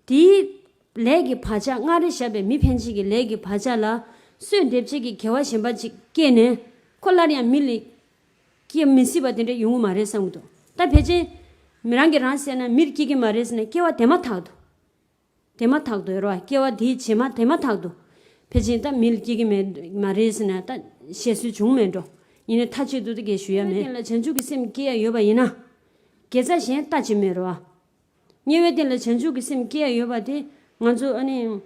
དེའི་ལས་ཀྱི་བག་ཆགས་སྔར་བཞག་པའི་མི་ཕན་ཆད་ཀྱི་ལས་ཀྱི་བག་ཆགས་ལ་གསོས་འདེབས་བྱེད་ཀྱི་དགེ་བ་གཞན་པ་ཅིག་སྐྱེས་ནས། ཁོ་སླར་ཡང་མི་ལ་སྐྱེ་མི་སྲིད་པ་དེ་འདྲ་ཡོང་གི་མ་རེད་བསམ་གྱི་འདུག་ད་ཕལ་ཆེར་མི་རང་གིས་རང་བསད་ན་མིར་སྐྱེ་གི་མ་རེད་ཟེར་ན་སྐྱེ་བ་དེ་མ་ཐག་ཏུ། དེ་མ་ཐག་ཏུ་ཡོད་རེད་བ། སྐྱེ་བ་དེའི་རྗེས་མ་དེ་མ་ཐག་ཏུ། ཕལ་ཆེར་ད་མིར་སྐྱེ་གི་མེད་མ་རེད་ཟེར་ན་ད་བཤད་སྲོལ་བྱུང་མེད་འགྲོ། ཡིན་ནའི་མཐའ་གཅིག་ཏུ་ད་གས་ཞུ་ཡ་མེད། དམྱལ་བའི་སྟེང་ལ་བྱང་ཆུབ་ཀྱི་སེམས་སྐྱེ་ཡ་ཡོད་པ་ཡིན་ན། དགེ་རྩ་གཞན་ལྟ་ཅི་མེད་རེད་བ། དམྱལ་བའི་སྟེང་ལ་བྱང་ཆུབ་ཀྱི་སེམས་སྐྱེ་ཡ་ཡོད་པ་དེ་ང་ཚོ་ཨ་ནི།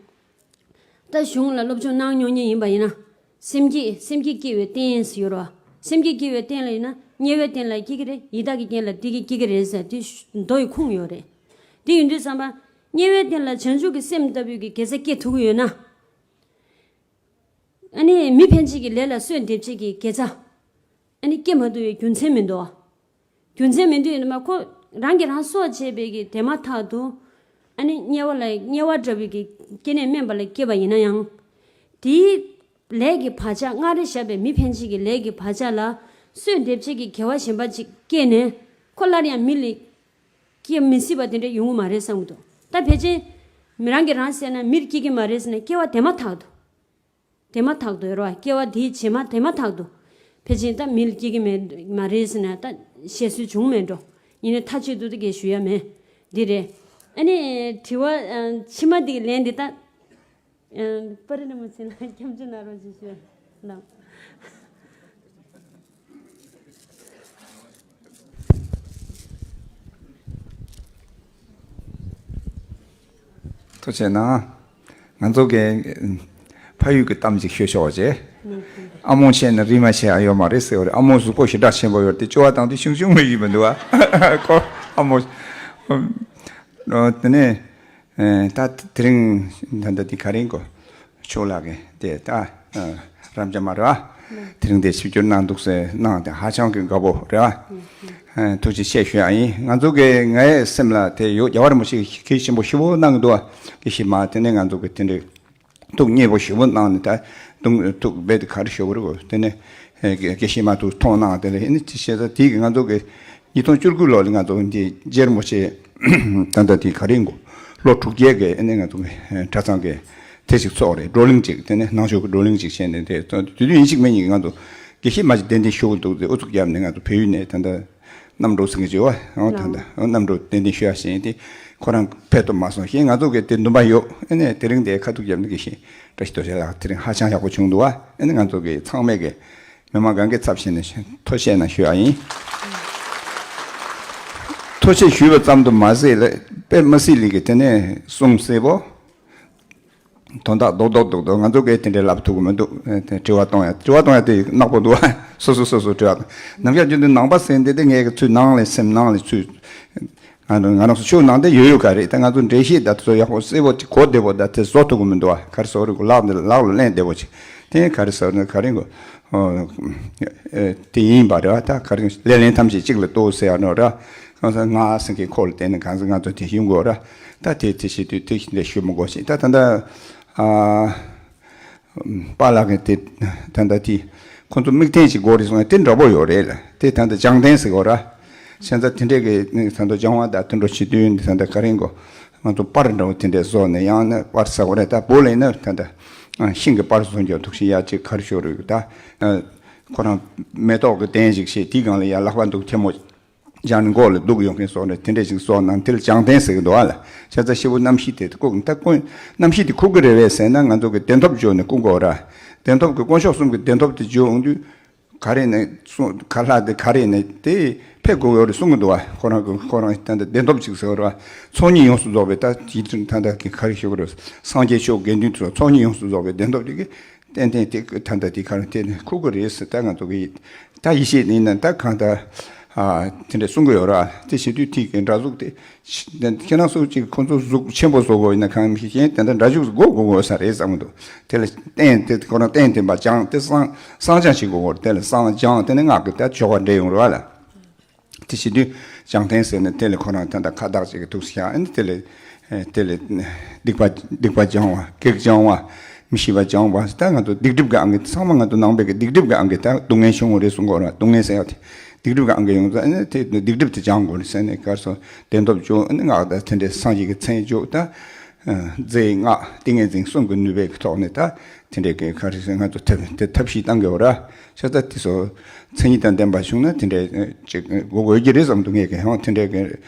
ད་གཞུང་ལ་སློབ་སྦྱོང་གནང་མྱོང་མཁན་ཡིན་པ་ཡིན་ན། སེམས་བསྐྱེད་སེམས་བསྐྱེད་སྐྱེ་བའི་རྟེན་ཟེར་ཡོད་རེད་བ། སེམས་བསྐྱེད་སྐྱེ་བའི་རྟེན་ལ་ཡིན་ན་དམྱལ་བའི་སྟེང་ལ་སྐྱེ་གི་རེད། ཡི་དྭགས་ཀྱི་རྐྱེན་ལ་དེ་གི་སྐྱེ་གི་རེད་ཟེར་དེ་མདོ་ཡི་ཁུངས་ཡོད་རེད། དེ་ཡིན་དུས་ཙམ་པ། དམྱལ་བའི་སྟེང་ལ་བྱང་ཆུབ་ཀྱི་སེམས་ལྟ་བུའི་གི་དགེ་རྩ་སྐྱེ་ཐུབ་ཀྱི་ཡོད་ན། ཨ་ནི་མི་ཕན་ཆད་ཀྱི་ལས་ལ་གསོས་འདེབས་བྱེད་ཀྱི་དགེ་རྩ། ཨ་ནི་སྐྱེ་མ་ཐུབ་པའི་རྒྱུ་མཚན་མི་འདུག་རྒྱུ་མཚན་མི་འདུག་ཡིན་ན་མ་ཁོ་རང་གིས་རང་གསོ་བྱས་པའི་གི་དེ་མ་ཐག་ཏུ། ཨ་ནི་དམྱལ་བ་ལ་དམྱལ་བ་འདྲ་བའི་གི་སྐྱེ་གནས་དམན་པ་ལ་སྐྱེས་པ་ཡིན་ན་ཡང་། དེའི་ལས་ཀྱི་བག་ཆགས་སྔར་བཞག་པའི་མི་ཕན་ཆད་ཀྱི་ལས་ཀྱི་བག་ཆགས་ལ་གསོས་འདེབས་བྱེད་ཀྱི་དགེ་བ་གཞན་པ་ཅིག་སྐྱེས་ནས། ཁོ་སླར་ཡང་མི་ལ་སྐྱེ་མི་སྲིད་པ་དེ་འདྲ་ཡོང་གི་མ་རེད་བསམ་གྱི་འདུག་ད་ཕལ་ཆེར་མི་རང་གིས་རང་བསད་ན་མིར་སྐྱེ་གི་མ་རེད་ཟེར་ན་སྐྱེ་བ་དེ་མ་ཐག་ཏུ། དེ་མ་ཐག་ཏུ་ཡོད་རེད་བ། སྐྱེ་བ་དེའི་རྗེས་མ་དེ་མ་ཐག་ཏུ། ཕལ་ཆེར་ད་མི་ལ་སྐྱེ་གི་མེད་མ་རེད་ཟེར་ན་ད་བཤད་སྲོལ་བྱུང་མེད་འགྲོ། ཡིན་ནའི་མཐའ་གཅིག་ཏུ་ད་གས་ཞུ་ཡ་མེད། འདི་རེད། ཨ་ནི་དྲི་བ་ཨ་ཕྱི་མ་འདི་གི་ལན་འདི་ད་ཨ་པ་རི་རིན་པོ་ཆེ་ལ་སྐྱབས་འཇུག་གནང་རོགས་ཞེས་ཞུ་གནང་། ཐུགས་རྗེ་གནང་། ང་ཚོ་གི་ཕ་ཡུལ་གྱི་གཏམ་ཅིག་ཤོད་ཆོག་ཅེས། ཨ་མོ་ཆེ་ན་རིལ་མ་ཆེ་ཨ་ཡོད་མ་རེད་ཟེར་བ་རེད། ཨ་མོ་གཟུགས་པོ་ཞེ་དྲག་ཆེན་པོ་ཡོད་དེ་སྐྱོ་བ་བཏང་དུས་ཆུང་ཆུང་མི་ཡིན་མི་འདུག་ཨ། ཁོ་ཨ་མོ། དེ་ནས་ད་དེ་རིང་ད་ལྟ་དེ་ག་རེ་གོ་ཆོག་ལགས་ཀྱི་དེ་ད་རམ་ཅ་མ་རེད་བ། དེ་རིང་དེ་ཆིབས་བསྒྱུར་གནང་འདུག་ཟེར་གནང་དེ་ཧ་ཅང་གི་དགའ་པོ་རེད་བ། ཐུགས་རྗེ་ཆེ་ཞུ་ཡ་ཡིན། ང་ཚོ་གི་ངའི་སེམས་ལ་དེ་ཡོད་རྒྱལ་བ་རིན་པོ་ཆེ་གིས་གལ་ཆེན་པོ་ཞེ་པོ་གནང་གི་འདུག་བ། དགེ་བཤེས་མ་དེ་ནས་ང་ཚོ་གི་དེ་འདྲའི་ཐུགས་མཉེས་པོ་ཞེ་པོ་གནང་ནས་ད་དུང་ཐུགས་རྦད་དེ་ག་རེ་ཞུ་དགོས་རེད་གོ། དེ་ནས་དགེ་བཤེས་མ་ཐུགས་མཐོང་གནང་དེ་ལས་ཨེ་ནི་ཅི་བཤད་ད་དེ་གི་ང་ཚོ་གི་ཉིས་སྟོང་བཅུ་དགུ་ལོ་ལ་ང་ཚོ་འདི་རྗེ་རིན་པོ་ཆེ་ད་ལྟ་དེ་ག་རེ་ཡིན་གོ། ལོ་དྲུག་བརྒྱད་ཀྱི་ཨེ་ནི་ང་ཚོ་གི་གྲྭ་ཚང་གི་དེ་ཞིག་ཚོགས་རེད། བགྲོ་གླེང་ཅིག་དེ་ནས་ནང་ཆོས་ཀྱི་བགྲོ་གླེང་ཅིག་བྱས་ནས་དེ་དུས་དུས་ཡིན་གཅིག་མིན་གཉིས་ཀྱི་ང་ཚོ་དགེ་བཤེས་མ་ཅིག་གདན་འདྲེན་ཞུ་གི་འདུག་དེ་ཨུ་ཚུགས་བརྒྱབ་ནས་ང་ཚོ་བལ་ཡུལ་ནས་ད་ལྟ་གནམ་གྲུ་ཟིན་གྱི་བྱེད་བ་ཨོ་ད་ལྟ་གནམ་གྲུ་གདན་འདྲེན་ཞུ་ཡ་བྱས་ཏེ་ཁོ་རང་ཕེབས་ཐུབ་མ་སོང་ཞེས་ང་ཚོ་གི་དེ་འདུན་པ་ཡོད། ཨེ་ནས་དེ་རིང་དེ་ཁ་ཐུག་བརྒྱབ་ནས་དགེ་བཤེས་བཀྲ་ཤིས་རྡོ་རྗེ་ལགས་དེ་རིང་ཧ་ཅང་ཡག་པོ་བྱུང་འདུག་བ། ཨེ་ནས་ང་ཚོ་གི་ཚང་མས་གི་མི་མང་གང་གི་ཚབ་བྱས་ནས་ཐུགས་རྗེ་གནང་ཞུ་ཡ་ཡིན། ཐུགས་རྗེ་ཞུས་པ་ཙམ་དུ་མ་ཟད་ལ་དཔེ་མི་སྲིད་ལི་གི་དེ་ནས་གསུང་གསལ་པོ། དོན་དག་རྡོག་རྡོག་རྡོག་རྡོག་ང་ཚོ་གས་དེ་འདྲའི་ལབ་ཐུབ་ཀྱི་མི་འདུག་དྲི་བ་གཏོང་ཡ་དྲི་བ་གཏོང་ཡ་དེ་ནག་པོ་འདུག་སོ་སོ་སོ་སོ་དྲི་བ་གཏོང་། ནམ་ཡང་རྒྱུན་དུ་ནང་པ་ཟེར་འདི་དེ་ངས་ཀྱི་ཚུལ་ནང་ལས་སེམས་ནང་ལས་ཚུལ། ང་རང་ང་རང་ཚོ་ཆོས་ནང་དེ་ཡོད་ཡོད་ག་རེད། ད་ང་ཚོ་འགྲེལ་བཤད་ད་ཚོ་ཡག་པོ་གསལ་པོ་ཅིག་གོ་བདེ་པོ་ད་དེ་བཟོ་ཐུབ་ཀྱི་མི་འདུག་བ། ག་རེ་བཟོ་རེད་གོ་ལག་འདི་ལག་ལ་ལེན་བདེ་པོ་ཅིག་དེ་ག་རེ་བཟོ་རེད་ག་རེ་གོ། དེ་ཡིན་པ་རེད་བ། ད་ག་རེ་ལས་ལན་ཐམས་ཅད་གཅིག་ལ་གཏོགས་ཟེར་ཡ་ནོ་ར། གང་ཟག་ང་སེང་གེ་འཁོར་ལ་བརྟེན་ནས་གང་ཟག་ང་ཚོ་དེ་ཞུ་དགོས་ར། ད་དེ་དེ་བྱེད་དུས་དེ་ཞུ་མི་དགོས་ཤིང་ད་ད་ད། པཱ་ལགས་ཀྱིས་དེ་ད་ལྟ་དེ་ཁོང་ཚོ་དམིགས་རྟེན་ཞིག་དགོས་རེད་གསུངས་ཡ་དེ་འདྲ་པོ་ཡོད་རེད་ལ། དེ་ད་ལྟ་བྱང་རྟེན་ཟེར་དགོས་ར། བྱས་ཙང་དེ་འདྲས་ཀྱི་ད་ལྟ་སྦྱང་བ་དང་དེ་འདྲ་བྱེད་དུས་ད་ལྟ་ག་རེ་གོ། ང་ཚོ་པར་འདྲ་པོ་དེ་འདྲས་བཟོ་ནས་ཡང་ན་པར་ཟེར་དགོས་རེད། ད་བོད་ལ་ཡིན་ན་ད་ལྟ་ཤིང་གི་པར་བཟོ་རྒྱུ་འདུག་ཤིང་ཡ་གཅིག་ག་རེ་ཤོར་རེད། ད་ཁོ་རང་མེ་ཏོག་གི་གདན་ཞིག་བྱས་དེའི་སྒང་ལ་ཡ་ལག་པ་འདུག་ཐལ་མོ། སྦྱར་ནས་མགོ་ལ་གདུགས་ཡོང་མཁན་སོགས་ནས་དེ་འདྲས་ཅིག་བཟོ་གནང་དེ་ལ་བྱང་རྟེན་ཟེར་གྱི་འདུག་ཨ་ལ། བྱས་ཙང་ཞེ་པོ་གནམ་གཤིས་དེ་བཀུག་ད་དཀོན་གནམ་གཤིས་དེ་ཁུག་གི་རེད་བས་ཟེར་ན་ང་ཚོ་གི་གདན་ཐོབ་འཇོག་ནས་བཀུག་དགོས་ར། གདན་ཐོབ་ཀྱི་དཀོན་མཆོག་གསུམ་གྱི་གདན་ཐོབ་དེ་འཇོག་འོང་དུས་ག་རེ་ནས་གསུང་ག་ལྷག་དེ་ག་རེ་ནས་དེ་ཕེབས་དགོས་ཡོད་རེད་གསུང་གི་འདུག་བ། ཁོ་རང་གི་ཁོ་རང་ད་ལྟ་གདན་ཐོབ་ཅིག་ཟེར་བ་ར་བ། ཚོགས་གཉིས་ཡོངས་སུ་རྫོགས་པའི་ད་ཅིག་ད་ལྟ་གི་ག་རེ་ཞུ་གི་རེད། སངས་རྒྱས་ཆོས་དགེ་འདུན་ཚོ་ཚོགས་གཉིས་ཡོངས་སུ་རྫོགས་པའི་གདན་ཐོབ་དེ་གི་ཏན་ཏན་དེ་ད་ལྟ་དེ་ག་རེ་དེ་ནས་ཁུག་གི་རེད་ཟེར་ད་ང་ཚོ་གི་ད་ཡིད་ཆེས་ཡིན་ན་ད་གང་ལྟར་ཨ་དེ་འདྲ་གསུང་གི་ཡོད་ར། དེ་བྱེད་དུས་དེ་གི་འདྲ་གཟུགས་དེ་ཁྱེད་རང་ཚོ་ཅིག་ཁོང་ཚོ་གཟུགས་ཆེན་པོ་བཟོ་དགོས་ཡིན་ན་གང་མི་ཤེས་གཞན་དེ་འདྲ་འདྲ་གཟུགས་སྒོ་དགོས་དགོས་ས་རེད་བསམ་གི་འདུག་དེ་ལ་རྟེན་དེ་ཁོ་རང་རྟེན་དེ་འབའ་བྱང་དེ་བསང་བསང་སྦྱང་བྱེད་དགོས་དགོས་རེད། དེ་ལ་བསང་སྦྱང་དེ་ནས་སྔགས་ཀྱི་ད་ཆོ་ག་འདྲེ་ཡོང་ར་ལ། དེ་བྱེད་དུས་བྱང་རྟེན་ཟེར་ནས་དེ་ལས་ཁོ་རང་ད་ལྟ་ཁ་བཏགས་ཅིག་གི་ཐུགས་སུ་བཞག་ཨ་ནི་དེ་ལས་དེ་ལས་སྡིག་པ་སྡིག་པ་སྦྱང་བ་བགེགས་སྦྱང་བ་ མི་ཤེས་པ་སྦྱང་བ། ད་ང་ཚོ་སྡིག་སྒྲིབ་ཀྱི་ཨང་ཀི་ཚང་མ་ང་ཚོ་ནང་པའི་གི་སྡིག་སྒྲིབ་ཀྱི་ཨང་ཀི་ད་སྡུག་བསྔལ་བྱུང་བ་རེད་གསུང་གི་ཡོད་ར། སྡུག་བསྔལ་ཟེར་ཡག་དེ་སྡིག་སྒྲིབ་ཀྱི་ཨང་ཀི་ཡོང་ཙང་ཨ་ནི་དེ་སྡིག་སྒྲིབ་དེ་སྦྱང་དགོས་རེད་ཟེར་ནས་ག་རེ་ཟེར་བདེན་སྟོབས་བཅུ་ཨ་ནི་སྔགས་དང་དེ་འདྲའི་སངས་རྒྱས་ཀྱི་མཚན་བཅུ་ད། རྫས་སྔགས་ཏིང་ངེ་འཛིན་གསུམ་གྱི་ནུས་པའི་ཐོག་ནས་ད་དེ་འདྲའི་གི་ག་རེ་ཟེར་ང་ཚོ་ཐབས་དེ་ཐབས་ཤེས་བཏང་གི་ཡོད་ར། ཤ་ཚ་དེ་ཚོ་མཚན་ཉིད་དང་ལྡན་པ་བྱུང་ན་དེ་འདྲའི་ཅིག་དགོས་དགོས་ཀྱི་རེད་བསམ་འདུག་ངས་གི་ཧང་དེ་འདྲའི་གི་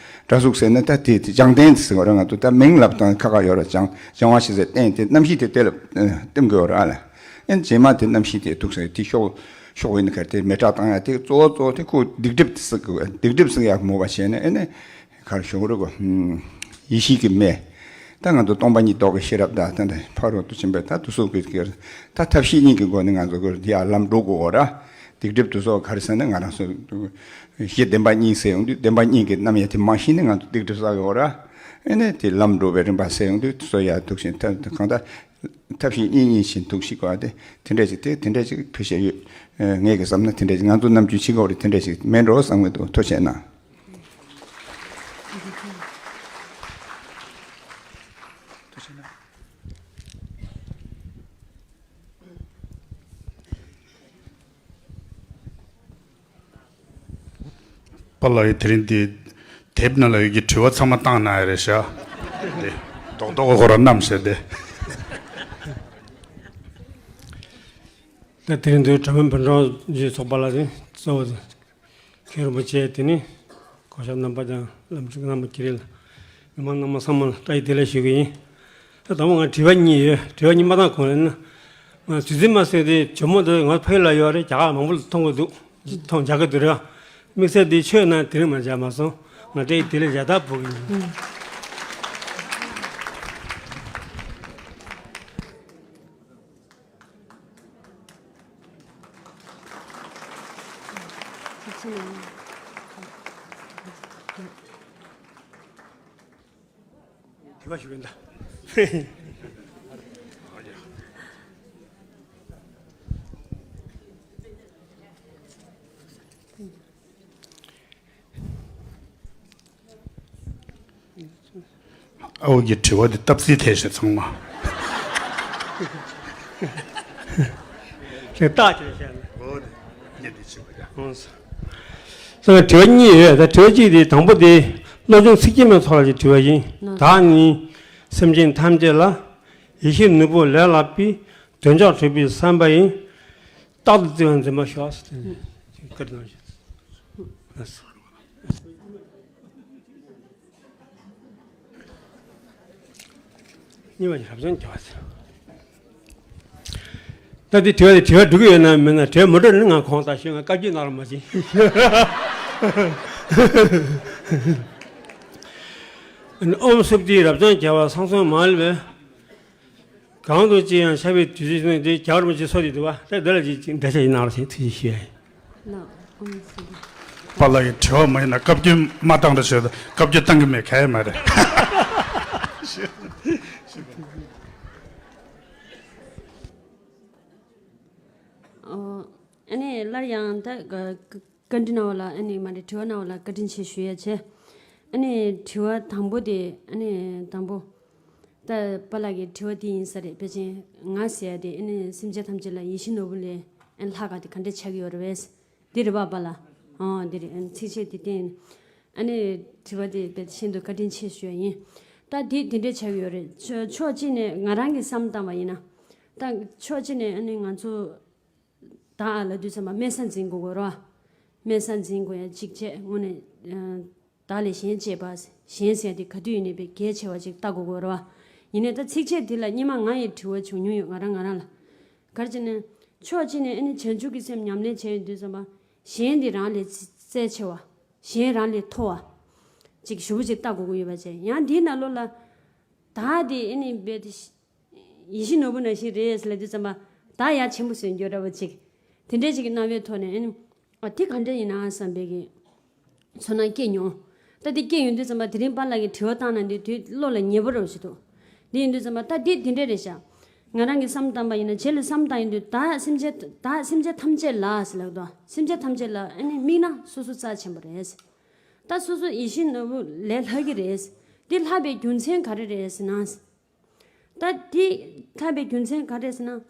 འདྲ་གཟུགས་ཟེར་ན་ད་དེ་དེ་སྦྱང་ལྡན་དེ་ཟེར་བ་ར། ང་ཚོ་ད་མིང་ལབ་དང་ཁ་ཁ་ཡོད་ར། སྦྱང་སྦྱང་བ་ཞེས་ཟེར་བསྟན་དེ་རྣམ་ཤེས་དེ་དེ་ལ་བསྟིམ་གི་ཡོད་ར་ཨ་ལ། ཨེ་རྗེས་མ་དེ་རྣམ་ཤེས་དེ་ཐུག་ཟེར་དེ་ཤོག་ཤོག་ཡིན་ཁར་དེ་མེ་སྲེག་བཏང་ཡ་དེ་གཙོ་བོ་གཙོ་བོ་དེ་ཁོ་སྡིག་སྒྲིབ་དེ་སྲེག་གི་སྡིག་སྒྲིབ་སྲེག་ཡག་མོ་བ་བྱས་ནས་ཨེ་ནས། གར་ཞོག་རུ་གོ། ཡེ་ཤེས་ཀྱི་མེ། ད་ང་ཚོ་སྟོང་པ་ཉིད་རྟོགས་ཀྱི་ཤེས་རབ་དང་ད་ཕ་རོལ་ཏུ་ཕྱིན་པའི་ད་དུ་སོགས་ཀྱི་ཀྱི་ད་ཐབས་ཤེས་གཉིས་ཀྱི་སྒོ་ནས་ང་ཚོ་གི་ཡར་ལམ་འགྲོ་དགོས་འོ་ར། སྡིག་སྒྲིབ་དུ་སོགས་ག་རེ་ཟེར་ན་ང་རང་ཚོ་གཞི་བདེན་པ་གཉིས་ཟེར་ཡོང་དུས་བདེན་པ་གཉིས་ཀྱི་རྣམ་དབྱེ་དེ་མ་ཤེས་ནས་ང་ཚོ་སྡིག་སྒྲིབ་བསགས་ཡོད་ར། ཨེ་ནས་དེ་ལམ་འགྲོ་བའི་རིམ་པ་ཟེར་ཡོང་དུས་དུ་སོགས་ཡར་འདུག་ཕྱིན་ཐབས་གང་ལྟར་ཐབས་ཤེས་གཉིས་གཉིས་བཞིན་འདུག་ཤིག་གོ་དེ་དེ་འདྲ་ཞིག་དེ་དེ་འདྲ་ཞིག་ཕལ་ཆེར་ཡོད། ངས་ཀྱི་བསམ་ན་དེ་འདྲ་ཞིག་ང་ཚོ་ནམ་རྒྱུན་ཤི་གོ་རེད་དེ་འདྲ་ཞིག་མེད་འགྲོ་བསམ་གི་འདུག་ཐུགས་རྗེ་གནང་། པཱ་ལགས་ཀྱིས་དེ་རིང་འདི་དེབ་ནང་ལ་ཡོད་ཀྱི་དྲི་བ་ཚང་མ་བཏང་གནང་ཡ་རེད་ཤག་དེ་རྡོག་རྡོག་ཁོ་རང་བསྣམས་བྱས་ཏེ། ད་དེ་རིང་འདིར་གྲོས་མོལ་བོད་ཕྲུག་ཚོགས་པ་ལ་ནི་གཙོ་བོ་མཁན་རིན་པོ་ཆེ་དེ་ནི་གོ་ཤག་རྣམ་པ་དང་བླ་མ་ཁྲི་རྣམ་པ་ཀྱི་རེད་ལ། མི་མང་རྣམ་པ་ཚང་མ་ལ་བཀྲ་ཤིས་བདེ་ལེགས་ཞུ་གི་ཡིན། ད་དང་པོ་ང་དྲི་བ་གཉིས་ཡོད། དྲི་བ་གཉིས་མ་བཏང་གོང་ལ་ན། ང་དུས་ཚོད་མ་ཟིན་ཏེ་ཇོ་མོ་འདི་ང་ཕ་ཡུལ་ལ་ཡོད་རེད། རྒྱ་གར་མང་པོ་ལ་མཐོང་གི་འདུག་མཐོང་རྒྱག་གི་འདུག་རེད། དམིགས་བསལ་འདི་ཆོས་ནང་དེ་རིང་མ་མཇལ་མ་སོང་། ང་བཀྲ་ཤིས་བདེ་ལེགས་ཞུ་ཐབས་འབུལ་གི་ཡིན། དྲི་བ་ཞུ་གི་ཡིན་ད། ཨའོ་གི་དྲི་བ་འདི་སྟབས་གཙིགས་ཐལ་ཞེས་ཚང་མ། ཞེས་བརྟག་དཔྱད་བྱས་ནས། ཨོ་ནི་ཉེ་དུ་ཆེ་བ་ཡ། ཨོ་ས། ས་ང་དྲི་བ་གཉིས་ཡོད། ད་དྲི་བ་གཅིག་དེ་དང་པོ་དེ་བློ་སྦྱོང་ཚིགས་བཅད་མའི་ཐོག་ལ་ཅིག་དྲི་བ་ཡིན། བདག་ནི་སེམས་ཅན་ཐམས་ཅད་ལ་ཡིད་བཞིན་ནོར་བུ་ལས་ལྷག་པའི་འདོད་ཆགས་གྲོལ་བའི་བསམ་པ་ཡིས། རྟག་ཏུ་བརྩེ་བ་འཛིན་པར་ཤོག་ཟེར་ཏེ་བཀའ་དྲིན་གནང་ཞིང་། གཉིས་པ་ཞིག་རབ་བྱུང་རྒྱལ་བ་ཟེར། ད་འདི་དྲི་བ་དེ་དྲི་བ་འགྲོ་གི་ཡོད་ན་མེད་ན་དྲི་བ་མ་འགྲོ་ན་ང་གོང་ལྟར་ཞུ། ང་བཀའ་བཀྱོན་གནང་རོགས་མ་བྱེད། ཨོཾ་སྭསྟི་རབ་བྱུང་རྒྱལ་བ་ཚངས་གསོན་མ་ལུས་པའི། གང་དུ་ཅི་ཡང་ཤར་བའི་དུས་ཚོད་ནི་དེ་རྒྱལ་བ་རིན་པོ་ཆེ་སོགས་ཀྱི་འདུལ་བ་དེ་འདི་ལ་ཅིག་ཅིག་འགྲེལ་བཤད་ཡིན་ནའང་ཞེས་ཐུགས་རྗེ་ཞུ་ཡ་ཡིན། པཱ་ལགས་ཀྱི་དྲི་བ་མ་ཡིན་ན་བཀའ་བཀྱོན་མ་བཏང་རེ་ཞུ། བཀའ་བཀྱོན་བཏང་གི་མེད་ག་ཡེ་མ་རེད། ཨོ། ཨ་ནི་སླར་ཡང་ད་བཀའ་འདྲི་གནང་བ་ལ་ཨ་ནི་མ་རེད་དྲི་བ་གནང་བ་ལ་བཀའ་དྲིན་ཆེ་ཞུ་ཡ་བྱས། ཨ་ནི་དྲི་བ་དང་པོ་དེ་ཨ་ནི་དང་པོ། ད་པཱ་ལགས་ཀྱི་དྲི་བ་དེ་ཡིན་ས་རེད། ཕལ་ཆེར་ང་ཟེར་ཡ་དེ་ཨ་ནི་སེམས་ཅན་ཐམས་ཅད་ལ་ཡིད་བཞིན་ནོར་བུ་ལས་ཨ་ནི་ལྷག་ག་དེ་ག་འདྲ་ཆགས་ཀྱི་ཡོད་རེད་པས། འདི་རེད་པ་པཱ་ལགས། ཨོ་འདི་རེད། ཨ་ནི་ཚིགས་བཅད་དེ་བསྟན། ཨ་ནི་དྲི་བ་དེ་དཔེ་ཤིན་ཏུ་བཀའ་དྲིན་ཆེ་ཞུ་ཡ་ཡིན། ད་འདི་འདི་འདྲས་ཆགས་ཀྱི་ཡོད་རེད། ཕྱོགས་ཕྱོགས་གཅིག་ནས་ང་རང་གི་བསམ་བཏང་བ་ཡིན་ན། ད་ཕྱོགས་གཅིག་ནས་ཨ་ནི་ང་ཚོ་བདག་ལབ་དུས་ཙམ་པ་དམན་ས་འཛིན་དགོས་དགོས་རེད་པ། དམན་ས་འཛིན་དགོས་ཡ་གཅིག་བྱས་དངོས་གནས། བདག་ལས་གཞན་གཅེས་པ། གཞན་ཟེར་དེ་ག་དུས་ཡིན་ནའི་དཔེ་གལ་ཆེ་བ་ཅིག་ལྟ་དགོས་དགོས་རེད་པ། ཡིན་ནའི་ད་ཚིགས་བཅད་འདི་ལ་སྔོན་མ་ང་ཡི་དྲི་བ་བྱུང་མྱོང་ཡོད། ང་རང་ང་རང་ལ། ག་རེ་བྱས་ནས། ཕྱོགས་གཅིག་ནས་ཨ་ནི་བྱང་ཆུབ་ཀྱི་སེམས་ཉམས་ལེན་བྱས་ཡོང་དུས་ཙམ་པ། གཞན་དེ་རང་ལས་རྩ་ཆེ་བ། གཞན་རང་ལས་མཐོ་བ། ཅིག་ཞེ་པོ་ཅིག་ལྟ་དགོས་ཀྱི་ཡོད་པ་བྱས། ཡང་འདིའི་ནང་ལོགས་ལ། བདག་དེ་ཨ་ནི་རྦད་དེ། ཡིད་བཞིན་ནོར་བུ་ནང་བཞིན་རེད་ཟེར་ལབ་དུས་ཙམ་པ། བདག་ཡ་ཆེན་པོ་བཟོས་འགྱོ་འདྲ་པོ་ཅིག་དེ་འདྲའི་ཅིག་གི་རྣམ་པའི་ཐོག་ནས་ཨ་ནི། ཨ་དེ་ག་འདྲ་ཡིན་ན་བསམ་པའི་གི་ཚོར་སྣང་སྐྱེས་མྱོང་། ད་དེ་སྐྱེས་ཡོང་དུས་ཙམ་པ་དེ་རིང་པཱ་ལགས་ཀྱིས་དྲི་བ་བཏང་གནང་དུས་དུས་བློ་ལ་ངེས་པོ་རང་ཞིག་འདུག་དེ་ཡིན་དུས་ཙམ་པ་ད་དེ་དེ་འདྲ་རེད་ཤག་ང་རང་གིས་བསམ་བཏང་པ་ཡིན་ན་རྗེས་ལ་བསམ་བཏང་ཡོང་དུས་བདག་སེམས་ཅན་བདག་སེམས་ཅན་ཐམས་ཅད་ལ་ཟེར་ལབ་འདུག་སེམས་ཅན་ཐམས་ཅད་ལ་ཨ་ནི་དམིགས་ན་སོ་སོ་རྩ་ཆེན་པོ་རེད། ད་སོ་སོ་ཡིད་བཞིན་ནོར་བུ་ལས་ལྷག་གི་རེད། དེ་ལྷག་པའི་རྒྱུ་མཚན་ག་རེ་རེད་ཟེར་ན། ད་དེ་ཐར་པའི་རྒྱུ་མཚན་ག་རེ་ཟེར་ན།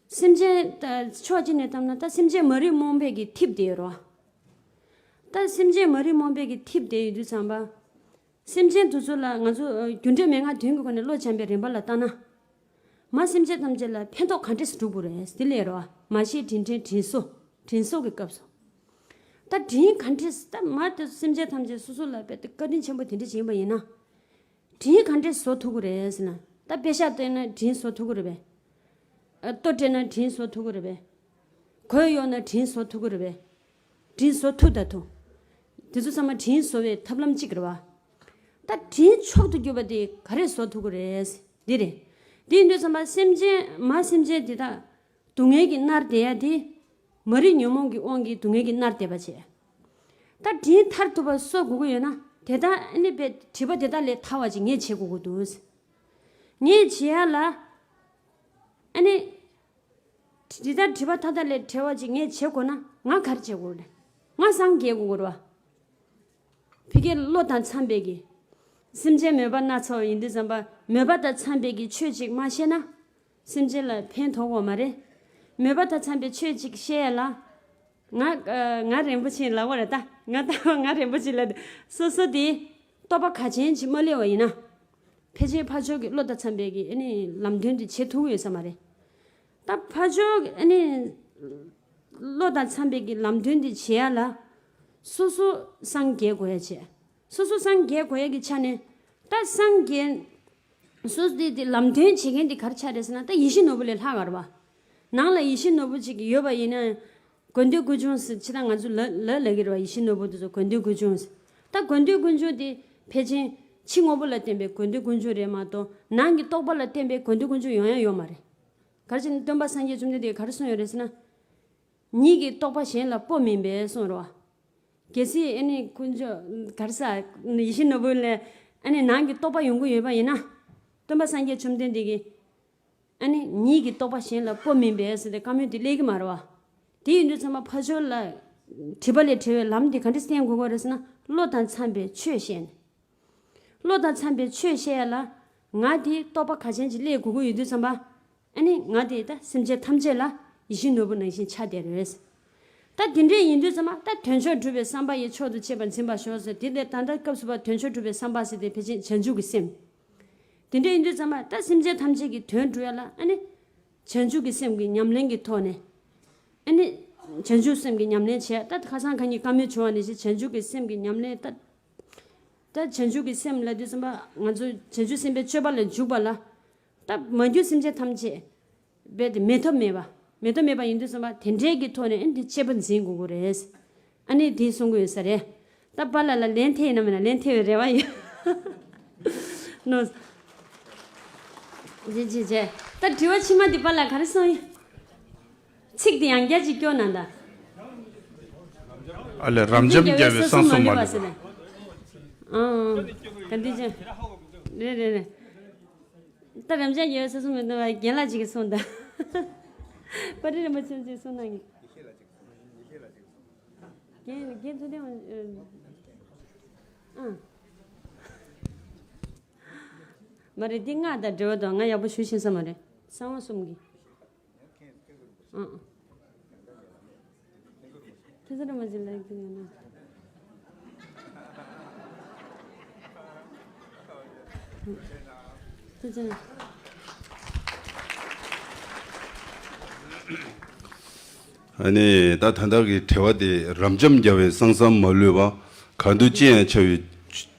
སེམས་ཅན་ད་ཕྱོགས་གཅིག་ནས་བལྟས་ན་ད་སེམས་ཅན་མ་རིག་རྨོངས་པའི་གི་ཐིབས་དེ་ཡོད་རེད་བ། ད་སེམས་ཅན་མ་རིག་རྨོངས་པའི་གི་ཐིབས་དེ་ཡོད་དུས་ཙམ་པ། སེམས་ཅན་དེ་ཚོ་ལ་ང་ཚོ་ཨ་རྒྱུ་འབྲས་མན་ངག་བདུན་གྱི་སྒོ་ནས་བློ་སྦྱངས་པའི་རིམ་པ་ལ་བལྟས་ན། མ་སེམས་ཅན་ཐམས་ཅད་ལ་ཕན་ཐོགས་ག་འདྲས་སུ་འགྲུབ་དགོས་རེད་དེ་ལས་རོ། མ་ཤེས་དྲིན་དྲན་དྲིན་གཟོ། དྲིན་གཟོ་གི་སྐབས་སུ། ད་དྲིན་ག་འདྲས་ད་མ་དེ་སེམས་ཅན་ཐམས་ཅད་སོ་སོ་ལ་དཔེ་དེ་བཀའ་དྲིན་ཆེན་པོ་དེ་འདྲས་ཡིན་པ་ཡིན་ན། དྲིན་ག་འདྲས་གཟོ་ཐུབ་ཀྱི་རེད་ཟེར་ན། ད་དཔེ་ཤག་བལྟས་ན་དྲིན་གཟོ་ཐུབ་ཀྱི་རེད་པས། ཨ་ལྟོ་སྤྲད་ན་དྲིན་གཟོ་ཐུབ་ཀྱི་རེད་པས། གོས་གཡོགས་ན་དྲིན་གཟོ་ཐུབ་ཀྱི་རེད་པས། དྲིན་གཟོ་ཐུབ་ད་ཐུབ། དེ་ཚོ་ཚང་མ་དྲིན་གཟོ་བའི་ཐབས་ལམ་གཅིག་རེད་བ། ད་དྲིན་མཆོག་ཏུ་གྱུར་པ་དེ་ག་རེ་གཟོ་ཐུབ་ཀྱི་རེད། འདི་རེད། དེ་ཡིན་དུས་ཙམ་པ་སེམས་ཅན་མ་སེམས་ཅན་དེ་དག་སྡུག་བསྔལ་གྱིས་མནར་བསྡད་ཡ་དེ། མ་རིག་ཉོན་མོངས་ཀྱི་དབང་གིས་སྡུག་བསྔལ་གྱིས་མནར་བསྡད་པ་བྱས། ད་དྲིན་མཐར་ཐུག་པ་གཟོ་དགོས་ཀྱི་ཡོད་ན་དེ་དག་ཨ་ནི་པའི་སྒྲིབ་པ་དེ་དག་ལས་ཐར་བ་ཅིག་ངས་བྱེད་དགོས་ཀྱི་འདུག། ངས་བྱེད་ཡ་ལ། ཨ་ནི། དེ་ལྟར་སྒྲིབ་པ་མཐའ་དག་ལས་བྲལ་བ་ཅིག་ངས་བྱེད་དགོས་ན་ང་ག་རེ་བྱེད་དགོས་རེད། ང་སངས་རྒྱས་དགོས་རེད་བ། ཕ་གིའི་བློ་དང་འཚམས་པའི་གི། སེམས་ཅན་མོས་པ་སྣ་ཚོགས་ཡིན་དུས་ཙམ་པ་མོས་པ་དང་འཚམས་པའི་གི་ཆོས་ཅིག་མ་ཤེས་ན། སེམས་ཅན་ལ་ཕན་ཐོགས་དགོས་མ་རེད། མོས་པ་དང་འཚམས་པའི་ཆོས་ཅིག་ཤེས་ཡ་ལ། ང་ཨ་ང་རིན་པོ་ཆེ་ལབ་པ་རེད་ད། ང་ལྟ་བ་ང་རིན་པོ་ཆེ་ལབ་སོ་སོ་དེ་རྟོགས་པ་གལ་ཆེན་ཅིག་མ་སླེབས་པ་ཡིན་ན། ཕལ་ཆེར་ཕར་ཕྱོགས་ཀྱི་བློ་དང་འཚམས་པའི་གི་ཨ་ནི་ལམ་སྟོན་དེ་བྱེད་ཐུབ་ཀྱི་ཡོད་ས་མ་རེད། ད་ཕར་ཕྱོགས་ཀྱི་ཨ་ནི་བློ་དང་འཚམས་པའི་གི་ལམ་སྟོན་དེ་བྱེད་ཡ་ལ། སོ་སོ་སངས་རྒྱས་དགོས་ཡ་བྱས། སོ་སོ་སངས་རྒྱས་དགོས་ཡ་གི་ཆ་ནས། ད་སངས་རྒྱས། སོ་སོ་དེ་དེ་ལམ་སྟོན་བྱེད་མཁན་དེ་ག་རེ་ཆགས་རེད་ཟེར་ན་ད་ཡིད་བཞིན་ནོར་བུ་ལས་ལྷག་ག་རེད་བ། ནང་ལ་ཡིད་བཞིན་ནོར་བུ་ཅིག་ཡོད་པ་ཡིན་ན། དགོས་འདོད་ཀུན་འབྱུང་ཟེར་ཕྱི་ད་ང་ཚོ་ལ་ལ་ལ་གི་རེད་བ། ཡིད་བཞིན་ནོར་བུ་དེ་ཚོ་དགོས་འདོད་ཀུན་འབྱུང་ཟེར། ད་དགོས་འདོད་ཀུན་འབྱུང་དེ་ཕལ་ཆེར་ཕྱི་དངོས་པོ་ལ་བརྟེན་པའི་དགོས་འདོད་ཀུན་འབྱུང་རེད་མ་གཏོགས་ནང་གི་རྟོགས་པ་ལ་བརྟེན་པའི་དགོས་འདོད་ཀུན་འབྱུང་ཡོང་ཡ་ཡོད་མ་རེད། ག་རེ་བྱས་ན་སྟོན་པ་སངས་རྒྱས་བཅོམ་ལྡན་འདས་ག་རེ་གསུངས་ཡོད་རེད་ཟེར་ན། ཉིད་ཀྱི་རྟོགས་པ་གཞན་ལ་སྤོ་མིན་པས་གསུངས་རེད་བ། གལ་སྲིད་ཨ་ནི་ཀུན་འབྱུང་ག་རེ་ཟ་ཡིད་བཞིན་ནོར་བུ་ལས་ཨ་ནི་ནང་གི་རྟོགས་པ་ཡོང་གི་ཡོད་པ་ཡིན་ན། སྟོན་པ་སངས་རྒྱས་བཅོམ་ལྡན་འདས་ཀྱིས། ཨ་ནི་ཉིད་ཀྱི་རྟོགས་པ་གཞན་ལ་སྤོ་མིན་པས་ཟེར་ཏེ་བཀའ་མོལ་དེ་སླེབས་ཀྱི་མ་རེད་བ། དེ་ཡིན་དུས་ཚང་མ་ཕར་ཕྱོགས་ལ་སྒྲིབ་པ་ལས་བྲལ་བའི་ལམ་དེ་ག་འདྲ་བསྟེན་དགོས་ཀྱི་རེད་ཟེར་ན་བློ་དང་འཚམས་པའི་ཆོས་བཤད་ནས། བློ་དང་འཚམས་པའི་ཆོས་བཤད་ཡ་ལ། ང་དེ་རྟོགས་པ་གལ་ཆེན་ཅིག་སླེབས་དགོས་ཀྱི་ཡོད་དུས་ཙམ་པ། ཨ་ནི་ང་དེ་ད་སེམས་ཅན་ཐམས་ཅད་ལ་ཡིད་བཞིན་ནོར་བུ་ནང་བཞིན་ཆགས་བསྡད་རེད། ད་དེ་འདྲས་ཡིན་དུས་ཙམ་པ་ད་དོན་མཆོག་སྒྲུབ་པའི་བསམ་པ་ཡི་མཆོག་ཏུ་གཅེས་པར་འཛིན་པར་ཤོག་ཟེར། དེ་ལས་ད་ལྟ་སྐབས་སུ་བབ་དོན་མཆོག་སྒྲུབ་པའི་བསམ་པ་ཟེར་ཏེ་ཕལ་ཆེར་བྱང་ཆུབ་ཀྱི་སེམས། དེ་འདྲ་ཡིན་དུས་ཙམ་པ་ད་སེམས་ཅན་ཐམས་ཅད་ཀྱི་དོན་སྒྲུབ་ཡ་ལ་ཨ་ནི། བྱང་ཆུབ་ཀྱི་སེམས་ཀྱི་ཉམས་ལེན་གྱི་ཐོག་ནས། ཨ་ནི། བྱང་ཆུབ་སེམས་ཀྱི་ཉམས་ལེན་བྱས། ད་ཁ་སང་ཁ་ཉིན་བཀའ་མོལ་བྱུང་བ་ནང་བཞིན་བྱང་ཆུབ་ཀྱི་སེམས་ཀྱི་ཉམས་ལེན་ད། ད་བྱང་ཆུབ་ཀྱི་སེམས་ལབ་དུས་ཙམ་པ་ང་ཚོ་བྱང་ཆུབ་སེམས་དཔའི་སྤྱོད་པ་ལ་འཇུག་པ་ལ། ད་མ་གྱུར་སེམས་ཅན་ཐམས་ཅད། རྦད་དེ་མེད་ཐབས་མེད་པ། མེད་ཐབས་མེད་པ་ཡིན་དུས་ཙམ་པ་དེ་འདྲའི་གི་ཐོག་ནས་ཨ་ནི་དེ་གཅེས་པར་འཛིན་དགོས་ཀྱི་རེད། ཨ་ནི་དེ་གསུང་གི་ཡོད་ས་རེད། ད་པཱ་ལགས་ལ་ལན་ཐེབས་ཡིན་ནམ་མེད་ན། ལན་ཐེབས་པའི་རེ་བ་ཡོད། ནོ། ཇེ་ཇེ་ཇེ། ད་དྲི་བ་ཕྱི་མ་འདི་པཱ་ལགས་ག་རེ་གསུངས་ཡིན། ཚིག་དེ་ཡང་བསྐྱར་ཅིག་སྐྱོར་གནང་དང་། ཨ་ལས། རབ་འབྱམས་རྒྱལ་བའི་གསང་གསུམ་མ་ལུས་པ། ཨང་། ག་འདི་ཅན། རེད་རེད་རེད། ད་རབ་འབྱམས་རྒྱལ་བའི་གསང་གསུམ་མ་ལུས་པ་རྒན་ལགས་ཅིག་གིས་གསུངས་དང་། པཎ་ཌི་ཏ་རིན་པོ་ཆེ་ཅིག་གསུངས་གནང་གི། རྒན་རྒན་ཐུབ་བསྟན། ཨང་། མ་རེད། འདི་ང་དང་འབྲེལ་བ་དང་ང་ཡག་པོ་ཞུ་ཤེས་ས་མ་རེད། གསང་བ་གསུམ་གྱི། ཨང་། ཁྱེད་ཚོ་ར་མ་ཅིག་ལ་ཡིག་ཡོད་ན། ཁྱེད་ཚོ། ཨ་ནི་ད་ད་ལྟ་གི་དྲི་བ་དེ་རབ་འབྱམས་རྒྱལ་བའི་གསང་གསུམ་མ་ལུས་པ། གང་དུ་ཅི་ཡང་འཆར་བའི་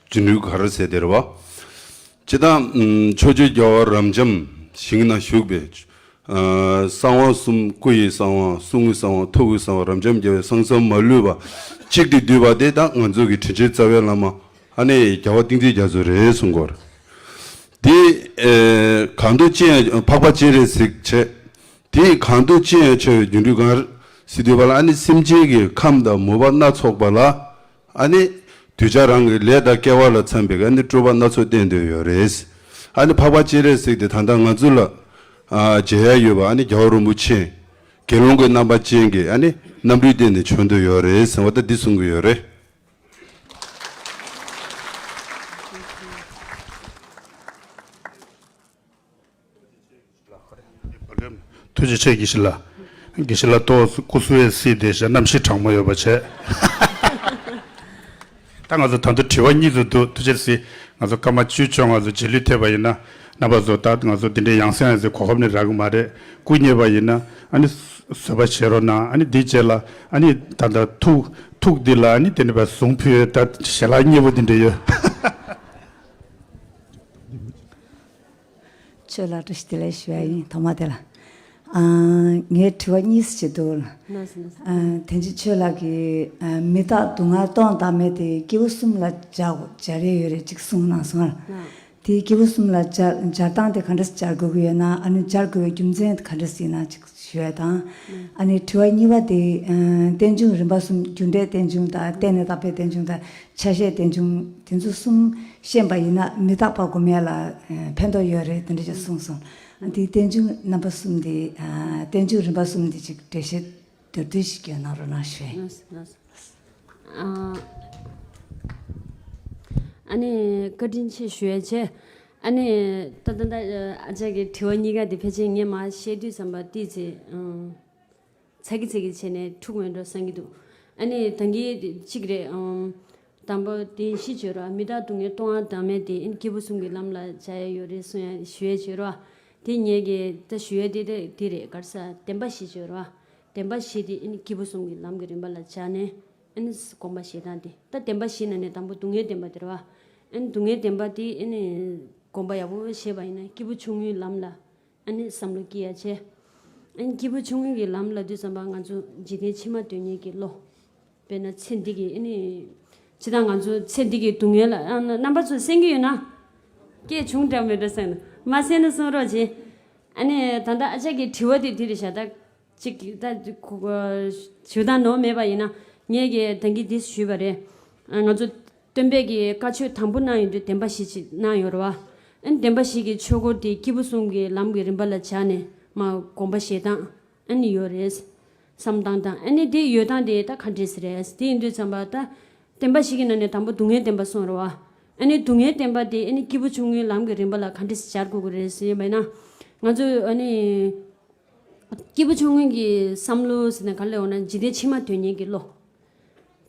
རྒྱུ་འགྲུལ་ག་རེ་ཟེར་དེ་རེད་བ། ཇི་ལྟར་ཕྱོགས་བཅུའི་རྒྱལ་བ་རབ་འབྱམས་ཞིང་ན་བཞུགས་པའི། ཨ་གསང་བ་གསུམ། སྐུ་ཡི་གསང་བ། གསུང་གི་གསང་བ། ཐུགས་ཀྱི་གསང་བ། རབ་འབྱམས་རྒྱལ་བའི་གསང་གསུམ་མ་ལུས་པ། གཅིག་ཏུ་བསྡུས་པ་དེ་ད་ང་ཚོ་གི་དྲིན་ཅན་རྩ་བའི་བླ་མ་ཨ་ནི་རྒྱལ་བ་ཏིང་འཛིན་རྒྱ་མཚོ་རེད་གསུང་གི་ཡོད་རེད། དེ་ཨེ་གང་དུ་ཅི་ཡང་འཕགས་པ་སྤྱན་རས་གཟིགས་བྱས། དེ་གང་དུ་ཅི་ཡང་འཆར་བའི་རྒྱུ་འགྲུལ་གང་ཟེར་དུས་པ་ལ་ཨ་ནི་སེམས་ཅན་གྱི་ཁམས་དང་མོས་པ་སྣ་ཚོགས་པ་ལ། ཨ་ནི་གདུལ་བྱ་རང་གི་ལས་དང་སྐལ་བ་ལ་འཚམ་པའི་ཨ་ནི་སྤྲུལ་པ་སྣ་ཚོགས་བསྟན་དོན་ཡོད་རེད། ཨ་ནི་འཕགས་པ་སྤྱན་རས་གཟིགས་དེ་ད་ལྟ་ང་ཚོ་ལ་ཨ་མཇལ་ཡ་ཡོད་པ་ཨ་ནི་རྒྱལ་བ་རིན་པོ་ཆེ་དགེ་སློང་གི་རྣམ་པ་ཅན་གྱི་ཨ་ནི་རྣམ་སྤྲུལ་བསྟན་ནས་བྱོན་དོན་ཡོད་རེད་ཟེར་བ་ད་འདི་གསུང་གི་ཡོད་རེད། ཐུགས་རྗེ་ཆེ། དགེ་བཤེས་ལགས། དགེ་བཤེས་ལགས་ཏོག་ཙམ་སྐུ་གཟུགས་ཡང་སྲིད་དེ་བཞག་གནམ་གཤིས་གྲང་མོ་ཡོད་པ་བྱས། ད་ང་ཚོ་ད་དུང་དྲི་བ་གཉིས་ཙམ་འདུག་ཐུགས་རྗེ་གཟིགས། ང་ཚོ་སྐར་མ་བཅུ་བཅོ་ལྔ་ཙམ་རྗེས་ལུས་ཐེབས་པ་ཡིན་ན། རྣམ་པ་ཚོ་ད་ང་ཚོ་འདི་འདྲའི་ཡང་སེ་ཡང་སེ་གོ་སྐབས་ནི་རག་གི་མ་རེད། སྐུ་ཉེ་བ་ཡིན་ན་ཨ་ནི་བཟོད་པ་བྱེད་རོགས་གནང་། ཨ་ནི་འདིའི་རྗེས་ལ་ཨ་ནི་ད་ལྟ་ཐུག་ཐུག་འདི་ལ་ཨ་ནི་དེ་ནི་བ་གཟུངས་ཕུལ་ད་ཞལ་ལག་མཉེས་པོ་འདི་འདྲ་ཡོད། ཆོས་ལ་བཀྲ་ཤིས་བདེ་ལེགས་ཞུ་ཡ་ཡིན། ཐོག་མ་དེ་ལ། ཨ། ངའི་དྲི་བ་གཉིས་ཅིག་འདུག་ལགས། ལགས་སོ། ལགས་སོ། ཨ། དེ་ཕྱིན་ཆོས་ལགས་ཀྱིས། ཨ། མི་རྟག་སྡུག་བསྔལ་སྟོང་བདག་མེད་དེ་སྐྱེས་བུ་གསུམ་ལ་སྦྱར་སྦྱར་ཡས་ཡོད་རེད་ཅིག་གསུངས་གནང་སོང་ལགས། ལགས། དེའི་སྐྱེས་བུ་གསུམ་ལ་སྦྱར་སྦྱར་སྟངས་དེ་ག་འདྲ་སྦྱར་དགོས་ཀྱི་ཡོད་ན། ཨ་ནི་སྦྱར་དགོས་པའི་རྒྱུ་མཚན་ག་འདྲ་ཡིན་ན་ཅིག་ཞུ་ཡ་དང་། ཨ་ནི་དྲི་བ་གཉིས་པ་དེ། ཨ། རྟེན་འབྱུང་རིམ་པ་གསུམ། རྒྱུ་འབྲས་རྟེན་འབྱུང་དང་། རྟེན་ལས་བཏགས་པའི་རྟེན་འབྱུང་དང་། ཆ་ཤས་རྟེན་འབྱུང་དེ་ཚོ་གསུམ་ཤེས་པ་ཡིན་ན་མི་རྟག་པ་སྒོམ་ཡ་ལ་ཕན་ཐོགས་ཡོད་རེད་དེ་འདྲ་ཅིག་གསུངས་སོང་། དེའི་རྟེན་འབྱུང་རྣམ་པ་གསུམ་དེ། ཨ། རྟེན་འབྱུང་རིམ་པ་གསུམ་དེ་ཅིག་འགྲེལ་བཤད་མདོར་བསྡུས་ཤིག་སྐྱོན་གནང་རོགས་གནང་ཞུ། ལགས་སོ། ལགས་སོ། ཨ། ཨ་ནི་བཀའ་དྲིན་ཆེ་ཞུ་ཡ་བྱས། ཨ་ནི་ད་ད་ད་ཨ་ཅག་གི་དྲི་བ་གཉིས་ཀ་དེ་ཕལ་ཆེར་ངས་མར་བཤད་དུས་ཙམ་པ་ཏོག་ཙམ། ཨ། ཚ་གི་ཚ་གི་བྱས་ནས་འཁྲུག་མེད་འགྲོ་བསམ་གྱི་འདུག་ཨ་ནི་ད་གིན་གཅིག་རེད། ཨམ། དང་པོ་དེ་བཞི་བརྗོད་རོགས། མི་རྟག་སྡུག་བསྔལ་སྟོང་བ་བདག་མེད་དེ། ཨ་ནི་སྐྱེས་བུ་གསུམ་གྱི་ལམ་ལ་སྦྱར་ཡས་ཡོད་རེད་གསུང་ཡ་ཞུ་ཡས་བརྗོད་རོགས། དེ་ངས་ཀྱི་ད་ཞུ་ཡས་དེ་དེ་དེ་རེད། ག་རེ་ཟ། བདེན་པ་བཞི་བརྗོད་རོགས། བདེན་པ་བཞི་དེ་ཨ་ནི་སྐྱེས་བུ་གསུམ་གྱི་ལམ་གྱི་རིམ་པ་ལ་སྦྱར་ནས། ཨ་ནི་སྒོམ་པ་བྱེད་སྟངས་དེ། ད་བདེན་པ་བཞི་ནང་ནས་དང་པོ་སྡུག་བསྔལ་བདེན་པ་དེ་རེད་བ། ཨ་ནི་སྡུག་བསྔལ་བདེན་པ་དེ་ཨ་ནི་སྒོམ་པ་ཡག་པོ་བྱས་པ་ཡིན་ན་སྐྱེས་བུ་ཆུང་ངུའི་ལམ་ལ། ཨ་ནི་བསམ་བློ་སྐྱེ་ཡ་བྱས། ཨ་ནི་སྐྱེས་བུ་ཆུང་ངུ་གི་ལམ་ལབ་དུས་ཙམ་པ་ང་ཚོ་འཇིག་རྟེན་ཕྱི་མ་དོན་གཉེར་གྱི་བློ། དཔེར་ན་ཚེ་འདི་གི་ཨ་ནི། སྤྱིར་བཏང་ང་ཚོ་ཚེ་འདི་གི་སྡུག་བསྔལ་ལ། ཨ། རྣམ་པ་ཚོ་གསན་གྱི་ཡོད་ན། སྐད་ཆུང་དྲགས་མེད་འགྲོ་གསན། མ་གསན་ན་གསུང་རོགས་བྱེད། ཨ་ནི་ད་ལྟ་ཨ་ཅག་གི་དྲི་བ་དེ་དེ་རེད་ཤག་ད་ཅིག་ད་ཞུ་སྟངས་ནོར་མེད་པ་ཡིན་ན། ངས་ཀྱི་ད་གིན་འདི་ཞུས་པ་རེད། ཨ། ང་ཚོ་སྟོན་པས་ཀྱི་བཀའ་ཆོས་དང་པོ་གནང་ཡོང་དུས་བདེན་པ་བཞི་ཅིག་གནང་ཡོད་རེད་བ། ཨ་ནི་བདེན་པ་བཞི་གི་ཆོས་འཁོར་དེ་སྐྱེས་བུ་གསུམ་གྱི་ལམ་གྱི་རིམ་པ་ལ་སྦྱར་ནས་མར་སྒོམ་པ་བྱེད་སྟངས་ཨ་ནི་ཡོད་རེད། བསམ་སྟངས་དང་། ཨ་ནི་དེ་ཡོད་སྟངས་དེ་ད་ག་འདྲས་རེད། དེ་ཡིན་དུས་ཙམ་པ་ད་བདེན་པ་བཞི་གི་ནང་ནས་དང་པོ་སྡུག་བསྔལ་བདེན་པ་གསུངས་རེད་བ། ཨ་ནི་སྡུག་བསྔལ་བདེན་པ་དེ་ཨ་ནི་སྐྱེས་བུ་ཆུང་ངུའི་ལམ་གྱི་རིམ་པ་ལ་ག་འདྲས་སྦྱར་དགོས་ཀྱི་རེད་ཟེར་བ་ཡིན་ན། ང་ཚོ་ཨ་ནི། སྐྱེས་བུ་ཆུང་ངུ་གི་བསམ་བློ་ཟེར་ན་ག་རེ་ལབ་འོ་ན། འཇིག་རྟེན་ཕྱི་མ་དོན་གཉེར་གྱི་བློ།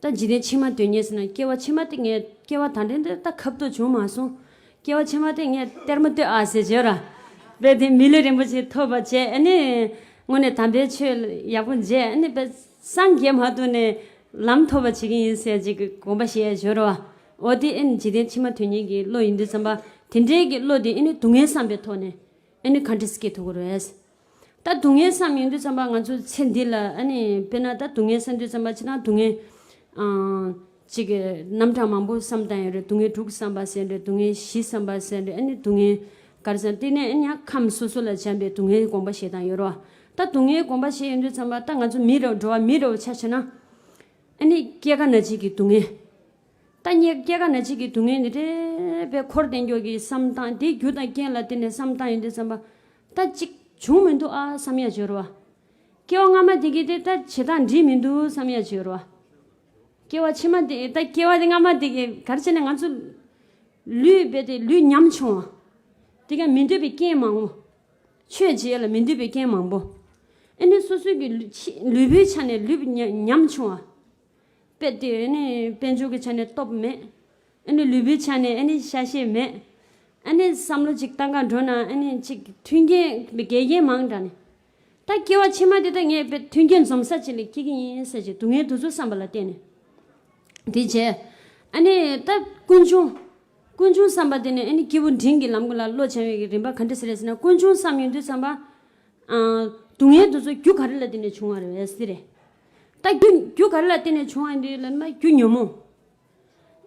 ད་འཇིག་རྟེན་ཕྱི་མ་དོན་གཉེར་ཟེར་ན་སྐྱེ་བ་ཕྱི་མ་དེ་ངས་སྐྱེ་བ་ད་ལྟ་འདི་ད་ཁབ་ཏུ་བྱུང་མ་སོང་། སྐྱེ་བ་ཕྱི་མ་དེ་ངས་གཏེར་མ་ལྟོས་ཨ་ཟེར་བརྗོད་ར། དཔེ་དེ་མི་ལུས་རིན་པོ་ཆེ་ཐོབ་པ་བྱས། ཨ་ནི་དངོས་གནས་དམ་པའི་ཆོས་ཡག་པོ་མཇལ། ཨ་ནི་དཔེ་སངས་རྒྱས་མ་ཐུབ་ནས་ལམ་ཐོབ་པ་བྱེད་ཀྱི་ཡིན་ཟེར་ཅིག་གི་དགོངས་པ་བཞེས་ཡ་བརྗོད་ར་བ། འོ་དེ་ཨ་ནི་འཇིག་རྟེན་ཕྱི་མ་དོན་གཉེར་གྱི་བློ་ཡིན་དུས་ཙམ་པ་དེ་འདྲའི་གི་བློ་དེ་ཨ་ནི་སྡུག་བསྔལ་བསམ་པའི་ཐོག་ནས། ཨ་ནི་ག་འདྲས་སྐྱེ་ཐུབ་ཀྱི་རེད། ད་སྡུག་བསྔལ་བསམ་ཡོང་དུས་ཙམ་པ་ང་ཚོ་ཚེ་འདི་ལ་ཨ་ནི་དཔེར་ན་ད་སྡུག་བསྔལ་བསམ་དུས་ཙམ་པ་ཅི་ན་སྡུག་བསྔལ། ཨང་། ཅིག་གི་རྣམ་གྲངས་མང་པོ་བསམ་བཏང་ཡོད་རེད། སྡུག་བསྔལ་དྲུག་བསམ་པ་ཟེར་རེད། སྡུག་བསྔལ་བཞི་བསམ་པ་ཟེར་རེད། ཨ་ནི་སྡུག་བསྔལ་ག་རེ་ཟེར་དེ་ནས་ཨ་ནི་ཡང་ཁམས་སོ་སོ་ལ་སྦྱར་བའི་སྡུག་བསྔལ་དགོངས་པ་བཞེས་སྟངས་ཡོད་རེད་བ། ད་སྡུག་བསྔལ་དགོངས་པ་བཞེས་ཡོང་དུས་ཙམ་པ་ད་ང་ཚོ་མི་རེད་འགྲོ་བ་མི་རེད་བ་ཆ་བཞག་ན། ཨ་ནི་སྐྱེ་རྒ་ན་འཆི་གི་སྡུག་བསྔལ། ད་ངས་སྐྱེ་རྒ་ན་འཆི་གི་སྡུག་བསྔལ་འདི་འདྲའི་དཔེ་འཁོར་བསྟན་འགྱོག་གི་བསམ་སྟངས་དེ་རྒྱུ་དང་རྐྱེན་ལ་བརྟེན་ནས་བསམ་སྟངས་ཡིན་དུས་ཙམ་པ། ད་ཅིག་བྱུང་མི་འདུག་ཨ་བསམ་ཡ་བྱོས་རོ། སྐྱེ་བ་སྔ་མ་དེ་གི་དེ་ད་བྱེད་སྟངས་འགྲིག་མི་འདུག་བསམ་ཡ་བྱོས་རོ། སྐྱེ་བ་ཕྱི་མ་དེ་ད་སྐྱེ་བ་དེ་སྔ་མ་དེ་གི་ག་རེ་བྱས་ནས་ང་ཚོ་ལུས་རྦད་དེ་ལུས་ཉམས་བྱུང་བ། དེ་ག་མི་འདོད་པའི་རྐྱེན་མང་བོ། ཆོས་བྱེད་ཡ་ལ་མི་འདོད་པའི་རྐྱེན་མང་པོ། ཨ་ནི་སོ་སོའི་གི་ལུས་ཕྱི་ལུས་པོའི་ཆ་ནས་ལུས་ཉམས་ཉམས་བྱུང་བ། དཔེ་དེ་ཨ་ནི་དཔལ་འབྱོར་གྱི་ཆ་ནས་སྟོབས་མེད། ཨ་ནི་ལུས་པོའི་ཆ་ནས་ཨ་ནི་ཤ་ཤེད་མེད། ཨ་ནི་བསམ་བློ་ཅིག་བཏང་ག་འགྲོ་ན་ཨ་ནི་ཅིག་མཐུན་རྐྱེན་འགལ་རྐྱེན་མང་དྲགས་ནས། ད་སྐྱེ་བ་ཕྱི་མ་དེ་ད་ངས་དཔེ་མཐུན་རྐྱེན་འཛོམས་ས་ཅིག་ལ་སྐྱེ་གི་ཡིན་ཟེར་ཅིག་སྡུག་བསྔལ་དེ་ཚོ་བསམ་པ་ལ་བརྟེན་ནས། དེ་བྱས། ཨ་ནི་ད་ཀུན་འབྱུང་། ཀུན་འབྱུང་བསམ་པ་དེ་ནི་ཨ་ནི་སྐྱེས་བུ་འབྲིང་གི་ལམ་ལ་བློ་སྦྱང་བའི་རིམ་པ་ག་འདྲ་ཟེར་རེད་ཟེར་ན། ཀུན་འབྱུང་བསམ་ཡོང་དུས་ཙམ་པ། ཨ། སྡུག་བསྔལ་དེ་ཚོ་རྒྱུ་ག་རེ་ལ་བརྟེན་ནས་བྱུང་བ་རེད་ཟེར་རེད། ད་རྒྱུ་རྒྱུ་ག་རེ་ལ་བརྟེན་ནས་བྱུང་བ་ཡིན་དུས་ལ་ན་རྒྱུ་ཉོན་མོངས།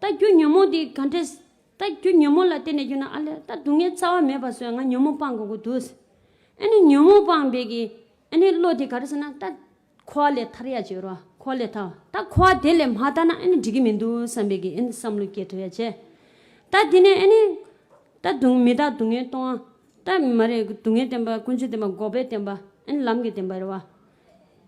ད་རྒྱུ་ཉོན་མོངས་དེ་ག་འདྲས། ད་རྒྱུ་ཉོན་མོངས་ལ་བརྟེན་ནས་རྒྱུ་ན་ཨ་ལས་ད་སྡུག་བསྔལ་རྩ་བ་མེད་པ་བཟོས་ང་ཉོན་མོངས་སྤང་དགོས་ཀྱི་འདུག་ཨ་ནི་ཉོན་མོངས་སྤངས་པའི་གི་ཨ་ནི་བློ་དེ་ག་རེ་ཟེར་ན་ད། འཁོར་བ་ལས་ཐར་ཡ་བྱེད་རོ། འཁོར་བ་ལས་ཐར། ད་འཁོར་བ་དེ་ལས་མ་ཐར་ན་ཨ་ནི་འགྲིག་གི་མི་འདུག་བསམ་པའི་གི་ཨ་ནི་བསམ་བློ་སྐྱེ་ཐུབ་ཡ་བྱས། ད་དེ་ནས་ཨ་ནི། ད་སྡུག་མི་རྟག་སྡུག་བསྔལ་སྟོང་བ། ད་མ་རེད་སྡུག་བསྔལ་བདེན་པ་ཀུན་འབྱུང་བདེན་པ་འགོག་པའི་བདེན་པ་ཨ་ནི་ལམ་གྱི་བདེན་པ་རེད་བ།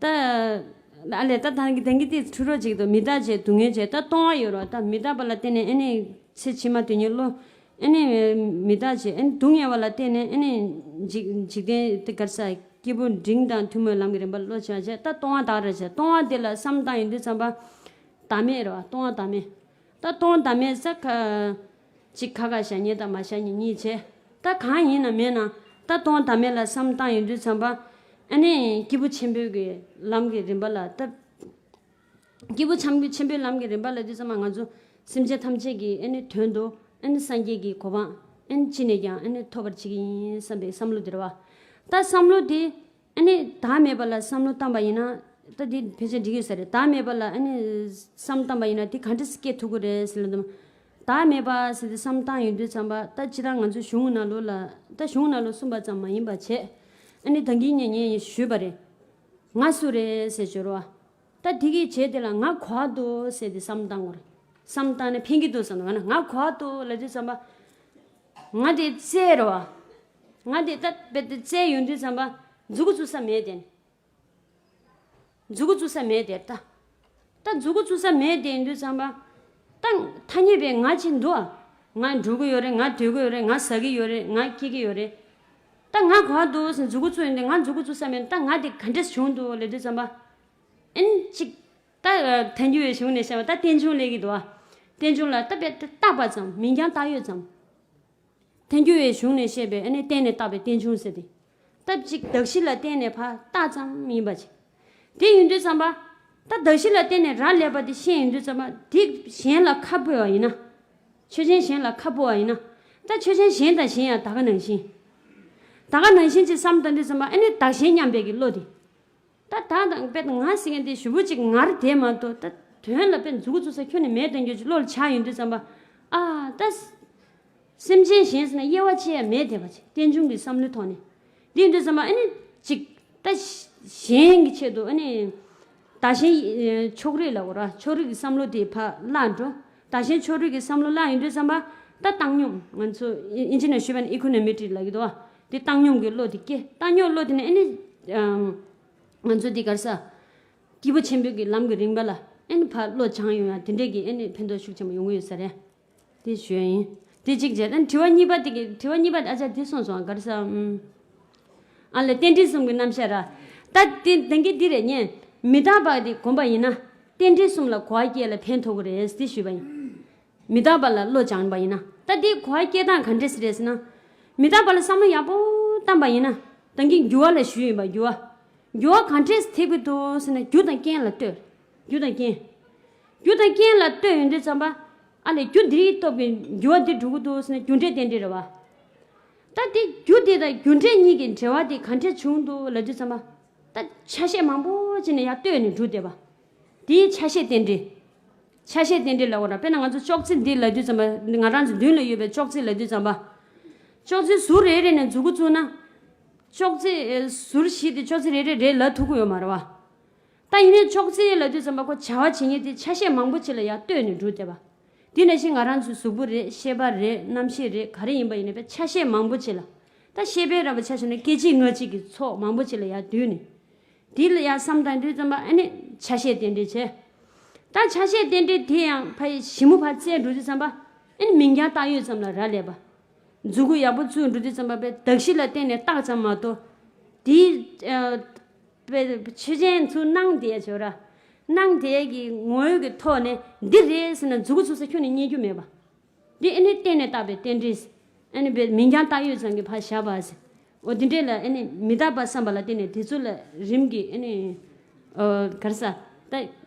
ད། ཨ་ལས་ད་ད་གི་ད་གི་དེ་འཁྲུལ་རོགས་ཅིག་ཏུ་མི་རྟག་བྱས་སྡུག་བསྔལ་བྱས་ད་སྟོང་བ་ཡོད་རོ། ད་མི་རྟག་པ་ལ་བརྟེན་ནས་ཨ་ནི་ཚེ་ཕྱི་མ་དོན་གཉེར་བློ། ཨ་ནི་མི་རྟག་བྱས་ཨ་ནི་སྡུག་བསྔལ་བ་ལ་བརྟེན་ནས་ཨ་ནི་འཇིག་འཇིག་རྟེན་དེ་གར་ས། སྐྱེས་བུ་འབྲིང་དང་ཐུན་མོང་ལམ་གྱི་རིམ་པ་བློ་སྦྱང་བྱས། ད་སྟོང་པ་དག་རེད་བྱས། སྟོང་པ་དེ་ལ་བསམ་བཏང་ཡོང་དུས་ཙམ་པ། བདག་མེད་རེད་བ། སྟོང་པ་བདག་མེད། ད་སྟོང་པ་བདག་མེད་ས་ཁ་ཅིག་ཁ་ཁ་བཞག་མཁན་དང་མ་བཞག་མཁན་གཉིས་བྱས། ད་གང་ཡིན་ན་མེད་ན། ད་སྟོང་པ་བདག་མེད་ལ་བསམ་བཏང་ཡོང་དུས་ཙམ་པ། ཨ་ནི་སྐྱེས་བུ་ཆེན་པོའི་གི་ལམ་གྱི་རིམ་པ་ལ་ད། སྐྱེས་བུ་ཆེན་པོའི་ཆེན་པོའི་ལམ་གྱི་རིམ་པ་ལ་དུས་ཙམ་པ་ང་ཚོ་སེམས་ཅན་ཐམས་ཅད་ཀྱི་ཨ་ནི་དོན་དུ་ཨ་ནི་སངས་རྒྱས་ཀྱི་གོ་འཕང་ཨ་ནི་ཅི་ནས་ཀྱང་ཨ་ནི་ཐོབ་པར་བྱེད་ཀྱི་ཡིན་བསམ་པའི་བསམ་བློ་དེ་རེད་བ། ད་བསམ་བློ་དེ་ཨ་ནི་བདག་མེད་པ་ལ་བསམ་བློ་བཏང་པ་ཡིན་ན། ད་དེ་ཕལ་ཆེར་འགྲིག་གི་ས་རེད། བདག་མེད་པ་ལ་ཨ་ནི་བསམ་བཏང་པ་ཡིན་ན་དེ་ག་འདྲ་སེ་སྐྱེ་ཐུབ་ཀྱི་རེད་ཟེར་ལ། བདག་མེད་པ་ཟེར་དེ་བསམ་བཏང་ཡོང་དུས་ཙམ་པ། ད་སྤྱིར་བཏང་ང་ཚོ་གཞུང་ནང་ལོགས་ལ། ད་གཞུང་ནང་ལོགས་གསུངས་པ་ཙམ་མ་ཡིན་པ་བྱས། ཨ་ནི་ད་གིན་ངས་ངས་ཞུས་པ་རེད། ང་སུ་རེད་ཟེར་སྦྱོར་བ། ད་དེ་གི་རྗེས་དེ་ལ་ང་ག་པར་འདུག་ཟེར་ཏེ་བསམ་བཏང་དགོས་རེད། བསམ་བཏང་ནས་ཕན་གྱི་འདུག་བསམ་ན། ང་ན་ང་ག་པར་འདུག་ལབ་དུས་ཙམ་པ། ང་དེ་རྩལ་རེད་བ། ང་དེ་ད་རྦད་དེ་རྩལ་ཡོང་དུས་ཙམ་པ། མཛུབ་གུ་བཙུགས་ས་མེད་དེ། མཛུབ་གུ་བཙུགས་ས་མེད་དེ་ད། ད་མཛུབ་གུ་བཙུགས་ས་མེད་དེ་ཡིན་དུས་ཙམ་པ། ད་ཐ་སྙད་པའི་ང་ཅིག་འདུག་ཨ། ང་འགྲོ་གི་ཡོད་རེད། ང་སྡོད་ཀྱི་ཡོད་རེད། ང་ཟ་གི་ཡོད་རེད། ང་སྐྱེ་གི་ཡོད་རེད། ད་ང་ག་པར་འདུག་ཟེར་མཛུབ་གུ་བཙུགས་ཡོང་དུས། ང་མཛུབ་གུ་བཙུགས་ས་མེད། ད་ང་དེ་ག་འདྲས་བྱུང་འདུག་ལབ་དུས་ཙམ་པ། ཨན་ཅིག་ད་ཐལ་འགྱུར་བའི་གཞུང་ནས་བཤད་པ། ད་རྟེན་འབྱུང་ལབ་ཀྱི་འདུག་ཨ། རྟེན་འབྱུང་ལ་ད་རྦད་དེ་བཏགས་པ་ཙམ། མིང་རྐྱང་བཏགས་ཡོད་ཙམ། ཐལ་འགྱུར་བའི་གཞུང་ནས་བཤད་པའི་ཨ་ནི་བརྟེན་ནས་བཏགས་པའི་རྟེན་འབྱུང་ཟེར་ཏེ། སྟབས་གཅིག་གདགས་གཞི་ལ་བརྟེན་ནས་ཕར་བཏགས་ཙམ་ཡིན་པ་ཅིག་དེ་ཡིན་དུས་ཙམ་པ། ད་གདགས་གཞི་ལ་བརྟེན་ནས་རག་ལས་པ་དེ་ཤེས་ཡོང་དུས་ཙམ་པ། དེ་གཞན་ལ་ཁ་སྤོ་བ་ཡིན་ན། ཆོས་ཅན་གཞན་ལ་ཁ་སྤོ་བ་ཡིན་ན། ད་ཆོས་ཅན་གཞན་དང་གཞན་ཡང་ད་ག་ནང་བཞིན། ད་ག་ནང་བཞིན་ཅིག་བསམ་བཏང་དུས་ཙམ་པ། ཨ་ནི་བདག་གཞན་མཉམ་པའི་གི་བློ་དེ། ད་ད་དང་དཔེ་ང་ཟེར་མཁན་དེ་ཞུ་བོ་ཅིག་ངར་དེ་མ་གཏོགས། ད་དོན་ལ་དཔེ་མཛུབ་གུ་བཙུགས་ས་ཁྱོན་ནས་མེད་དང་རྒྱུ་ཅིག་བློ་ལ་འཆར་ཡོང་དུས་ཙམ་པ། ཨ་ད་སེམས་ཅན་གཞན་ཟེར་ན་དབྱེ་བ་ཕྱེ་ཡ་མེད་དེ་བ་ཅིག་རྟེན་འབྱུང་གི་བསམ་བློའི་ཐོག་ནས། དེ་ཡིན་དུས་ཙམ་པ་ཨ་ནི་ཅིག་ད་གཞན་གྱི་ཆེད་དུ་ཨ་ནི་བདག་གཞན་ཕྱོགས་རིས་ལ་འོ་ར། ཕྱོགས་རིས་ཀྱི་བསམ་བློ་དེ་ཕར་བརླག་འགྲོ། བདག་གཞན་ཕྱོགས་རིས་ཀྱི་བསམ་བློ་བརླག་ཡོང་དུས་ཙམ་པ། ད་བཏང་སྙོམས། ང་ཚོ་ཨིན་ཇི་ནས་ཞུས་པ་ན་ཨི་ཀོ་ནོ་མེ་ཊི་ལབ་ཀྱི་འདུག་བ། དེ་བཏང་སྙོམས་ཀྱི་བློ་དེ་སྐྱེ། བཏང་སྙོམས་བློ་དེ་ནས་ཨ་ནི་ང་ཚོ་འདི་ག་རེ་ཟ། སྐྱེས་བུ་ཆེན་པོའི་གི་ལམ་གྱི་རིམ་པ་ལ་ཨ་ནི་ཕར་བློ་སྦྱང་ཡོང་ཡ། དེ་འདྲས་ཀྱི་ཨ་ནི་ཕན་ཐོགས་ཤུགས་ཆེན་པོ་ཡོང་གི་ཡོད་ས་རེད། དེ་ཞུ་ཡ་ཡིན། དེ་གཅིག་བྱས། ཨ་ནི་དྲི་བ་གཉིས་པ་དེ་གི། དྲི་བ་གཉིས་པ་དེ་ཨ་ཅག་འདི་གསུངས་སོང་། ག་རེ་ཟ། ཨམ། ཨ་ལས་རྟེན་འབྲེལ་གསུམ་གྱི་རྣམ་གཞག་ར། ད་དེ་དེང་གི་འདི་རེད་ཉན། མི་རྟག་པ་དེ་བསྒོམ་པ་ཡིན་ན་རྟེན་འབྲེལ་གསུམ་ལ་གོ་བ་སྐྱེ་ལ་ཕན་ཐོགས་ཀྱི་རེད་དེ་ཞུས་པ་ཡིན། མི་རྟག་པ་ལ་བློ་སྦྱངས་པ་ཡིན་ན། ད་དེའི་གོ་བ་སྐྱེ་སྟངས་ག་འདྲས་རེད་ཟེར་ན། མི་རྟག་པ་ལ་བསམ་བློ་ཡག་པོ་བཏང་པ་ཡིན་ན། ད་གིན་འགྱུར་བ་ལ་ཞུས་ཡིན་པ། འགྱུར་བ། འགྱུར་བ་ག་འདྲས་ཐེབས་ཀྱི་འདུག་ཟེར་ན། རྒྱུ་དང་རྐྱེན་ལ་ལྟོས། རྒྱུ་དང་རྐྱེན། རྒྱུ་དང་རྐྱེན་ལ་ལྟོས་ཡོང་དུས་ཙམ་པ། ཨ་ལས་རྒྱུ་འདིའི་སྟོབས་ཀྱིས་འགྱུར་བ་འདི་འགྲོ་གི་འདུག་ཟེར་ན། རྒྱུ་འབྲས་རྟེན་འབྲེལ་རེད་བ། ད་དེ་རྒྱུ་དེ་དང་རྒྱུ་འབྲས་གཉིས་ཀྱི་འབྲེལ་བ་དེ་ག་འདྲས་བྱུང་འདུག་ལབ་དུས་ཙམ་པ། ད་ཆ་ཤས་མང་པོ་ཅིག་ནས་ཡར་ལྟོས་ནས་འགྲོ་བསྡད་པ། དེའི་ཆ་ཤས་རྟེན་འབྲེལ། ཆ་ཤས་རྟེན་འབྲེལ་ལབ་དགོས་ར། དཔེར་ན་ང་ཚོ་ཅོག་ཙེ་འདི་ལབ་དུས་ཙམ་པ། ང་རང་ཚོ་མདུན་ལ་ཡོད་པའི་ཅོག་ཙེ་ལབ་དུས་ཙམ་པ། ཅོག་ཙེ་ཟུར་རེ་རེ་ནས་མཛུབ་གུ་བཙུགས་ན། ཅོག་ཙེ་ཟུར་བཞི་དེ་ཅོག་ཙེ་རེ་རེ་རེ་ལབ་ཐུབ་ཀྱི་ཡོད་མ་རེད་བ། ད་ཡིན་ནའི་ཅོག་ཙེ་ལབ་དུས་ཙམ་པ་ཁོ་བྱ་བ་བྱེད་མཁན་དེ་ཆ་ཤས་མང་པོ་ཅིག་ལ་ཡར་ལྟོས་ནས་འགྲོ་བསྡད་པ། དེ་ནང་བཞིན་ང་རང་ཚོའི་གཟུགས་པོ་རེད། ཤེས་པ་རེད། རྣམ་ཤེས་རེད། ག་རེ་ཡིན་པ་ཡིན་ནའི་ཆ་ཤས་མང་པོ་ཅིག་ལ། ད་ཤེས་པའི་རྣམ་པ་ཆ་བཞག་ན་སྐད་ཅིག་སྔ་ཕྱི་གི་ཚོགས་མང་པོ་ཅིག་ལ་ཡར་བསྡུས་ནས། དེ་ལ་ཡར་བསམ་བཏང་དུས་ཙམ་པ་ཨ་ནི་ཆ་ཤས་རྟེན་འབྲེལ་བྱས། ད་ཆ་ཤས་རྟེན་འབྲེལ་དེ་ཡང་ཕ་ཡི་ཞིབ་མོ་ཕར་བཙལ་འགྲོ་དུས་ཙམ་པ། ཨ་ནི་མིང་རྐྱང་བཏགས་ཡོད་ཙམ་ལ་རག་ལས་པ། མཛུབ་གུ་ཡག་པོ་བཙུགས་འགྲོ་དུས་ཙམ་པ་པའི་གདགས་གཞི་ལ་བརྟེན་ནས་བཏགས་ཙམ་མ་གཏོགས། དེའི་ཨ་པའི་ཆོས་ཅན་ཚུར་སྣང་དེ་ཡ་བྱོས་ར། སྣང་དེ་གི་ངོ་བོ་གི་ཐོག་ནས་འདི་རེད་ཟེར་ན་མཛུབ་གུ་བཙུགས་ས་ཁྱོན་ནས་རྙེད་རྒྱུ་མེད་པ། འདི་ཨ་ནི་བརྟེན་ནས་བཏགས་པའི་རྟེན་འབྲེལ། ཨ་ནི་པའི་མིང་རྐྱང་བཏགས་ཡོད་ཙམ་གྱི་ཕར་བཞག་པ་ཟེར། འོ་འདི་འདྲས་ལ་ཨ་ནི་མི་རྟག་པ་བསམ་པ་ལ་བརྟེན་ནས་དེ་ཚོ་ལ་རིམ་གྱིས་ཨ་ནི་ཨ་ག་རེ་ཟ། ད་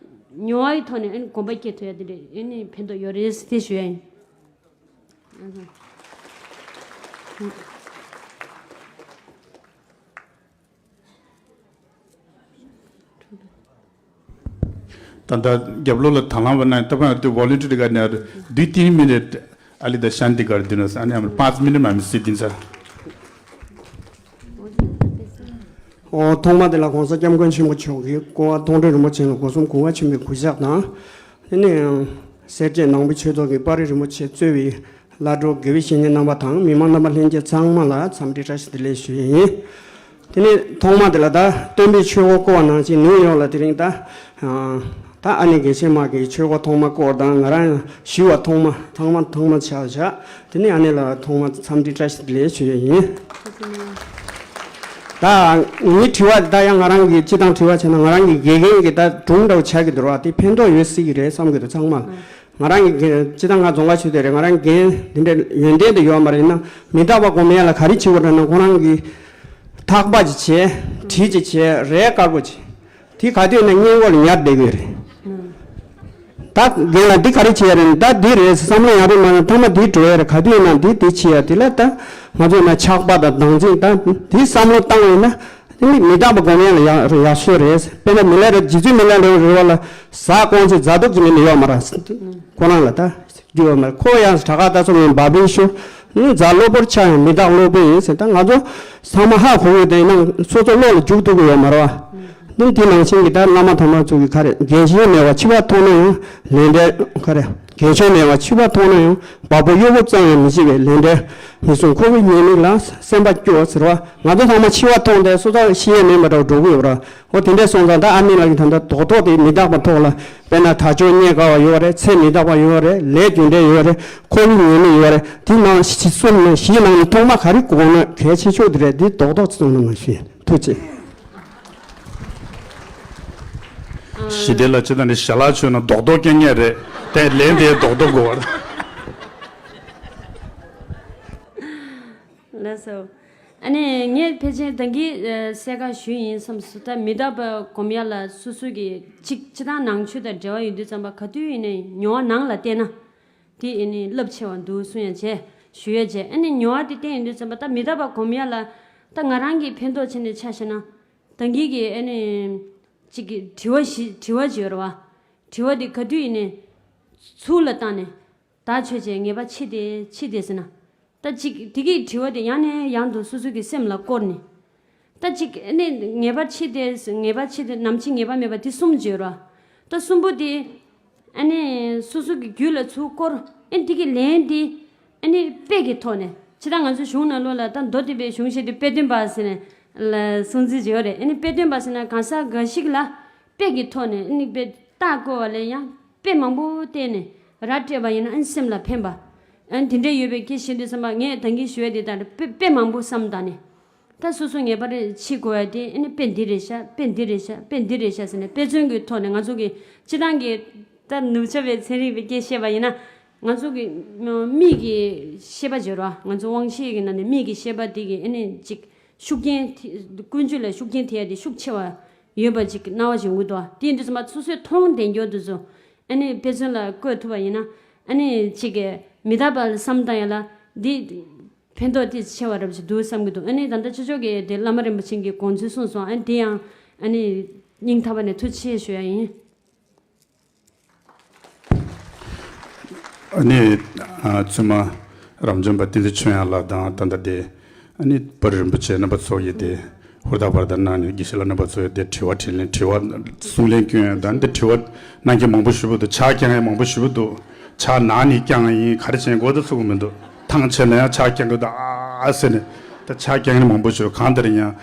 མྱོང་བ་ཡི་ཐོག་ནས་ཨ་ནི་གོམས་པ་སྐྱེ་ཐུབ་ཡ་དེ་འདྲས་ཨ་ནི་ཕན་ཐོགས་ཡོད་རེད་ཟེར་དེ་ཞུ་ཡ་ཡིན། ད་ལྟ་རྒྱབ་ལོགས་ལ་དང་བླངས་པ་ན་ད་པ་དུ་ཝོ་ལན་ཊི་ཡར་ག་ནས་དུས་ཏིན་མི་ནེ་ཨ་ལི་ད་ཤན་ཏི་གར་དུ་ནོ་ཨ་ནི་ཨམ་པ་ཚ་མི་ནེ་མ་མི་སི་ཏིན་ས། ཨོ་ཐོག་མ་དེ་ལ་གོང་ས་སྐྱབས་མགོན་ཆེན་པོ་མཆོག་གིས་སྐུ་ངོ་མཐོང་གྲོལ་རིན་པོ་ཆེ་ལ་སྒོ་གསུམ་གུས་པ་ཆེན་པོས་གུས་ཕྱག་དང་། དེ་ནས་སེར་སྐྱའི་ནང་པའི་ཆོས་ཚོགས་ཀྱི་དཔའ་རིས་རིན་པོ་ཆེ་གཙོས་པའི་བླ་སྤྲུལ་དགེ་བའི་བཤེས་གཉེན་རྣམ་པ་དང་མི་མང་རྣམ་པ་ལྷན་རྒྱས་ཚང་མ་ལ་འཚམས་འདྲི་བཀྲ་ཤིས་བདེ་ལེགས་ཞུ་ཡས་ཡིན། དེ་ནས་ཐོག་མ་དེ་ལ་ད་སྟོན་པའི་ཆོས་འཁོར་བསྐོར་བ་ནང་བཞིན་ནིའུ་ཡོག་ལ་དེ་རིང་ད་ད་ཨ་ནེ་དགེ་བཤེས་མ་གི་ཆོས་འཁོར་ཐོག་མ་བསྐོར་དང་ང་རང་ཞུ་བ་ཐོག་མ་ཐང་མ་ཐང་མ་ཆགས་བཞག་དེ་ནས་ཨ་ནེ་ལ་ཐོག་མ་འཚམས་འདྲི་བཀྲ་ཤིས་བདེ་ལེགས་ཞུ་ཡས་ཡིན། ད་ངའི་དྲི་བ་དེ་ད་ཡང་ང་རང་གི་སྤྱི་བཏང་དྲི་བ་བྱས་ན་ང་རང་གི་དགེ་རྒན་གྱི་ད་སྒྲུང་འདྲ་བོ་ཆགས་ཀྱི་འདུག་ར། དེ་ཕན་ཐོགས་ཡོད་སྲིད་ཀྱི་རེད་བསམ་གྱི་འདུག་ཚང་མ་ལ། ང་རང་གི་སྤྱི་བཏང་ང་རྫོང་དཀར་ཆོས་སྡེ་རེད། ང་རང་འགན་དེ་འདྲ་ཡོན་ཏན་དེ་ཡོད་མ་རེད་ན། མི་རྟག་པ་སྒོམ་ཡ་ལ་ག་རེ་བྱེད་དགོས་རེད་ན། ཁོ་རང་གི་ཐག་པ་ཅིག་བྱས། གྲི་ཅིག་བྱས། རས་དཀར་པོ་ཅིག་དེ་ག་དུས་ན་སྔས་མགོ་ལ་ཉར་བསྡད་དགོས་རེད། ད་རྒན་ལགས་འདི་ག་རེ་བྱེད་ཡ་རེད། ད་འདི་རེད་བསམ་བློ་ཡང་རེད་མ་ཐ་མ་འདི་འགྲོ་ཡ་རེད། ག་དུས་ན་འདི་འདི་བྱེད་ཡ་དེ་ལ་ད་ང་ཚོ་ན་ཆགས་པ་དང་སྡང་ཚིག་ད་འདི་བསམ་བློ་བཏང་ཡོད་ན་དེ་ནི་མི་རྟག་པ་སྒོམ་ཡ་ལ་ཡག་ཡག་ཤོས་རེད། དཔེར་ན་མི་ལ་རེ་རྗེ་བཙུན་མི་ལ་རེ་རེ་བ་ལ་ཟ་ཀོང་ཚེ་ཛ་དྲག་ཅིག་མིན་ནི་ཡོད་མ་རེད། ཁོ་རང་ལ་ད་རྒྱུ་ཡོད་མ་རེད། ཁོ་ཡང་དྲག་ག་ད་སོང་ཡང་འབའ་པའི་ཤོ་ཛ་གློ་བུར་ཆགས་ཡང་མི་རྟག་གློ་བུར་ཡིན་ཟེར། ད་ང་ཚོ་ཚང་མ་ཧ་གོ་གི་དེ་ནང་སོ་སོ་བློ་ལ་འཇུག་ཐུབ་ཀྱི་ཡོད་མ་རེད་བ། ནི་དེ་ནང་བཞིན་གྱི་ད་བླ་མ་དམ་པ་ཚོ་གི་ག་རེ་རྒན་གཞོན་མེད་པ་འཆི་བ་མཐོང་ན་ཡང་ལས་འབྲས་ག་རེ་རྒན་གཞོན་མེད་པ་འཆི་བ་མཐོང་ན་ཡང་བ་སྤུ་གཡོ་སྒོ་བཙལ་ཡང་མི་འཆི་བའི་ལས་འབྲས་མི་སྲུང་འཁོར་བའི་ཉེས་དམིགས་ལ་སེམས་པ་སྐྱོ་ཟེར་བ། ང་ཚོ་ཚང་མ་འཆི་བ་མཐོང་སྟེ་སོ་སོ་ཤི་ཡས་མེད་པ་འདྲ་འགྲོ་གི་ཡོད་ར། འོ་དེ་འདྲས་སོང་ཙང་ད་ཨ་མི་ལགས་ཀྱི་ད་ལྟ་རྡོག་རྡོག་དེ་མི་རྟག་པ་ཐོག་ལ་དཔེར་ན་དར་ལྕོག་རྙེད་དཀའ་བ་ཡོད་རེད། ཚེ་མི་རྟག་པ་ཡོད་རེད། ལས་རྒྱུ་འབྲས་ཡོད་རེད། འཁོར་བའི་ཉེས་དམིགས་ཡོད་རེད། དེ་ནང་གསུམ་ནང་བཞི་ནང་ནས་ཐོག་མ་ག་རེ་དགོངས་ན་གལ་ཆེ་ཤོས་དེ་རེད། འདི་རྡོག་རྡོག་ཙམ་ནང་ཞུ། ཐུགས་རྗེ་ཆེ། ཞི་བདེ་ལ་ཅི་ད་ནི་ཞལ་ལག་མཆོད་ན་རྡོག་རྡོག་སྐྱེ་ངེས་རེད། དེ་ལན་དེ་རྡོག་རྡོག་དགོས་པ་རེད། ལགས་སོ། ཨ་ནི་ངས་ཕལ་ཆེར་ད་གིན་གསལ་ཁ་ཞུས་ཡིན་བསམ་སོང་། ད་མི་རྟག་པ་སྒོམ་ཡ་ལ་སོ་སོ་གི་ཅིག་སྤྱི་བཏང་ནང་ཆོས་དང་འབྲེལ་བ་ཡོད་དུས་ཙམ་པ་ག་དུས་ཡིན་ནའི་མྱོང་བ་ནང་ལ་བལྟས་ན་དེ་ཨ་ནི་རླབས་ཆེ་བ་འདུག་གསུང་ཡ་བྱས་ཞུ་ཡ་བྱས། ཨ་ནི་མྱོང་བ་དེ་བསྟན་ཡོང་དུས་ཙམ་པ་ད་མི་རྟག་པ་སྒོམ་ཡ་ལ་ད་ང་རང་གི་ཕན་ཐོགས་བྱས་ནས་ཆ་བཞག་ན་ད་གིན་གི་ཨ་ནི་ཅིག་གི་དྲི་བ་ཞིག་དྲི་བ་ཅིག་ཡོད་རེད་བ། དྲི་བ་དེ་ག་དུས་ཡིན་ནའི་ཚུར་ལ་བཏང་ནས། བདག་ཆོས་ཅན་ངེས་པ་ཅི་སྟེ་ཅི་སྟེ་ཟེར་ན། ད་ཅིག་དེ་གི་དྲི་བ་དེ་ཡང་ནས་ཡང་དུ་སོ་སོ་གི་སེམས་ལ་བསྐོར་ནས། ད་ཅིག་ཨ་ནི་ངེས་པ་ཅི་སྟེ་ངེས་པ་ཅི་སྟེ་ནམ་འཆི་ངེས་པ་མེད་པ་དེ་གསུམ་བརྗོད་རོ། ད་གསུམ་པོ་དེ་ཨ་ནི་སོ་སོ་གི་རྒྱུད་ལ་ཚུར་བསྐོར། ཨ་ནི་དེ་གི་ལན་དེ་ཨ་ནི་དཔེ་གི་ཐོག་ནས་ཇི་ལྟར་ང་ཚོ་གཞུང་ནང་ལོགས་ལ་ད་མདོ་སྡེ་པའི་གཞུང་བཤད་དེ་དཔེ་སྟོན་པ་ཟེར་ནས་ལ་གསུང་ཚུལ་བརྗོད་རེད། ཨ་ནི་དཔེ་སྟོན་པ་ཟེར་ན་གང་ཟག་འགའ་ཞིག་ལ་དཔེ་གི་ཐོག་ནས་ཨ་ནི་དཔེ་རྟགས་བཀོད་པ་ལས་ཡང་། དཔེ་མང་པོ་བལྟས་ནས་ར་སྤྲད་པ་ཡིན་ན་ཨ་ནི་སེམས་ལ་ཕན་པ། ཨ་ནི་དེ་འདྲ་ཡོད་པའི་སྐད་ཆ་བཤད་དུས་ཙམ་པ་ངས་ད་གིན་ཞུ་ཡ་དེ་ལྟར་དཔེ་དཔེ་མང་པོ་བསམ་བཏང་ནས། ད་སོ་སོ་ངེས་པར་འཆི་དགོས་ཡ་དེ་ཨ་ནི་དཔེ་འདི་རེད་ཤག་དཔེ་འདི་རེད་ཤག་དཔེ་འདི་རེད་ཤག་ཟེར་ནས་དཔེ་མཚོན་གྱི་ཐོག་ནས་ང་ཚོ་གི་སྤྱི་བཏང་གི་ད་ནུབ་ཕྱོགས་པའི་ཚན་རིག་པའི་སྐད་བཤད་པ་ཡིན་ན་ང་ཚོ་གི་མིག་གི་ཤེས་པ་བརྗོད་རོགས། ང་ཚོ་དབང་ཤེས་ཀྱི་ནང་ནས་མིག་གི་ཤེས་པ་དེ་གི་ཨ་ནི་ཅིག་ཤུགས་རྐྱེན་དེ་ཀུན་སྤྱོད་ལ་ཤུགས་རྐྱེན་ཐེབས་ཡ་དེ་ཤུགས་ཆེ་བ། ཡོད་པ་ཅིག་སྣང་བ་ཞིག་འོང་གི་འདུག་དེ་ཡིན་དུས་ཙམ་པ་སོ་སོས་མཐོང་ལྡན་མགྱོགས་དུས་སུ་ཨ་ནི་དཔེ་མཚོན་ལ་བཀོད་ཐུབ་པ་ཡིན་ན་ཨ་ནི་ཅིག་གི་མི་རྟག་པ་ལ་བསམ་བཏང་ཡ་ལ་འདི་ཕན་ཐོགས་ཏིས་ཆེ་བ་རབ་ཅིག་འདུག་བསམ་གྱི་འདུག་ཨ་ནི་ད་ལྟ་ཅོ་ཅོ་གི་དེ་བླ་མ་རིན་པོ་ཆེ་གི་དགོངས་ཚུལ་གསུངས་སོང་། ཨ་ནི་དེ་ཡང་ཨ་ནི་སྙིང་ཐག་པ་ནས་ཐུགས་རྗེ་ཆེ་ཞུ་ཡ་ཡིན། ཨ་ནི་ཨ་བཙུན་མ་རབ་འབྱམས་པ་བསྟན་འཛིན་ཆོས་དབྱངས་ལགས་དང་ད་ལྟ་དེ་ཨ་ནི་དཔའ་རིན་པོ་ཆེ་རྣམ་པ་ཚོ་ཡི་དེ་ཧུར་ཐག་པར་དང་གནང་ནས་དགེ་བཤེས་ལགས་རྣམ་པ་ཚོ་ཡི་དེ་དྲི་བ་དྲིས་ལན་དྲི་བ་གསུང་ལན་སྐྱོན་དང་དེ་དྲི་བ་གནང་མཁན་མང་པོ་ཞེ་པོ་འདུག་ཕྱག་བརྐྱང་མཁན་མང་པོ་ཞེ་པོ་འདུག་ཕྱག་ནང་ནས་བརྐྱང་ཡིན་ག་རེ་བྱེད་དགོས་ད་ཚུགས་ཀྱི་མི་འདུག་ཐང་ཆད་ན་ཡང་ཕྱག་བརྐྱང་གི་འདུག་ཨ་ཟེར་ནས་ད་ཕྱག་བརྐྱང་མཁན་མང་པོ་ཞེ་པོ་གང་ལྟར་ཡང་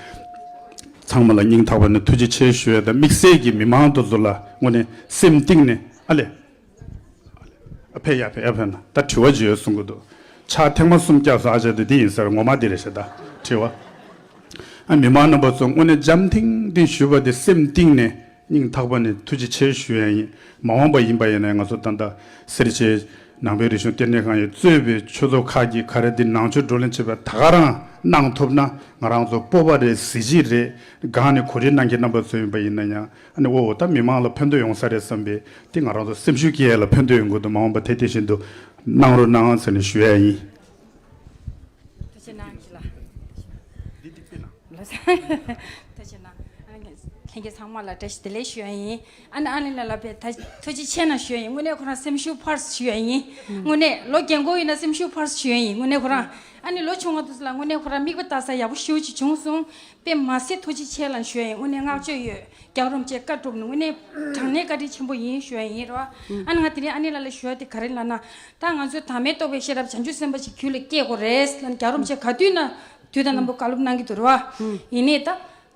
ཚང་མ་ལ་སྙིང་ཐག་པ་ནས་ཐུགས་རྗེ་ཆེ་ཞུ་ཡ་དང་དམིགས་བསལ་གྱི་མི་མང་དེ་ཚོ་ལ་དངོས་གནས་སེམས་གཏིང་ནས་ཨ་ལས། ཨ་ཕེ་ཡ་ཕེ་ཡ་ཕེ་ན་ད་དྲི་བ་ཅིག་ཡོད་གསུང་གི་འདུག་ཕྱག་ཐེངས་མ་གསུམ་བརྐྱངས་སོང་ཨ་ཅག་དེ་འདི་ཡིན་ཟེར་ངོ་མ་འདི་རེད་ཤག་ད་དྲི་བ། ཨ་མི་མང་རྣམ་པ་ཚོ་དངོས་གནས་འཇམ་ཐིང་ཐིང་ཞུས་པ་དེ་སེམས་གཏིང་ནས་སྙིང་ཐག་པ་ནས་ཐུགས་རྗེ་ཆེ་ཞུ་ཡ་ཡིན། མ་འོངས་པ་ཡིན་པ་ཡིན་ན་ང་ཚོ་ད་ལྟ་སེར་བྱེས་ནང་པའི་རིག་གཞུང་ལྟེ་གནས་ཁང་ཡིས་གཙོས་པའི་ཆོས་ཚོགས་ཁག་གིས་ག་རེ་འདི་ནང་ཆོས་བགྲོ་གླེང་བྱེད་པ་ད་ག་རང་གནང་ཐུབ་ན་ང་རང་ཚོ་སྤོབས་པ་རེད་གཟི་བརྗིད་རེད། སྒང་ནས་གོ་སྒྲིག་གནང་མཁན་རྣམ་པ་ཚོ་ཡིན་པ་ཡིན་ན་ཡང་ཨ་ནི་འོ་འོ་ད་མི་མང་ལ་ཕན་ཐོགས་ཡོང་ས་རེད་བསམ་པའི་དེ་ང་རང་ཚོ་སེམས་ཤུགས་སྐྱེད་ཡས་ལ་ཕན་ཐོགས་ཡོང་གི་འདུག་མ་འོངས་པ་དེ་དེ་བཞིན་དུ་གནང་རོགས་གནང་ཟེར་ནས་ཞུ་ཡ་ཡིན། ཐུགས་རྗེ་གནང་། ཁྱེད་ལ་འདི་འདི་དཔེ་ན། ལ་ས་ཐུགས་རྗེ་གནང་། ཨ་ནི་ལྷན་རྒྱས་ཚང་མ་ལ་བཀྲ་ཤིས་བདེ་ལེགས་ཞུ་ཡ་ཡིན། ཨ་ནི་ཨ་ལི་ལ་ལ་པའི་ད་ཐུགས་རྗེ་ཆེ་ན་ཞུ་ཡ་ཡིན། དངོས་གནས་ཁོ་རང་སེམས་ཤུགས་འཕར་ཞུ་ཡ་ཡིན། དངོས་གནས་ལོ་རྒན་གོག་ཡིན་ན་སེམས་ཤུགས་འཕར་ཞུ་ཡ་ཡིན། དངོས་གནས་ཁོ་རང་ཨ་ནི་ལོ་ཆུང་བ་དུས་ལ་དངོས་གནས་ཁོ་རང་དམིགས་པ་ལྟ་ས་ཡག་པོ་ཞེ་པོ་ཅིག་བྱུང་སོང་། དཔེ་མ་སྲིད་ཐུགས་རྗེ་ཆེ་ལ་ཞུ་ཡ་ཡིན། དངོས་གནས་བསྔགས་བརྗོད་ཡོད། རྒྱལ་བ་རིན་པོ་ཆེ་བཀའ་སྒྲུབ་ནི་དངོས་གནས་དྲང་གནས་བཀའ་དྲིན་ཆེན་པོ་ཡིན་ཞུ་ཡ་ཡིན་རོ། ཨ་ནི་ང་དེ་རིང་ཨ་ནི་ལ་ལ་ཞུ་ཡ་དེ་ག་རེ་ལབ་ན། ད་ང་ཚོའི་བདག་མེད་རྟོགས་པའི་ཤེས་རབ་བྱང་ཆུབ་སེམས་དཔའ་ཞིག་རྒྱུད་ལ་སྐྱེ་དགོས་རེད་ལབ་ནས་རྒྱལ་བ་རིན་པོ་ཆེ་ག་དུས་ན་དུས་དང་རྣམ་པ་བཀའ་སློབ་གནང་གི་འདུག་རོ། ཡིན་ནའི་ད་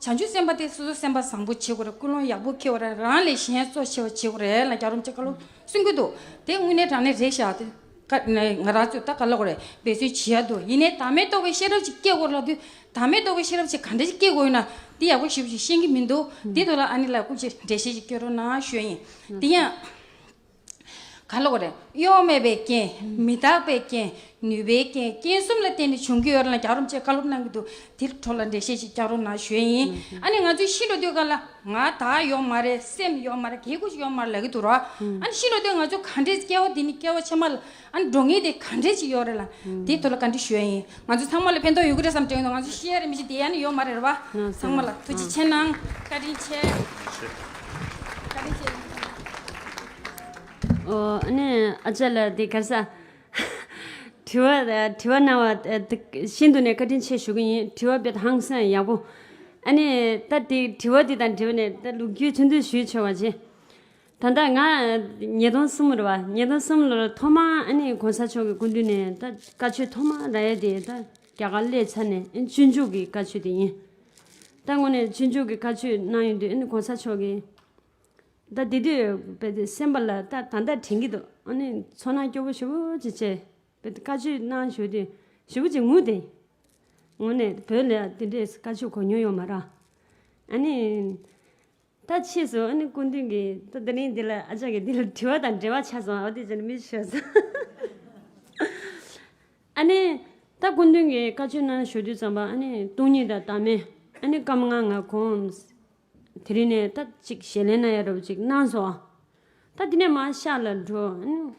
བྱང་ཆུབ་སེམས་དཔའ་དེ་སོ་སོ་སེམས་པ་བཟང་པོ་བྱེད་དགོས་རེད། ཀུན་སློང་ཡག་པོ་འཁྱེར་དགོས་རེད། རང་ལས་གཞན་གཙོ་ཆེ་བ་བྱེད་དགོས་རེད་ལབ་རྒྱལ་བ་རིན་པོ་ཆེ་བཀའ་སློབ་གསུང་གི་འདུག་དེ་དངོས་གནས་དྲང་གནས་རེད་ཤག་དེ། ཀ་ང་རང་ཚོས་ད་ག་ལབ་དགོས་རེད། འབད་བརྩོན་བྱེད་ཡ་འདུག་ཡིན་ནའི་བདག་མེད་རྟོགས་པའི་ཤེས་རབ་ཅིག་སྐྱེ་དགོས་ལབ་དུས། བདག་མེད་རྟོགས་པའི་ཤེས་རབ་ཅིག་ག་འདྲ་ཞིག་སྐྱེ་དགོས་ཡོད་ན་འདི་ཡག་པོ་ཞེ་པོ་ཅིག་ཤེས་ཀྱི་མི་འདུག་འདི་ཐོག་ལ་ཨ་ནེ་ལགས་སྐུ་མཁྱེན་འགྲེལ་བཤད་ཅིག་སྐྱོན་རོགས་གནང་ཞུ་ཡ་ཡིན། དེ་ཡང་ག་ལབ་དགོས་རེད། གཡོ་མེད་པའི་རྐྱེན། མི་རྟག་པའི་རྐྱེན། ནུས་པའི་རྐྱེན། རྐྱེན་གསུམ་ལ་བརྟེན་ནས་བྱུང་གི་ཡོད་རེད་ལབ་རྒྱལ་བ་རིན་པོ་ཆེས་བཀའ་སློབ་གནང་གི་འདུག་དེ་ཐོག་ལ་འགྲེལ་བཤད་ཅིག་རྒྱག་རོགས་གནང་ཞུ་ཡ་ཡིན། ཨ་ནེ་ང་ཚོས་ཤི་འགྲོ་དུས་སྒང་ལ་ང་བདག་ཡོད་མ་རེད། སེམས་ཡོད་མ་རེད། ག་ཡང་ཅིག་ཡོད་མ་རེད་ལབ་ཀྱི་འདུག་ར། ཨ་ནེ་ཤི་འགྲོ་དུས་ང་ཚོ་ག་འདྲས་སྐྱེ་བ་འདི་ནས་སྐྱེ་བ་ཕྱི་མ་ལ་ཨ་ནེ་འགྲོ་མཁན་དེ་ག་འདྲས་ཅིག་ཡོད་རེད་ལབ། དེའི་ཐོག་ལ་བཀའ་འདྲི་ཞུ་ཡ་ཡིན། ང་ཚོ་ཚང་མ་ལ་ཕན་ཐོགས་ཡོད་ཀྱི་རེད་བསམ་དྲན་གྱི་འདུག་ང་ཚོ་ཤི་ཡ་རེད་མི་ཤི་བསྡད་ཡ་ནི་ཡོད་མ་རེད་ར་བ། ཚང་མ་ལ་ཐུགས་རྗེ་ཆེ་གནང་། བཀའ་དྲིན་ཆེ། བཀའ་དྲིན་ཆེ། ཨོ། ཨ་ནི་ཨ་ཅག་ལགས་དེ་ག་རེ་ཟ། དྲི་བ་དྲི་བ་གནང་བ་དེ་ཤིན་ཏུ་ནས་བཀའ་དྲིན་ཆེ་ཞུ་གི་ཡིན། དྲི་བ་དཔེ་ཧང་སང་ཡག་པོ། ཨ་ནི་ད་དེ་དྲི་བ་དེ་དང་འབྲེལ་བ་ནས་ད་ལོ་རྒྱུས་ཐུང་ཐུང་ཞུས་ཆོག་པ་བྱེད། ད་ལྟ་ང་ཉིས་སྟོང་གསུམ་རེད་བ། ཉིས་སྟོང་གསུམ་ལོར་ཐོག་མར་ཨ་ནི་གོང་ས་མཆོག་གི་སྐུ་མདུན་ནས་ད་བཀའ་ཆོས་ཐོག་མར་རག་ཡ་དེ་ད་རྒྱ་གར་སླེབས་ཚར་ནས་ཨ་ནི་སྤྱོད་འཇུག་གི་བཀའ་ཆོས་དེ་ཡིན། ད་དངོས་གནས་སྤྱོད་འཇུག་གི་བཀའ་ཆོས་གནང་ཡོང་དུས་ཨ་ནི་གོང་ས་མཆོག་གིས་ད་དེ་དུས་དཔེ་དེ་སེམས་པ་ལ་ད་ད་ལྟ་དྲན་གྱི་འདུག་ཨ་ནི་ཚོར་སྣང་སྐྱོ་པོ་ཞེ་པོ་ཅིག་བྱས། དཔེ་དེ་བཀའ་ཆོས་གནང་ཞུ་དུས་ཞེ་པོ་ཅིག་ངུ་དེ། དངོས་གནས་བོད་ལ་དེ་འདྲས་བཀའ་ཆོས་གོ་མྱོང་ཡོད་མ་རེད། ཨ་ནི། ད་ཕྱིས་སུ་ཨ་ནི་སྐུ་མདུན་གྱིས་ད་དེ་རིང་འདི་ལ་ཨ་ཅག་གིས་འདི་ལ་དྲི་བ་དང་འབྲེལ་བ་ཆགས་སོང་། ཨ་དེ་ཅན་མི་ཤོད་སོང་། ཨ་ནི་ད་སྐུ་མདུན་གྱིས་བཀའ་ཆོས་གནང་ཞུ་དུས་ཙམ་པ་ཨ་ནི་སྟོང་ཉིད་དང་བདག་མེད། ཨ་ནི་སྐར་མ་ལྔ་ལྔ་གོམས། དེ་རིང་ནས་ད་ཅིག་ཞལ་ལས་གནང་ཡ་འདྲ་བོ་ཅིག་གནང་སོང་། ད་དེ་ནས་མར་ཤག་ལ་འགྲོ། ཨ་ནི།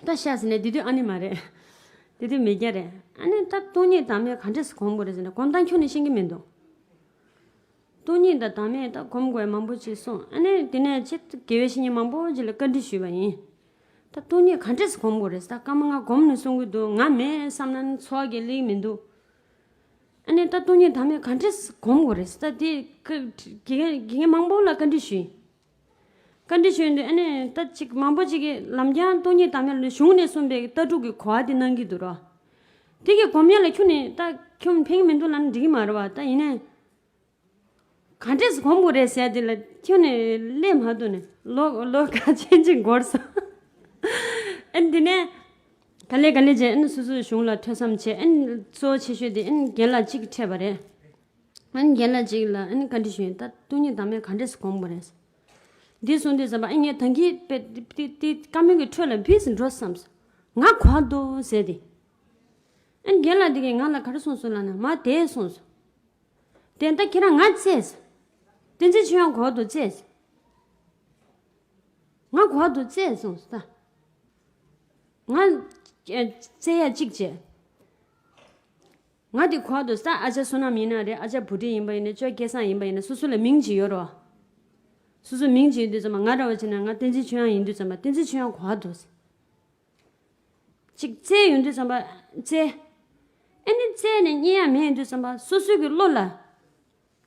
ད་ཤག་ཟེར་ནས་དེ་དུས་ཨ་ནི་མ་རེད། དེ་དུས་མི་སྐྱ་རེད། ཨ་ནི་ད་སྟོང་ཉིད་བདག་མེད་ག་འདྲས་སེ་གོམས་དགོས་རེད་ཟེར་ནས་གོམས་སྟངས་ཁྱོན་ནས་ཤེས་ཀྱི་མི་འདུག་སྟོང་ཉིད་དང་བདག་མེད་ད་གོམས་དགོས་མང་པོ་ཅིག་གསུངས། ཨ་ནི་དེ་ནས་ཆེད་དུ་དགེ་བའི་བཤེས་གཉེན་མང་པོ་ཅིག་ལ་བཀའ་འདྲི་ཞུས་པ་ཡིན། ད་སྟོང་ཉིད་ག་འདྲས་སེ་གོམས་དགོས་རེད་ཟེར། ད་སྐར་མ་ལྔ་གོམས་ནས་གསུང་གི་འདུག་ང་མེད་བསམ་ན་ནི་འཚོ་བ་སྐྱེལ་ལེ་མི་འདུག་ཨ་ནི་ད་སྟོང་ཉིད་བདག་མེད་ག་འདྲས་སེ་གོམས་དགོས་རེད་ཟེར། ད་དེ་དགེ་རྒན་དགེ་རྒན་མང་པོ་ལ་བཀའ་འདྲི་ཞུས་ཡིན། བཀའ་འདྲི་ཞུས་དུས་ཨ་ནི་ད་ཅིག་མང་པོ་ཅིག་གིས་ལམ་རྒྱང་སྟོང་ཉིད་བདག་མེད་ལ་གཞུང་ནས་གསུངས་པའི་ལྟ་གྲུབ་ཀྱི་གོ་བ་དེ་གནང་གི་འདུག་རོ། དེ་གི་སྒོམ་ཡ་ལ་ཁྱོན་ནས་ད་ཁྱོན་ཕན་གྱི་མི་འདུག་ལབ་ན་འགྲིག་གི་མ་རེད་བ། ད་ཡིན་ནའི་ག་འདྲས་སེ་སྒོམ་དགོས་རེད་ཟེར་དེ་ལ་ཁྱོན་ནས་སླེབས་མ་ཐུབ་ནས་ལོ་ལོ་ཁ་ཆེན་ཅིག་འགོར་སོང་། ཨ་ནི་དེ་ནས་ག་ལེ་ག་ལེ་བྱས། ཨ་ནི་སོ་སོའི་གཞུང་ལ་ཐོས་བསམ་བྱས། ཨ་ནི་གཙོ་བོ་ཆེ་ཤོས་དེ་ཨ་ནི་རྒན་ལགས་གཅིག་འཕྲད་པ་རེད། ཨ་ནི་རྒན་ལགས་གཅིག་ལ་ཨ་ནི་བཀའ་འདྲི་ཞུས་ཡིན། ད་སྟོང་ཉིད་བདག་མེད་ག་འདྲས་སེ་སྒོམ་དགོས་རེད། འདི་གསུངས་དུས་ཙམ་པ་ཨ་ངས་ད་གིན་དཔེ་དེ་དེ་བཀའ་མོལ་གྱི་ཁྲོད་ལ་བིས་འགྲོ་བསམས་སོང་། ང་གོ་བ་འདུག་ཟེར་ཏེ། ཨ་ནི་རྒན་ལགས་དེ་གིས་ང་ལ་ག་རེ་གསུངས་སོང་ལབ་ན་མ་དེ་གསུངས་སོང་། དེ་ད་ཁྱེད་རང་ང་བཙལ་ཟེར། བསྟན་འཛིན་ཆོས་དབྱངས་གོ་བ་འདུག་བཙལ་ཟེར། ང་གོ་བ་འདུག་བཙལ་གསུངས་སོང་ད། ང་བཙལ་ཡ་གཅིག་བྱས། ང་དེ་གོ་བ་འདུག་ས། ཨ་ཅག་བསོད་ནམས་ཡིན་ན་རེད། ཨ་ཅག་བུ་ཁྲིད་ཡིན་པ་ཡིན་ན། ཅོ་སྐལ་བཟང་ཡིན་པ་ཡིན་ན། སོ་སོ་ལ་མིང་ཅིག་ཡོད་རོ། སོ་སོ་མིང་ཅིག་ཡོད་དུས་ཙམ་པ་ང་འདྲ་བ་བྱས་ན་ང་བསྟན་འཛིན་ཆོས་དབྱངས་ཡིན་དུས་ཙམ་པ་བསྟན་འཛིན་ཆོས་དབྱངས་གོ་བ་འདུག་ས། ཅིག་བཙལ་ཡོང་དུས་ཙམ་པ་བཙལ། ཨ་ནི་བཙལ་ནས་རྙེད་ཡ་མེད་ཡོང་དུས་ཙམ་པ་སོ་སོ་གི་བློ་ལ།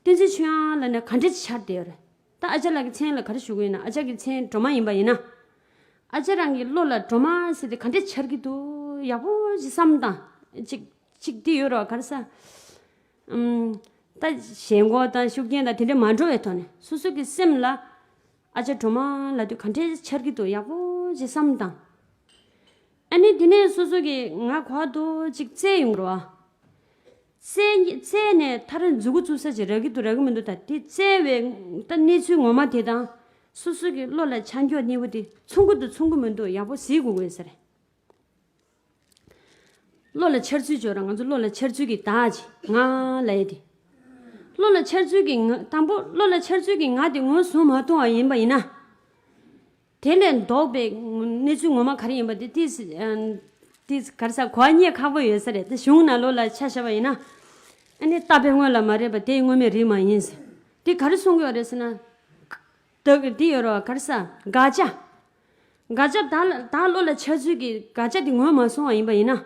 བསྟན་འཛིན་ཆོས་དབྱངས་ལབ་ན་ག་འདྲས་འཆར་བསྡད་ཡོད་རེད། ད་ཨ་ཅག་ལགས་ཀྱི་མཚན་ལ་ག་རེ་ཞུ་གི་ཡིན་ན། ཨ་ཅག་གི་མཚན་སྒྲོལ་མ་ཡིན་པ་ཡིན་ན། ཨ་ཅག་རང་གི་བློ་ལ་སྒྲོལ་མ་ཟེར་དེ་ག་འདྲས་འཆར་གྱི་འདུག་ཡག་པོ་ཅིག་བསམ་དང་། ཅིག་ཅིག་འདི་ཡོད་རོ། ག་རེ་ཟ། ཨམ། ད་ཞེན་ཁོག་དང་ཤུགས་རྐྱེན་དང་དེ་འདྲས་མ་འགྲོ་བའི་ཐོག་ནས་སོ་སོ་གི་སེམས་ལ་ཨ་ཅག་སྒྲོལ་མ་ལབ་དུས་ག་འདྲས་འཆར་གྱི་འདུག་ཡག་པོ་ཅིག་བསམ་དང་། ཨ་ནི་དེ་ནས་སོ་སོ་གི་ང་གོ་བ་འདུག་ཅིག་བཙལ་ཡོང་རོ། བཙལ་བཙལ་ནས་མཐར་མཛུབ་གུ་བཙུགས་ས་ཅིག་རག་གི་འདུག་རག་གི་མི་འདུག་ད་དེ་བཙལ་བའི་ད་གནས་ཚུལ་ངོ་མ་དེ་དང་སོ་སོ་གི་བློ་ལ་འཆར་འགྱུར་གནས་བུ་དེ་མཚུངས་ཀྱི་འདུག་མཚུངས་ཀྱི་མི་འདུག་ཡག་པོ་གཟིགས་དགོས་དགོས་ས་རེད། བློ་ལ་འཆར་ཚུལ་ཅིག་ཡོད་ར། ང་ཚོ་བློ་ལ་འཆར་ཚུལ་གྱི་བདག་ཅིག་ང་ལབ་ཡ་དེ། བློ་ལ་འཆར་ཚུལ་གྱི་ང་། དང་པོ་བློ་ལ་འཆར་ཚུལ་གྱི་ང་དེ་ངོས་བཟུང་མ་ཐུབ་པ་ཡིན་པ་ཡིན་ན། དེ་ལས་ལྡོག་པའི་གནས་ཚུལ་ངོ་མ་ག་རེ་ཡིན་པ་དེ་ཏིས་ཨ་ཏིས་ག་རེ་ཟ། གོ་བ་རྙེད་ཁག་པོ་ཡོད་ས་རེད། དེ་གཞུང་ནང་ལོགས་ལ་ཆ་བཞག་པ་ཡིན་ན། ཨ་ནི་རྟག་པའི་དངོས་ལ་མ་རེད་པ། དེ་དངོས་མེད་རིགས་མ་ཡིན་ཟེར། དེ་ག་རེ་གསུང་གི་ཡོད་རེད་ཟེར་ན། ད་དེ་ཡོད་རེད་བ། ག་རེ་ཟ། དགག་བྱ། དགག་བྱ་བདག་ལ་བདག་བློ་ལ་འཆར་ཚུལ་གྱི་དགག་བྱ་དེ་ངོས་མ་བཟུང་བ་ཡིན་པ་ཡིན་ན།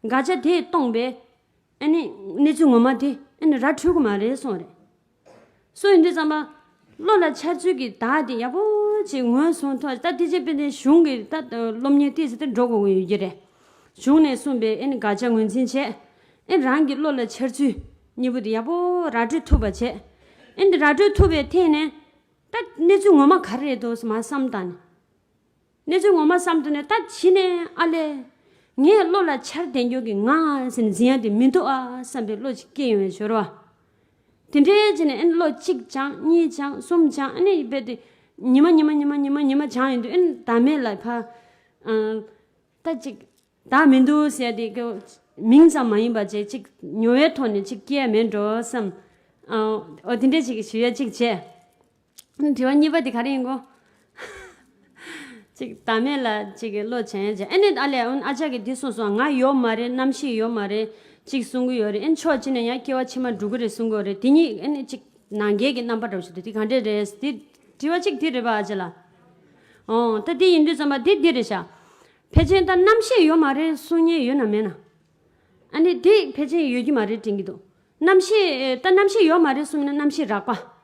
དགག་བྱ་དེས་སྟོང་པའི་ཨ་ནི་གནས་ཚུལ་ངོ་མ་དེ་ཨ་ནི་ར་འཕྲོད་ཀྱི་མ་རེད་གསུངས་རེད། སོ་ཡིན་དུས་ཙམ་པ་བློ་ལ་འཆར་ཚུལ་གྱི་བདག་དེ་ཡག་པོ་ཅིག་ངོས་བཟུང་ཐུབ། ད་དེ་ཅིག་དཔེར་ན་གཞུང་གི་ད་སློབ་གཉེར་ཏོག་ཙམ་དེ་འགྲོ་དགོས་ཀྱི་ཡོད་ཀྱི་རེད། གཞུང་ནས་གསུངས་པའི་ཨ་ནི་དགག་བྱ་ངོས་འཛིན་བྱས། ཨ་ནི་རང་གི་བློ་ལ་འཆར་ཚུལ་གཉིས་པོ་དེ་ཡག་པོ་ར་སྤྲོད་ཐུབ་པ་བྱས། ཨ་ནི་ར་སྤྲོད་ཐུབ་པའི་ཐད་ནས་ད་གནས་ཚུལ་ངོ་མ་ག་རེ་རེད་འདུག་མ་བསམ་བཏང་ནས། གནས་ཚུལ་ངོ་མ་བསམ་དུས་ནས་ད་གཞི་ནས་ཨ་ལས། ངའི་བློ་ལ་འཆར་བསྡད་རྒྱུ་གི་ང་ཟེར་ནས་འཛིན་ཡ་དེ་མི་འདུག་ཨ་བསམ་པའི་བློ་ཅིག་སྐྱེ་ཡོང་བའི་སྦྱོར་བ། དེ་འདྲའི་བྱས་ནས་ཨ་ལོ་གཅིག་སྦྱངས་གཉིས་སྦྱངས་གསུམ་སྦྱངས། ཨ་ནི་རྦད་དེ་ཉི་མ་ཉི་མ་ཉི་མ་ཉི་མ་ཉི་མ་སྦྱངས་ཡོང་དུས་ཨ་ནི་བདག་མེད་ལ་ཕ། ཨ། ད་ཅིག་བདག་མི་འདུག་ཟེར་ཡ་དེ་གི་མིང་ཙམ་མ་ཡིན་པ་བྱས་ཅིག་མྱོང་བའི་ཐོག་ནས་ཅིག་སྐྱེ་ཡ་མེད་འགྲོ་བསམ། ཨ། འོ་དེ་འདྲས་ཅིག་ཞུ་ཡ་ཅིག་བྱས། དྲི་བ་གཉིས་པ་དེ་ག་རེ་ཡིན་གོ། ཅིག་བདག་མེད་ལ་ཅིག་གི་བློ་བྱེད་ཡ་བྱས། ཨ་ནི་ཨ་ལས་ཨ་ཅག་གིས་འདི་གསུངས་སོང་། ང་ཡོད་མ་རེད། རྣམ་ཤེས་ཡོད་མ་རེད་ཅིག་གསུང་གི་ཡོད་རེད། ཨ་ནི་ཕྱོགས་གཅིག་ནས་ཡང་སྐྱེ་བ་ཕྱི་མ་འགྲོ་གི་རེད་གསུང་གི་ཡོད་རེད། དེ་གཉིས་ཨ་ནི་ཅིག་ནང་འགལ་གྱི་རྣམ་པ་འདྲ་བོ་ཞིག་འདུག་དེ་ག་འདྲས་རེད། དེ་དྲི་བ་གཅིག་དེ་རེད་པ་ཨ་ཅག་ལགས། ཨོ་ད་དེ་ཡིན་དུས་ཙམ་པ་དེ་འདི་རེད་ཤག་ཕལ་ཆེར་ད་རྣམ་ཤེས་ཡོད་མ་རེད་གསུང་མཁན་ཡོད་ན་མེད་ན། ཨ་ནི་དེ་ཕལ་ཆེར་ཡོད་ཀྱི་མ་རེད་དྲན་གྱི་འདུག་རྣམ་ཤེས་ད་རྣམ་ཤེས་ཡོད་མ་རེད་གསུངས་ན་རྣམ་ཤེས་རགས་པ།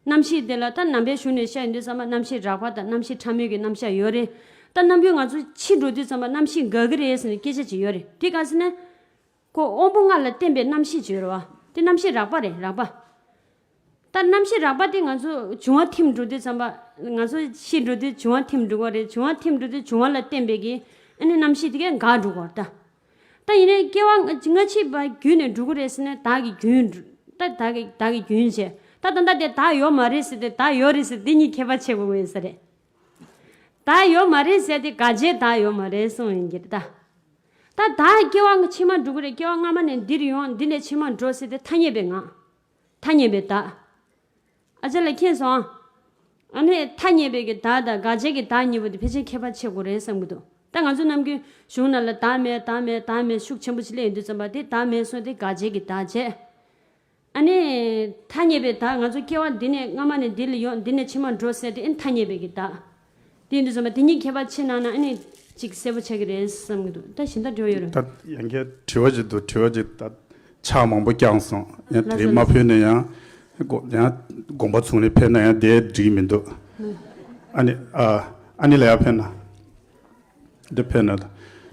རྣམ་ཤེས་དེ་ལ་ད་ནང་པའི་གཞུང་ནས་བཤད་ཡོང་དུས་ཙམ་པ་རྣམ་ཤེས་རགས་པ་དང་རྣམ་ཤེས་ཕྲ་མོའི་གི་རྣམ་གཞག་ཡོད་རེད། ད་རྣམ་ཀུན་ང་ཚོ་འཆི་འགྲོ་དུས་ཙམ་པ་རྣམ་ཤེས་འགག་གི་རེད་ཟེར་ནས་སྐད་ཆ་ཅིག་ཡོད་རེད། དེ་ག་ཟེར་ན། ཁོ་དབང་པོ་ལྔ་ལ་བརྟེན་པའི་རྣམ་ཤེས་ཅིག་ཡོད་རེད་བ། དེ་རྣམ་ཤེས་རགས་པ་རེད། རགས་པ། ད་རྣམ་ཤེས་རགས་པ་དེ་ང་ཚོ་འབྱུང་བ་ཐིམ་འགྲོ་དུས་ཙམ་པ། ང་ཚོ་ཤི་འགྲོ་དུས་འབྱུང་བ་ཐིམ་འགྲོ་གི་རེད། འབྱུང་བ་ཐིམ་འགྲོ་དུས་འབྱུང་བ་ལ་བརྟེན་པའི་གི་ཨ་ནི་རྣམ་ཤེས་དེ་གས་འགག་འགྲོ་གི་རེད་ད། ད་ཡིན་ནའི་སྐྱེ་བ་སྔ་ཕྱི་བར་རྒྱུད་ནས་འགྲོ་གི་རེད་ཟེར་ན་བདག་གི་རྒྱུན། ད་བདག་གི་བདག་གི་རྒྱུན་བྱས། ད་ད་ལྟ་དེ་བདག་ཡོད་མ་རེད་ཟེར་ཏེ་བདག་ཡོད་རེད་ཟེར་དེ་གཉིས་ཁྱད་པར་ཕྱེ་དགོས་ཀྱི་ཡོད་ས་རེད། བདག་ཡོད་མ་རེད་ཟེར་ཏེ་ག་བྱས་བདག་ཡོད་མ་རེད་གསུངས་ཡིན་གྱི་རེད་ད། ད་བདག་སྐྱེ་བ་ཕྱི་མ་འགྲོ་གི་རེད། སྐྱེ་བ་སྔ་མ་ནས་འདིར་ཡོང་འདི་ནས་ཕྱི་མ་འགྲོ་ཟེར་ཏེ་ཐ་སྙད་པའི་ངག་ཐ་སྙད་པའི་བདག་ཨ་ཅག་ལགས་མཁྱེན་སོང་ཨ། ཨ་ནི་ཐ་སྙད་པའི་གི་བདག་དང་དགག་བྱའི་གི་བདག་གཉིས་པོ་དེ་ཕལ་ཆེར་ཁྱད་པར་ཕྱེ་དགོས་རེད་བསམ་གྱི་འདུག་ད་ང་ཚོ་ནམ་རྒྱུན་གཞུང་ནང་ལ་བདག་མེད་བདག་མེད་བདག་མེད་ཤུགས་ཆེན་པོ་ཞིག་སླེབས་ཡོང་དུས་ཙམ་པ་དེ་བདག་མེད་སོང་དེ་དགག་བྱའི་གི་བདག་བྱས། ཨ་ནི་ཐ་སྙད་པའི་བདག་ང་ཚོ་སྐྱེ་བ་འདི་ནས་སྔ་མ་ནས་འདི་ལ་ཡོང་འདི་ནས་ཕྱི་མ་འགྲོ་ཟེར་དེ་ཨ་ནི་ཐ་སྙད་པའི་གི་བདག་དེ་ཡིན་དུས་ཙམ་པ་དེ་གཉིས་ཁྱད་པར་ཕྱེ་གནང་ན་ཨ་ནི་ཅིག་གསལ་པོ་ཆགས་ཀྱི་རེད་བསམ་གྱི་འདུག་ད་གཞན་དག་དྲི་བ་ཡོད་རེད། ད་ཡང་བསྐྱར་དྲི་བ་ཅིག་འདུག་དྲི་བ་ཅིག་ད་ཕྱག་མང་པོ་བརྐྱངས་སོང་། ཡང་ལགས་དེ་སོ་མ་ལགས་སོ། ཕུལ་ནས་ཡང་དགོ་ཡང་དགོངས་པ་ཚོམ་ནས་ཕེབས་ན་ཡང་དེ་འགྲིག་མི་འདུག་ཨ་ནི་ཨ་ཨ་ནི་ལ་ཡང་ཕེབས་ན། འདི་ཕེབས་ན་ད་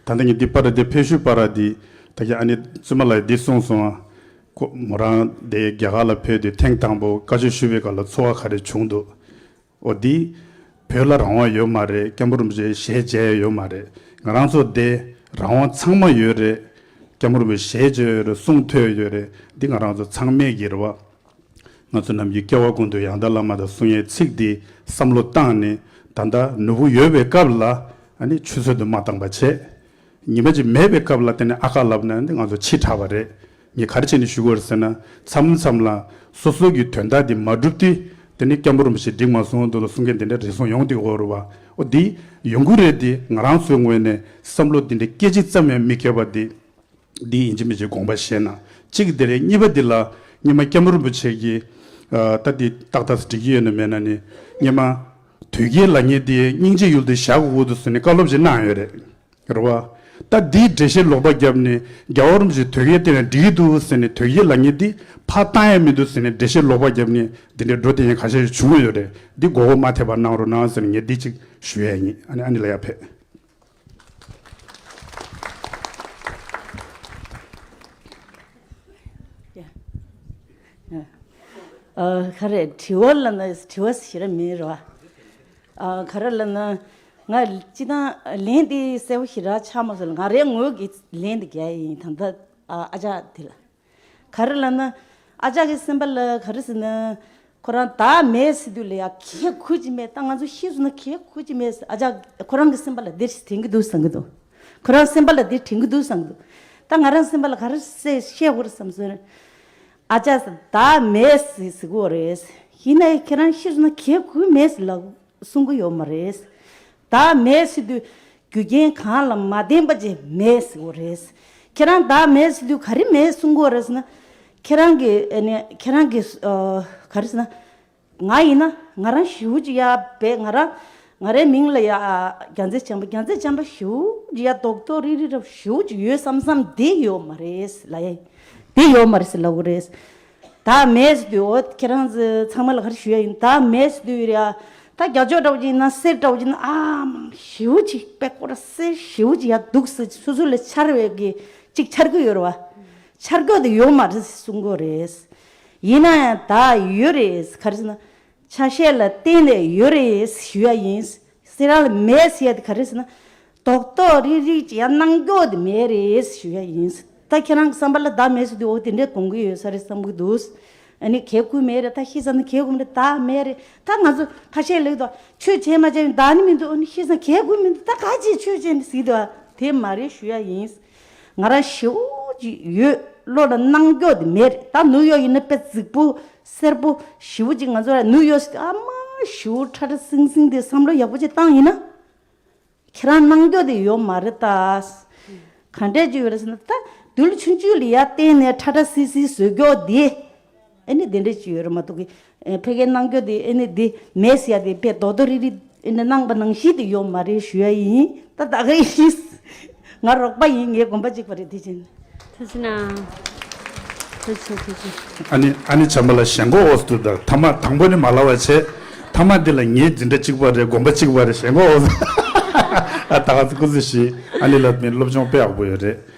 ལྟ་ངས་འདི་པར་འདི་ཕེབས་ཞུ་པར་འདི་ད་གི་ཨ་ནི་བཙུན་མ་ལགས་འདི་གསུངས་སོང་ཨ། ཁོ་མོ་རང་དེ་རྒྱ་གར་ལ་ཕེབས་དུས་ཐེངས་དང་པོ་བཀའ་ཆོས་ཞུ་བའི་སྐབས་ལ་ཚོར་བ་ག་རེ་བྱུང་འདུག་འོ་འདི་བོད་ལ་རང་དབང་ཡོད་མ་རེད། སྐྱབས་མགོན་རིན་པོ་ཆེ་ཞལ་མཇལ་ཡོད་མ་རེད། ང་རང་ཚོ་འདི་རང་དབང་ཚང་མ་ཡོད་རེད། སྐྱབས་མགོན་རིན་པོ་ཆེ་ཞལ་མཇལ་ཡོད་རེད། གསུང་ཐོས་ཡོད་རེད། འདི་ང་རང་ཚོ་ཚང་མས་ཀྱི་རེད་བ། ང་ཚོ་ནམ་རྒྱུན་སྐྱེ་བ་ཀུན་ཏུ་ཡང་དག་བླ་མ་དང་གསུང་ཡའི་ཚིག་འདི་བསམ་བློ་བཏང་ནས་ད་ལྟ་ནོར་བུ་ཡོད་པའི་སྐབས་ལ་ཨ་ནི་ཆུ་ཚོད་དུ་མ་བཏང་པ་བྱས། ཉི་མ་གཅིག་མེད་པའི་སྐབས་ལ་དེ་ནས་ཨ་ཁ་ལབ་ན་འདི་ང་ཚོ་ཕྱི་དྲགས་པ་རེད། ངས་ག་རེ་བྱས་ནས་ཞུ་དགོས་རེད་ཟེར་ན་མཚམས་མཚམས་ལ་སོ་སོ་གི་དོན་དག་འདི་མ་འགྲུབ་དུས་དེ་ནས་སྐྱབས་མགོན་རིན་པོ་ཆེ་འགྲིག་མ་སོང་འདུག་ལ་གསུང་མཁན་དེ་འདྲ་རེ་ཟུང་ཡོང་དུས་འོ་རུ་བ་འོ་འདི་ཡོང་གི་རེད། འདི་ང་རང་ཚོའི་ངོས་ནས་བསམ་བློ་འདི་འདྲ་སྐད་ཅིག་ཙམ་ཡང་མི་འཁྱེར་བ་འདི། འདི་ཡིན་གཅིག་མིན་གཅིག་དགོངས་པ་བཞེས་ན། གཅིག་དེ་རེད། གཉིས་པ་འདི་ལ་སྔོན་མ་སྐྱབས་མགོན་རིན་པོ་ཆེ་གིས་ཨ་ད་འདི་ཏག་ཏག་འགྲིག་གི་ཡོད་ན་མེད་ན་ནི་སྔོན་མ་དོལ་རྒྱལ་ལབ་མཁན་འདི་སྙིང་རྗེ་ཡུལ་དུ་བཞག་དགོས་འདུག་ཟེར་ནས་བཀའ་སློབ་ཅིག་གནང་ཡོད་རེད། རེད་བ། ད་འདིའི་འགྲེལ་བཤད་ལོག་པ་བརྒྱབ་ནས་རྒྱལ་བ་རིན་པོ་ཆེ་དོལ་རྒྱལ་བསྟེན་ན་འགྲིག་གི་འདུག་ཟེར་ནས་དོལ་རྒྱལ་ལབ་མཁན་འདི་ཕར་བཏང་ཡ་མི་འདུག་ཟེར་ནས་འགྲེལ་བཤད་ལོག་པ་བརྒྱབ་ནས་འདི་འདྲའི་འགྲོ་དེ་ཡང་ཁ་ཤས་ཤིག་བྱུང་ཡོད་རེད། འདི་མགོ་སྐོར་མ་ཐེབས་པ་གནང་རོགས་གནང་ཟེར་ནས་ངས་འདི་ཅིག་ཞུ་ཡ་ཡིན། ཨ་ནི་ཨ་ནི་ལ་ཡ་ཕེབས། ཡ། ཡ། ཨ། ག་རེ་དྲི་བ་ལབ་ན་དྲི་བ་ཞེ་དྲག་མེད་རེད་བ། ཨ། ག་རེ་ལབ་ན་ང་སྤྱིར་བཏང་ལན་དེ་གསལ་པོ་ཞེ་དྲག་ཆགས་མ་སོང་། ང་རའི་ངོས་ཀྱི་ལན་དེ་རྒྱག་ཡིན། ད་ལྟ་ཨ་ཨ་ཅག་དེ་ལ། ག་རེ་ལབ་ན། ཨ་ཅག་གི་སེམས་པ་ལ་ག་རེ་ཟེར་ན། ཁོ་རང་བདག་མེད་ཟེར་དུས་ལ་ཡ་ཁྱད་ཁུར་ཅིག་མེད། ད་ང་ཚོ་ཤི་སོང་ན་ཁྱད་ཁུར་ཅིག་མེད་ཟེར། ཨ་ཅག་ཁོ་རང་གི་སེམས་པ་ལ་འདིར་དྲན་གྱི་འདུག་བསམ་གྱི་འདུག་ཁོ་རང་སེམས་པ་ལ་འདིར་དྲན་གྱི་འདུག་བསམ་གྱི་འདུག་ད་ང་རང་སེམས་པ་ལ་ག་རེ་བཤད་བཤད་དགོས་རེད་བསམ་སོང་། ཨ་ཅག་ཟེར་བདག་མེད་ཟེར་ཟེར་གྱི་ཡོད་རེད། ཡིན་ནའི་ཁྱེད་རང་ཤི་སོང་ན་ཁྱད་ཁུར་མེད་ཟེར་ལབ། གསུང་གི་ཡོད་མ་རེད། བདག་མེད་ཟེར་དུས་རྒྱུ་རྐྱེན་གང་ལ་མ་བརྟེན་པ་ཅིག་མེད་ཟེར་བ་རེད། ཁྱེད་རང་བདག་མེད་ཟེར་དུས་ག་རེ་མེད་གསུང་གི་ཡོད་རེད་ཟེར་ན། ཁྱེད་རང་གི་ཨ་ནི་ཁྱེད་རང་གི་ཨ་ག་རེ་ཟེར་ན། ང་ཡིན་ན་ང་རང་ཞེ་པོ་ཅིག་ཡག་པས། ང་རང་ང་རའི་མིང་ལ་ཡ་རྒྱལ་མཚན་བྱམས་པ། རྒྱལ་མཚན་བྱམས་པ་ཞེ་པོ་ཅིག་ཡ་རྡོག་རྡོག་རིལ་རིལ་རབ་ཞེ་པོ་ཅིག་ཡོད་བསམ་བསམ་དེ་ཡོད་མ་རེད་ལབ་ཡ། དེ་ཡོད་མ་རེད་ཟེར་ལབ་གི་རེད། བདག་མེད་ཟེར་དུས་འོ་ཁྱེད་རང་ཚོ་ཚང་མ་ལ་ག་རེ་ཞུ་ཡ་ཡིན། བདག་མེད་ཟེར་དུས་རེད་ཡ། ད་རྒྱ་ཕྱོགས་འདྲ་བོ་ཅིག་ཡིན་ན་གསེར་འདྲ་བོ་ཅིག་ཡིན་ན་ཨ་མ་ཞེ་པོ་ཅིག་པད་ཀོ་ར་གསེར་ཞེ་པོ་ཅིག་ཡ་འདུག་ཟེར་སོ་སོ་ལ་འཆར་བའི་གི་ཅིག་འཆར་གི་ཡོད་རེད་བ། འཆར་གི་དེ་ཡོད་མ་རེད་གསུང་གི་རེད། ཡིན་ན་ཡང་བདག་ཡོད་རེད། ག་རེ་ཟེར་ན། ཆ་ཤས་ལ་བརྟེན་ནས་ཡོད་རེད་ཞུ་ཡ་ཡིན། སེ་ར་ལ་མེད་ཟེར་ཡ་དེ་ག་རེ་ཟེར་ན། རྡོག་རྡོག་རིལ་རིལ་ཅིག་ཡང་གནང་རྒྱུ་དེ་མེད་རེད་ཞུ་ཡ་ཡིན། ད་ཁྱེད་རང་གི་བསམ་པ་ལ་བདག་མེད་ཟེར་དུས་འོ་དེ་འདྲས་གཏོང་གི་ཡོད་ས་རེད་བསམ་གི་འདུག་ཨ་ནི་གས་ཁུལ་མེད་རེད། ད་ཤི་ས་ནི་གས་ཁུལ་མེད་རེད། ད་མེད་རེད། ད་ང་ཚོ་ཁ་ཤས་ལེགས་དོ་ཆོས་བྱས་མ་བྱས་ནི་ད་ནི་མི་འདུག་ཨ་ནི་ཤི་ས་གས་ཁུལ་མི་འདུག་ད་ག་ཅིག་ཆོས་བྱས་ནི་ཟིག་དོ་དེ་མ་རེད་ཞུ་ཡ་ཡིན། ང་རང་ཞེ་པོ་ཅིག་ཡོད། བློ་ལ་གནང་རྒྱུ་དེ་མེད་རེད། ད་ནུ་ཡོ་ཡིན་ན་དཔེ་རྫིག་པོ་སེར་པོ་ཞེ་པོ་ཅིག་ང་ཚོ་ར་ནུ་ཡོ་ཟེར་དུས་ཨ་མ་ཞེ་པོ་ཁྲ་ཁྲ་སིང་སིང་དེ་བསམ་བློ་ཡག་པོ་ཅིག་བཏང་ཡིན་ན། ཁྱེད་རང་གནང་རྒྱུ་དེ་ཡོད་མ་རེད་ད། ག་འདྲས་ཅིག་ཡོད་རེད་ཟེར་ན་ད་རྡུལ་ཆུང་ཆུང་ལ་ཡར་བརྟེན་ནས་ཁྲ་ཁྲ་སིལ་སིལ་བཟོ་རྒྱུ་དེ། ཨ་ནི་དེ་འདྲས་ཅིག་ཡོད་རེད་མ་གཏོགས་ཀི། ཨེ་ཕ་གིར་གནང་རྒྱུ་དེ་ཨ་ནི་དེ་མེད་ཟེར་ཡ་དེ་དཔེ་རྡོག་རྡོག་རིལ་རིལ་ཨ་ནི་གནང་པ་ནང་བཞིན་དེ་ཡོད་མ་རེད་ཞུ་ཡ་ཡིན། ད་ད་ག་ཡིན། ང་རོགས་པ་ཡིན། ངའི་དགོན་པ་གཅིག་པ་རེད་དེ་ཅན། ཐུགས་རྗེ་གནང་། ཐུགས་རྗེ་ཆེ། ཐུགས་རྗེ་ཆེ། ཨ་ནི་ཨ་ནི་བྱམས་པ་ལ་ཞེན་ཁོག་འོ་ཟེར་དུས་ད་ཐ་མ་དང་པོ་ནི་མ་ལབ་པ་བྱས། ཐ་མ་འདི་ལ་ངེད་འཛིན་གྲྭ་གཅིག་པ་རེད། དགོན་པ་གཅིག་པ་རེད། ཞེན་ཁོག་འོ་ཟེར། ཨ་ད་ག་ཚོད་སྐུ་ཚེ་ཞིག་ཨ་ནི་ལ་མི་སློབ་སྦྱོང་དཔེ་ཡག་པོ་ཡོད་རེད།